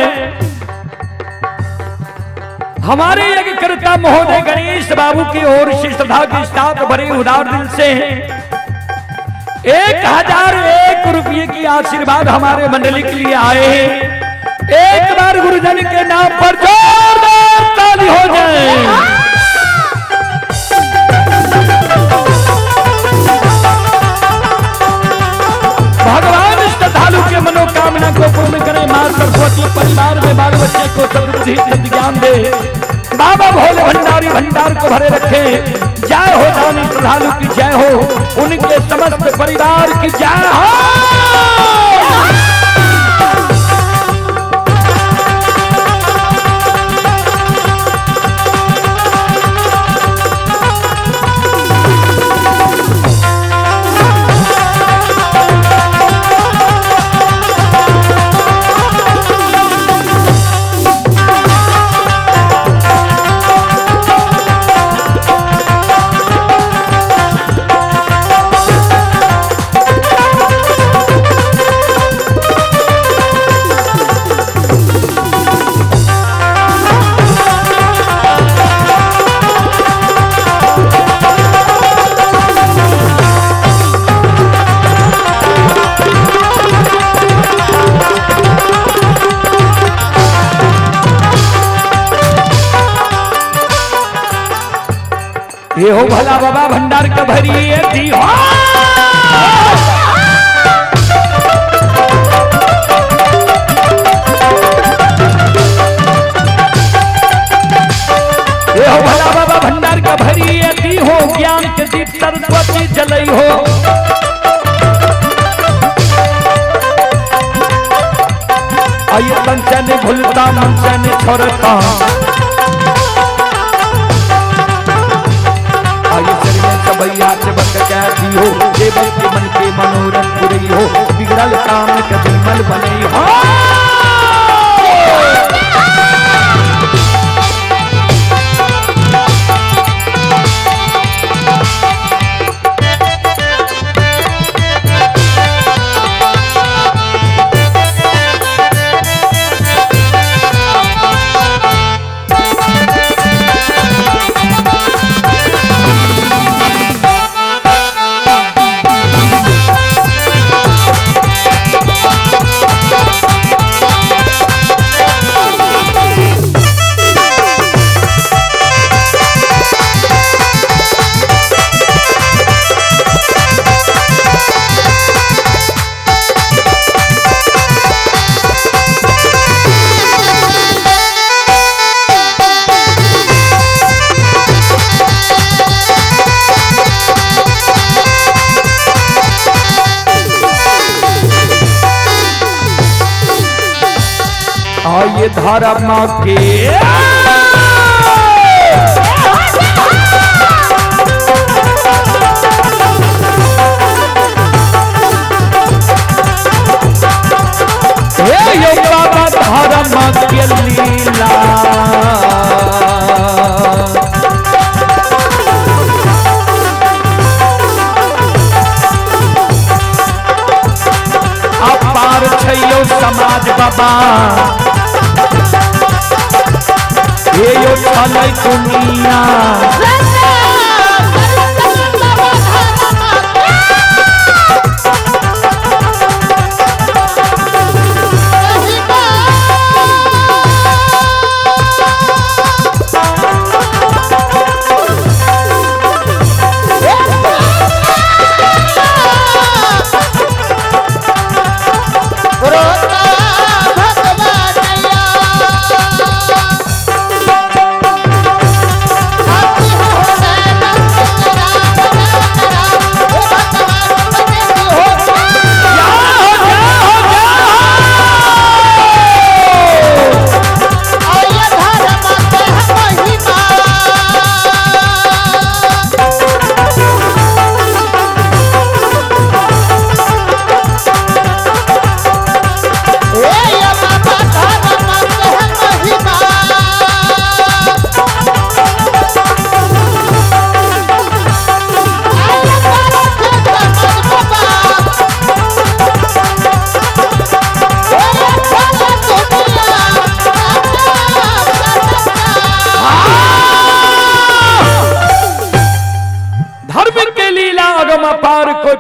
हमारे यज्ञकर्ता महोदय गणेश बाबू की ओर से श्रद्धा के साथ भरे उदार दिल से 1001 रुपये की आशीर्वाद हमारे मंडली के लिए आए हैं। एक बार गुरुजन के नाम पर जोरदार ताली हो जाए। भगवान श्रद्धालु के मनोकामना को पूर्ण करें। माँ सरस्वती परिवार में बाल बच्चे को सद्बुद्धि ज्ञान दे। बाबा भोले भंडारी भंडार को भरे रखे। जय हो दानी श्रद्धालु की जय हो, उनके समस्त परिवार की जय हो। ये हो भला बाबा भंडार का भरी दी हो। ये हो भला बाबा भंडार का भरी दी हो, ज्ञान के दीप सरस्वती जलई हो। आइए कंचन भूलता मंचन छोड़ता, भैया चबक कैसी हो, देवक के मन के मनोरथ पुरई हो, बिगड़ल काम के निर्मल बनई हो। आइए धारा माँ के हे यो बाबा धारा माँ के लीला। अपार छैयो समाज बाबा, हे यो छलै दुनिया। भगवान।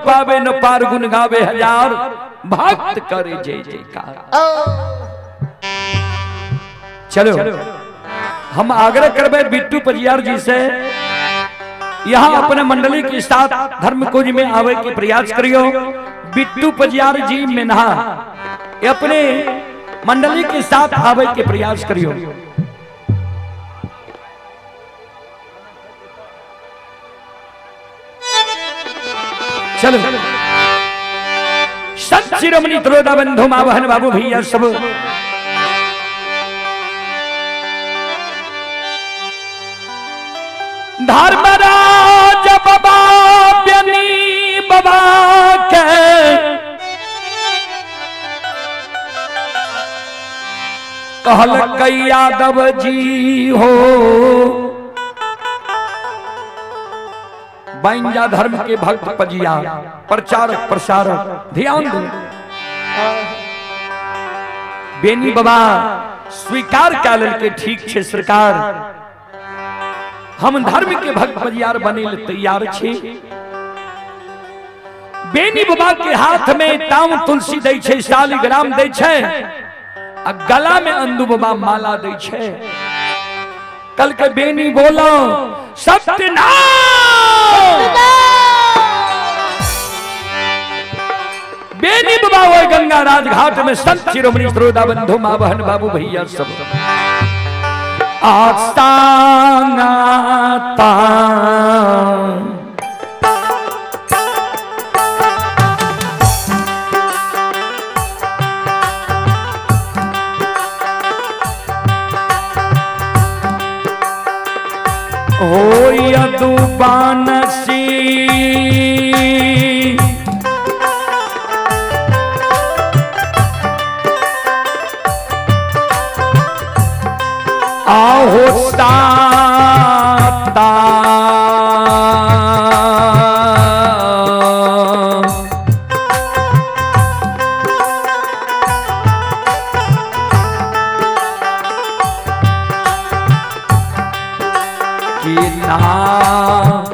पावे न पार, गुण गावे हजार, भक्त करे जय जयकार। चलो हम आग्रह करबे बिट्टू पजियार जी से यहाँ अपने मंडली के साथ धर्म कुंज में आवे के प्रयास करियो। बिट्टू पजियार जी मेन्हा अपने मंडली के साथ आवे के प्रयास करियो। चलो संत शिरोमणि त्रोदा बंधु माँ बहन बाबू भैया सब धर्मराज बाबा प्यानी बाबा के कहल यादव जी हो, बैंजा धर्म के भक्त पजिया प्रचारक प्रसारक ध्यान दो। बेनी बाबा स्वीकार कर के ठीक छे सरकार, हम धर्म के भक्त पजियार बने तैयार छे। बेनी बाबा के हाथ में ताम तुलसी दै छे, शालिग्राम दै छे, आ गला में अंदू बाबा माला दै छे। कल के बेनी बोलो सत्यनाम। बेनी बाबा वो गंगा राजघाट में संत शिरोमणि श्रोता बंधु माँ बहन बाबू भैया सब आस्ताना हो यदुबानसी आहो साता की नामा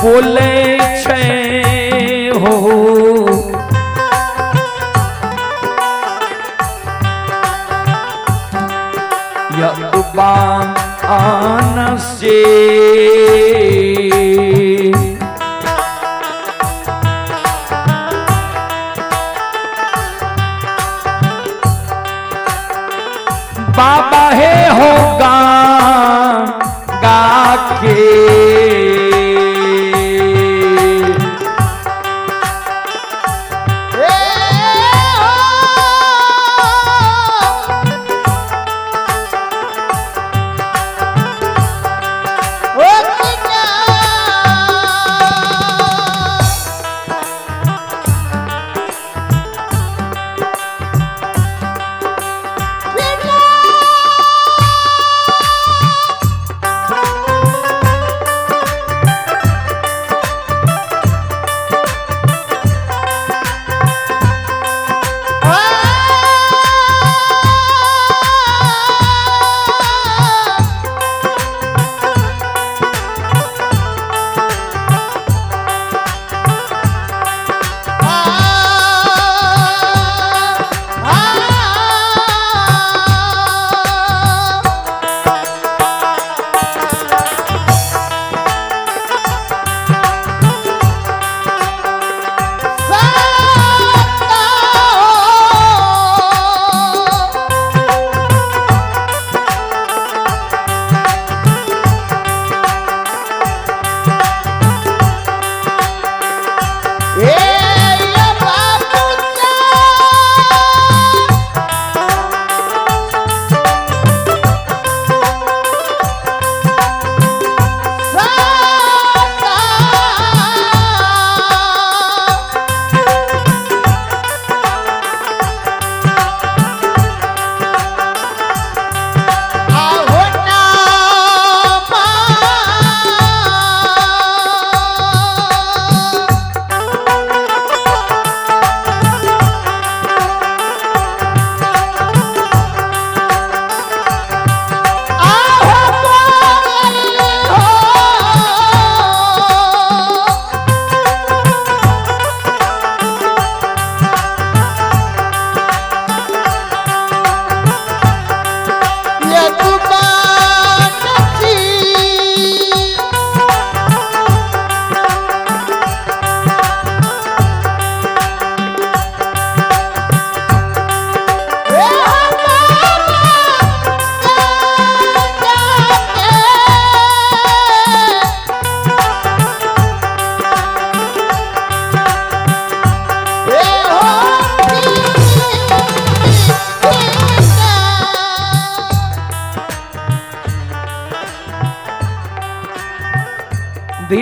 बोले छे हो यदुबान से बाबा हे होगा गा के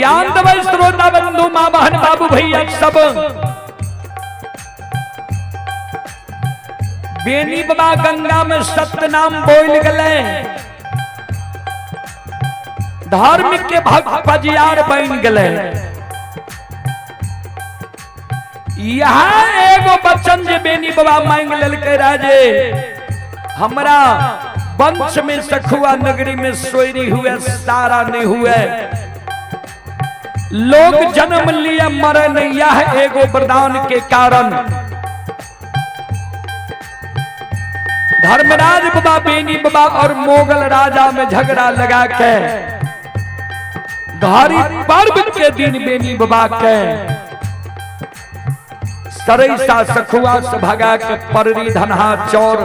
ध्यान देबै श्रोता बंधु माँ बहन बाबू भैया सब। बेनी बाबा गंगा में सत्यनाम बोल गए, धर्म के भक्त पजियार बन गए। यहाँ एगो वचन जे बेनी बाबा मांग लेलकै राजे, हमरा वंश में सखुआ नगरी में सोयरी हुए सारा नहीं हुए, लोग जन्म लिए मरे नहीं, यह एगो वरदान के कारण धर्मराज बाबा बेनी बाबा और मोगल राजा में झगड़ा लगा के घड़ी पर्व के दिन बेनी बाबा के सरैसा सखुआ से भगा के पररी धनहा चौर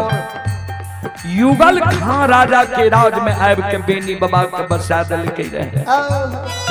युगल खां राजा के राज में आबि के बेनी बाबा के बसा देलकै रहे।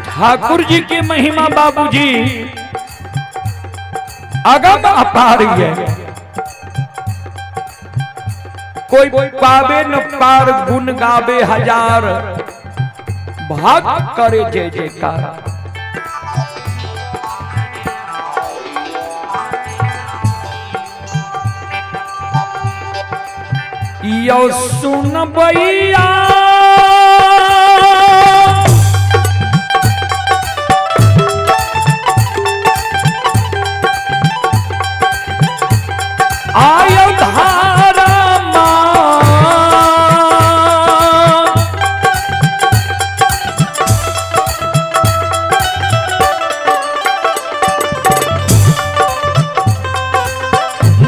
ठाकुर जी की महिमा बाबूजी अगम अपार है, कोई पावे न पार गुण गावे हजार, भक्त करे जय जयकार। यो सुन भैया आयो धारा माँ,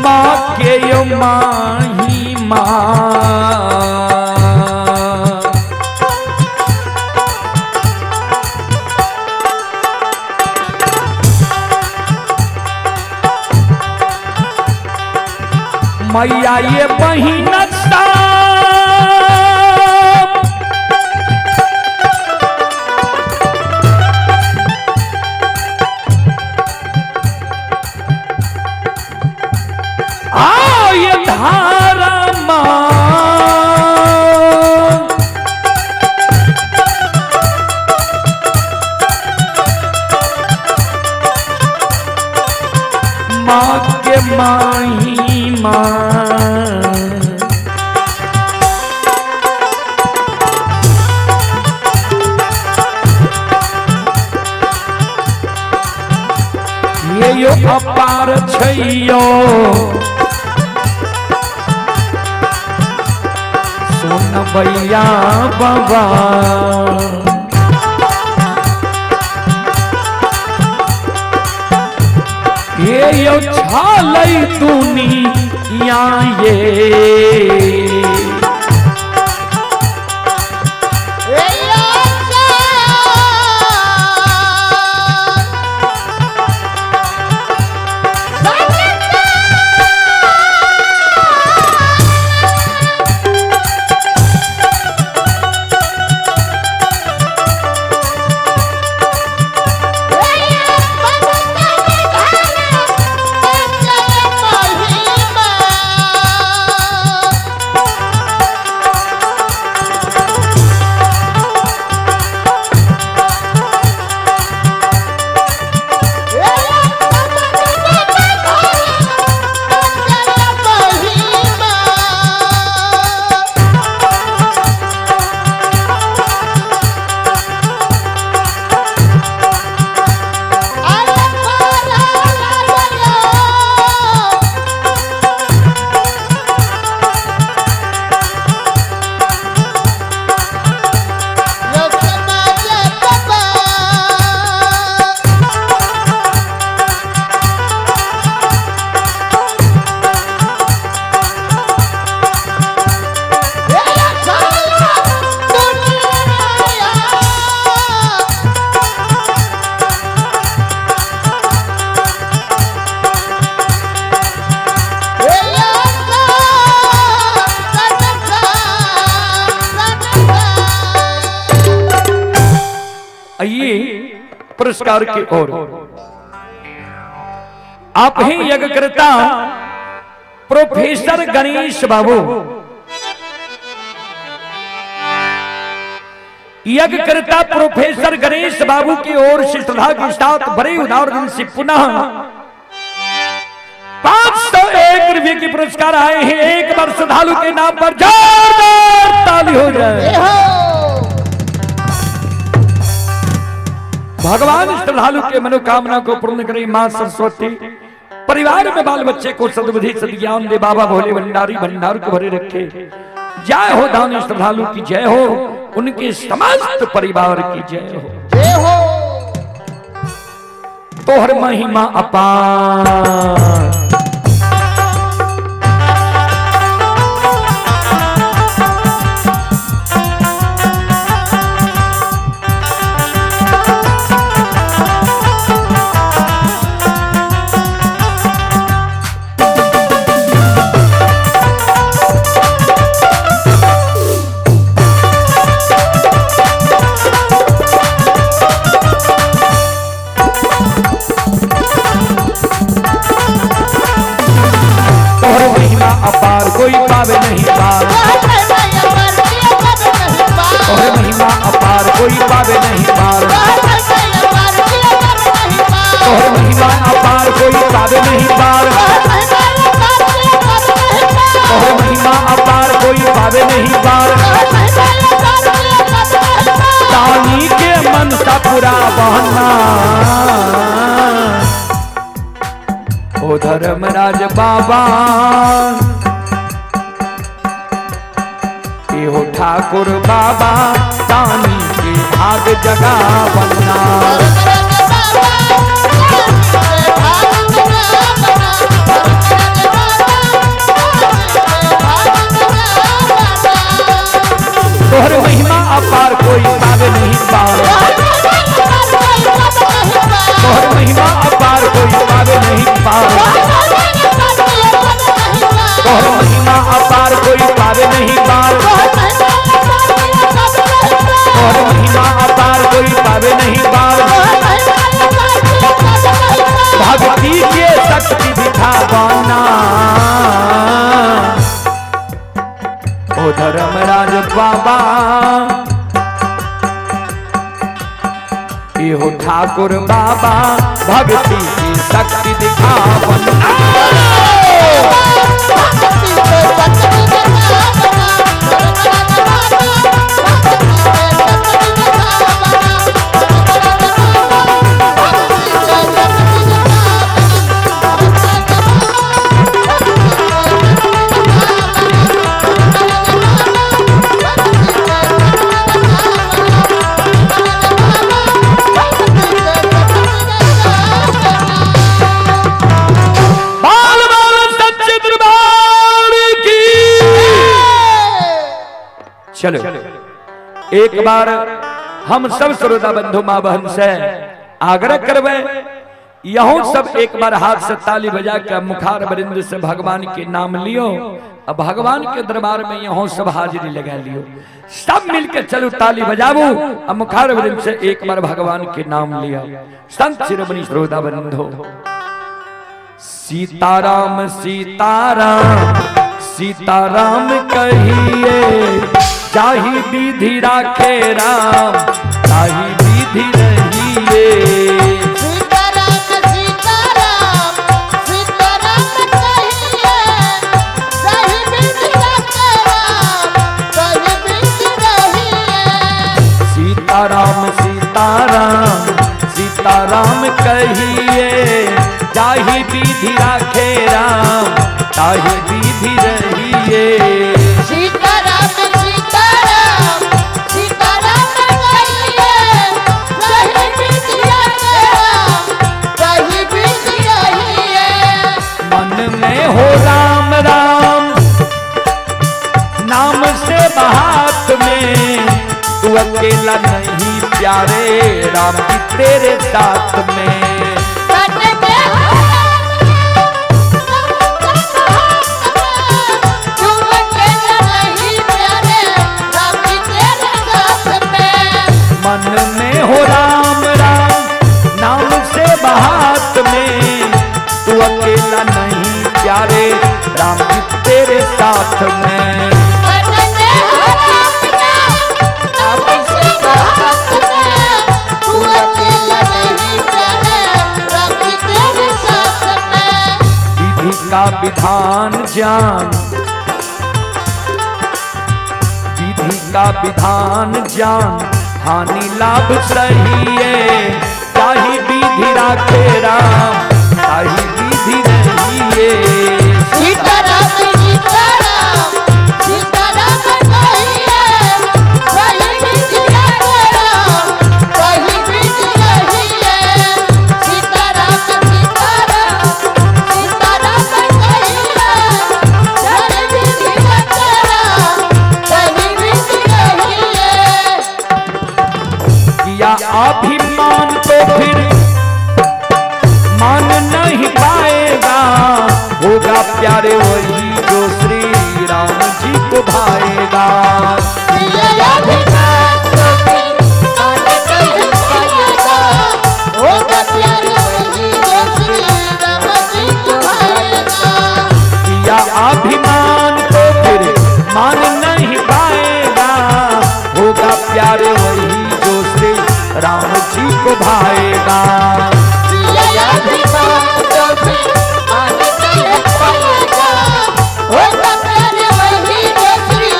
माँ के यो माही माँ, मैया ये बहिन आय धारा माँ, माँ के माही माँ, ये यो अपार छैयो सुन भैया बाबा, हे यो छालै दुनिया ये। आइए पुरस्कार की ओर। आप ही यज्ञकर्ता प्रोफेसर गणेश बाबू, यज्ञकर्ता प्रोफेसर गणेश बाबू की ओर से श्रद्धा के साथ बड़े उदार दिल से पुनः 501 रुपये के पुरस्कार आए हैं। एक बार श्रद्धालु के नाम पर जोरदार ताली हो जाए। भगवान श्रद्धालु के मनोकामना को पूर्ण करें। मां सरस्वती परिवार में बाल बच्चे को सद्बुद्धि सद्ज्ञान दे। बाबा भोले भंडारी भंडार को भरे रखे। जय हो दानी श्रद्धालु की जय हो, उनके समस्त परिवार की जय हो। जय हो। तोहर महिमा अपार। अपार कोई पावे नहीं पार। तोहर महिमा अपार कोई पावे नहीं पार। तोहर महिमा अपार कोई पावे नहीं पार। तोहर महिमा अपार कोई पावे नहीं पार। तानी के मन सा पूरा बहना। ओ धर्मराज बाबा हो ठाकुर बाबा, तानी के भाग जगा बन्ना। तोहर महिमा अपार कोई पावे नहीं पार। तोहर महिमा अपार कोई पावे नहीं पार। तोहर महिमा अपार कोई पावे नहीं पार। तोहर महिमा अपार कोई पावे नहीं पार। भक्ति के शक्ति दिखा बना। ओ धर्मराज बाबा हो ठाकुर बाबा, भक्ति की शक्ति दिखा बना। चलो एक बार हम सब श्रोता बंधु माँ बहन से आग्रह करवे, यहो सब एक बार हाथ से ताली बजा कर मुखार बरिंद से भगवान के नाम लियो। अब भगवान के दरबार में यहो सब हाजिरी लगा लियो। सब मिलकर चलो ताली बजाबू अब मुखार बरिंद से एक बार भगवान के नाम लियो। संत शिरोमणि श्रोता बंधु, सीताराम सीताराम सीताराम कहिए, जाहि विधि राखे राम ताहि विधि रहिए। सीताराम सीताराम सीताराम कहिए, जाहि विधि राखे राम ताहि विधि रहिए। सीताराम सीताराम सीताराम कहिए, जाहि विधि राखे राम ताहि विधि रहिए। सीताराम सीताराम सीताराम कहिए, जाहि विधि राखे राम ताहि विधि रहिए। मन में हो राम राम नाम से हाथ में, तू अकेला नहीं प्यारे राम जी तेरे साथ में। मन में हो तू अकेला नहीं प्यारे राम जी तेरे साथ में। मन में हो राम राम नाम से हाथ में, तू अकेला नहीं प्यारे राम जी तेरे साथ में। मन में हो राम नाम से हाथ में, तू अकेला नहीं प्यारे राम जी तेरे साथ में। विधि का विधान जान, विधि का विधान जान, हानि लाभ सही है, ताहि विधि राखे राम ताहि विधि रहिए। सीताराम सीताराम सीताराम कहिए, ताहि विधि राखे राम ताहि विधि रहिए। सीताराम सीताराम सीताराम कहिए, ताहि विधि राखे राम ताहि विधि रहिए। किया अभिमान तो फिर मान नहीं पाएगा, होगा प्यारे वही जो श्री राम जी को भाएगा। किया अभिमान तो फिर मान नहीं पाएगा, होगा प्यारे वही जो श्री राम जी को भाएगा। किया अभिमान तो फिर मान नहीं पाएगा, होगा प्यारे वही जो श्री राम जी को भाएगा। किया अभिमान तो फिर मान नहीं पाएगा, होगा प्यारे वही जो श्री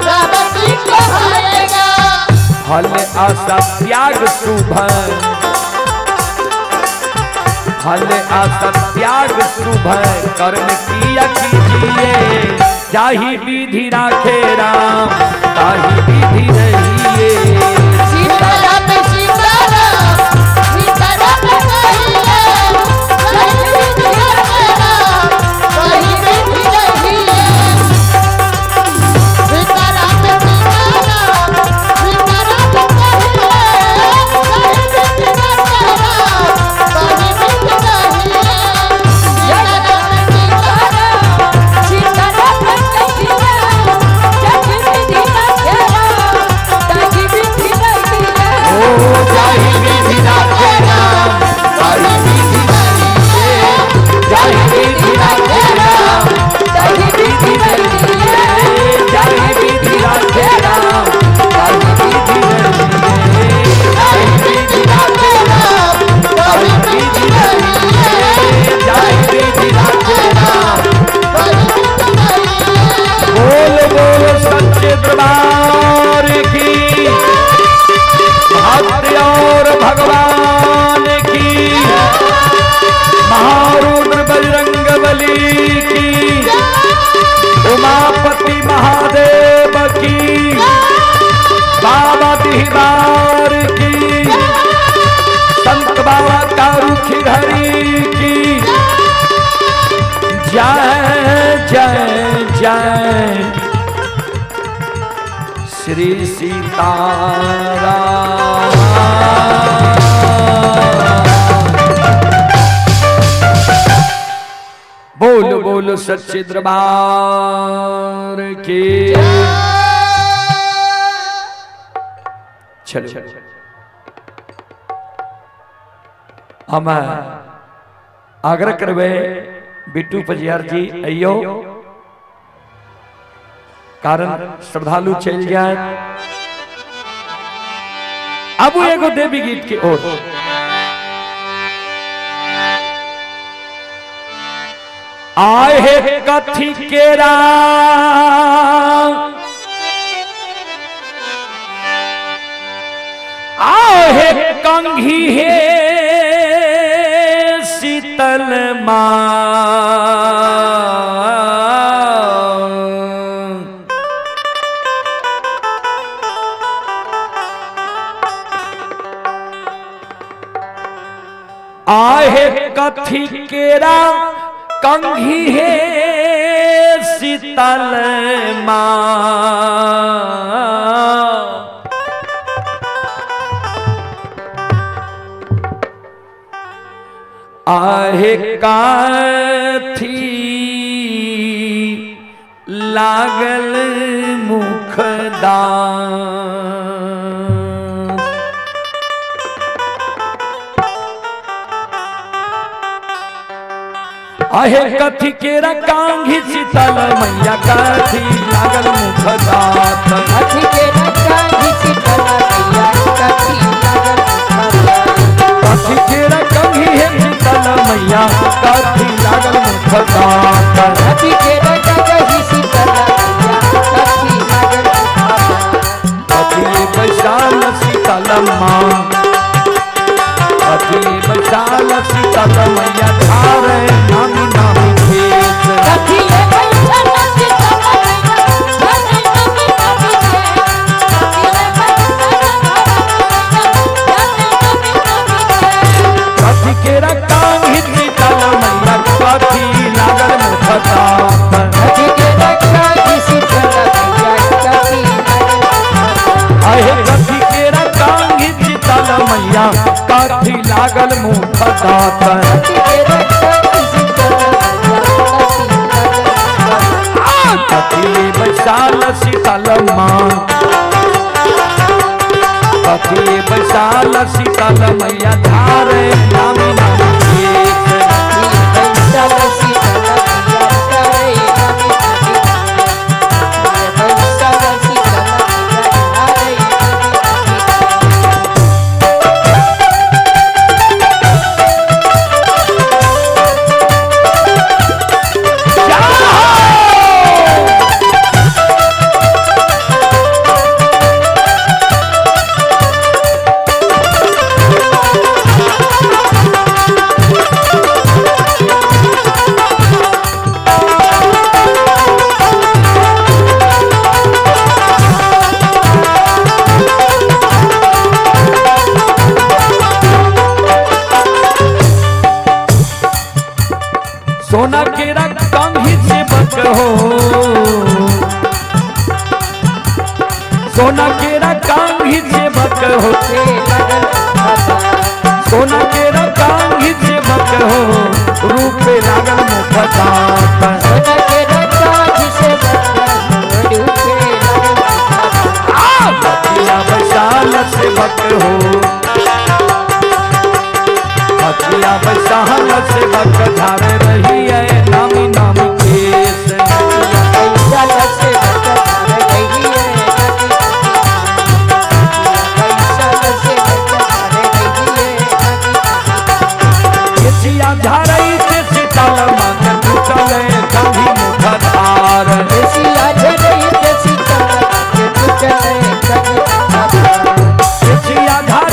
राम जी को भाएगा। फल आशा त्याग शुभ, फल आशा त्याग शुभ कर्म किया कीजिए, जाहि विधि राखे राम ताहि विधि रहिए। सीताराम सीताराम सीताराम कहिए, ताहि विधि राखे राम ताहि विधि रहिए। सीताराम सीताराम सीताराम कहिए, ताहि विधि राखे राम ताहि विधि रहिए। सीताराम सीताराम सीताराम कहिए, जाहि विधि राखे राम ताहि विधि रहिए। ओ जाहि विधि राखे राम ताहि विधि रहिए, जाहि विधि राखे राम ताहि विधि रहिए। जाहि विधि राखे राम ताहि विधि रहिए, ताहि विधि राखे राम ताहि विधि रहिए। जाहि विधि राखे राम। ताहि विधि रहिए। बोल बोल सच्चे दरबार की, भक्त और भगवान की, महारुद्र बजरंग बली की, उमापति महादेव की, बाबा दिहदार की, संत बाबा कारुखी हरि की जय जय जय। श्री सीताराम। बोल बोल सच्चे दरबार के। चलो हम आग्रह करबे बिट्टू पजियार जी अइयो, कारण श्रद्धालु चल जाए। अब एगो देवी गीत के ओर आहे कथी केरा आहे कंघी हे शीतल माँ, आहे कथी केरा कंघी हे शीतल माँ, आहे काथी लागल मुखदान। आहे कथी केरा कांघी शीतल मैया कथी लागल मुखदात, कथी केरा कांघी शीतल मैया कथी लागल मुखदात, कथी केरा कंघी हे शीतल मैया कथी लागल मुखदात, कथी केरा कांघी शीतल मैया कथी लागल मुखदात, कथी बैसाल शीतल माँ, कथी बैसाल शीतल मैया धारे नामी नामी केस, कथी बैठल शीतल मैया धारे नामी नामी केस, कथी बैठल धारे नामी नामी केस, कथी केरा कांघी शीतल मैया कथी लागल मुखदात, कथी केरा कांघी शीतल मैया कथी लागल मुखदात, आहे कथी केरा कांघी शीतल मैया कथी लागल मुखदात, कथी केरा कांघी शीतल मैया कथी लागल मुखदात, कथी बैसाल शीतल माँ, कथी बैसाल शीतल मैया धारे नामी नामी केस, बैसाल शीतल मैया धारे नामी नामी, बैसाल शीतल मैया धारे नामी नामी। सोना केरा कंघी से बच हो, सोना केरा कंघी से बच हो, सोना केरा कंघी से बच हो, रूपे लागल मुखदात, सोना केरा कांघी से बच हो, रूपे लागल मुखदात, कथिया बैसाल से बच हो, कथिया बैसाल से बच धारे रही है नामी नामी केस, बैसाल से बच धारे रही है नामी नामी, बैसाल से बच धारे रही है नामी नामी। केसिया झारई से शीतल माँ के टूटले कंघी मुखधार, केसिया झरई से शीतल माँ के टूटले कंघी मुखधार, केसिया झारई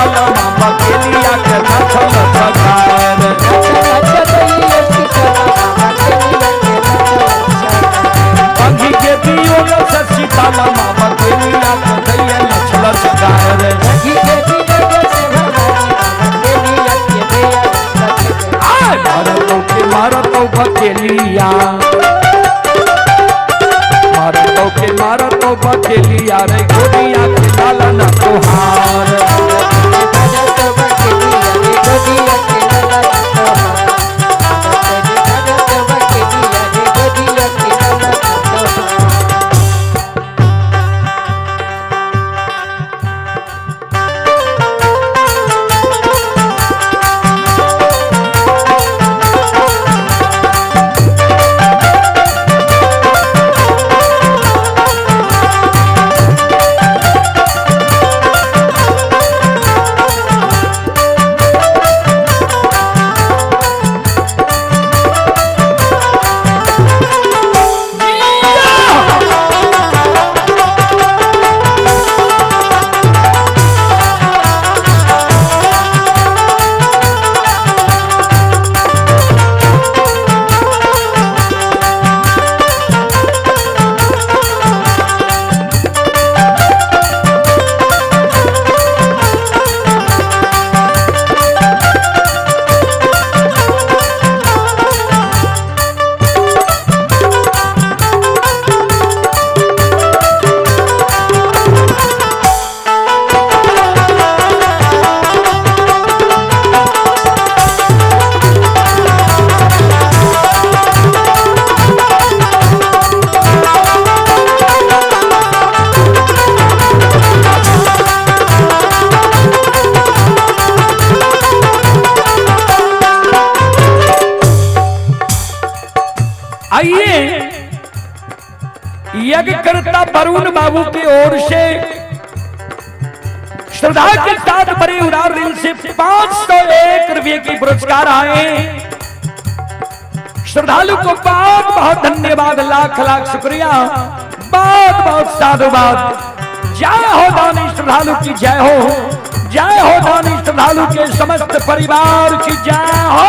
सीताल माँ बकेलिया के लछल छगार। बंगी के वियोग से सीताल माँ बकेलिया के दैया लछल छगार। आय मारतो के मारतो बकेलिया, मारतो के मारतो बकेलिया रे गोदिया के लाला ना तोहार। आइए यज्ञकर्ता वरुण बाबू की ओर से श्रद्धा के साथ बड़े उदार दिल से 501 रुपये की पुरस्कार आए। श्रद्धालु को बहुत बहुत धन्यवाद, लाख लाख शुक्रिया, बहुत बहुत साधुवाद। जय हो दानी श्रद्धालु की जय हो, जय हो दानी श्रद्धालु के समस्त परिवार की जय हो।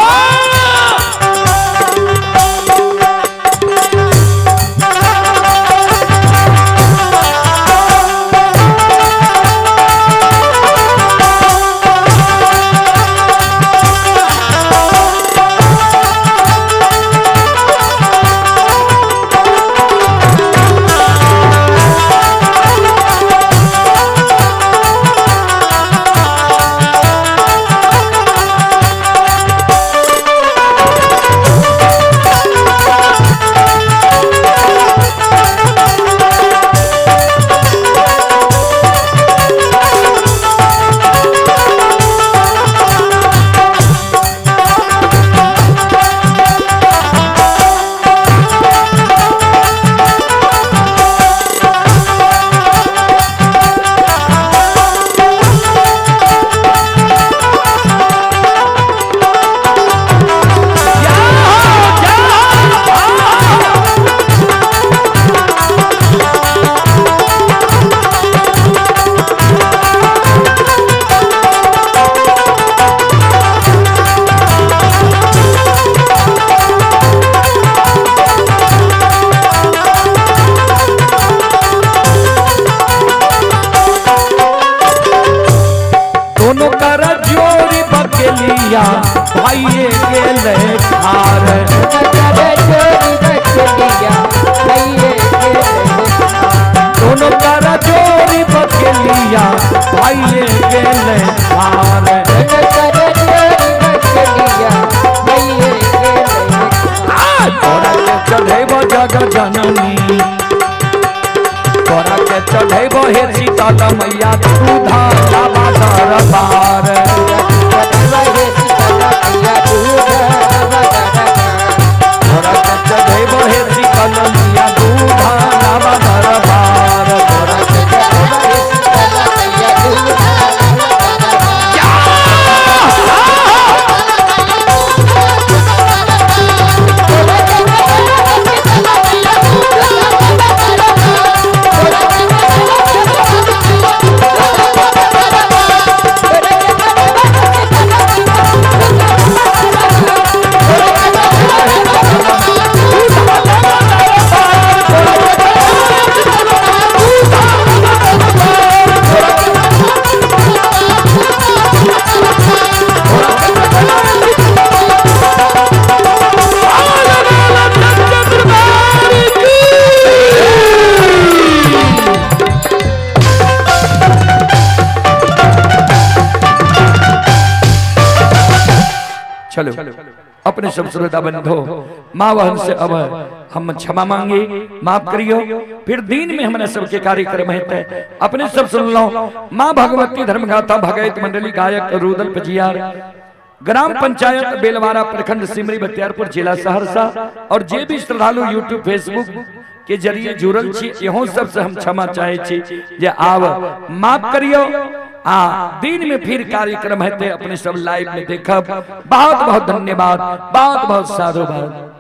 दोनों कर जोरी बकेलिया भाई गेले हार। दोनों कर जोरी बकेलिया भाई गेले हार। तोरा के चढ़ेब जग जननी, तोरा के चढ़ेब हे सीतल मैया दूधा लाबा दरबार। तोरा के चढ़ेब हे सीतल मैया दूधा लाबा दरबार। तोरा के चढ़ेब हे सीतल मैया दूधा लाबा दरबार। चलो अपने सब श्रोता बंधो, माँ बहन से अब हम क्षमा मांगे, माफ करियो। फिर दिन में हमारे सबके कार्यक्रम है, अपने सब सुन लो। माँ भगवती धर्मगाथा भगैत मंडली गायक रुदल पजियार, ग्राम पंचायत बेलवारा, प्रखंड सिमरी बख्तियारपुर, जिला सहरसा। और जे भी श्रद्धालु यूट्यूब फेसबुक के जरिए जुड़ल छी, इहो सब से हम क्षमा चाहे छी जे आब माफ करियो। आ दिन में फिर कार्यक्रम है, अपने सब लाइव में देखब। बहुत बहुत धन्यवाद, बहुत बहुत साधुवाद।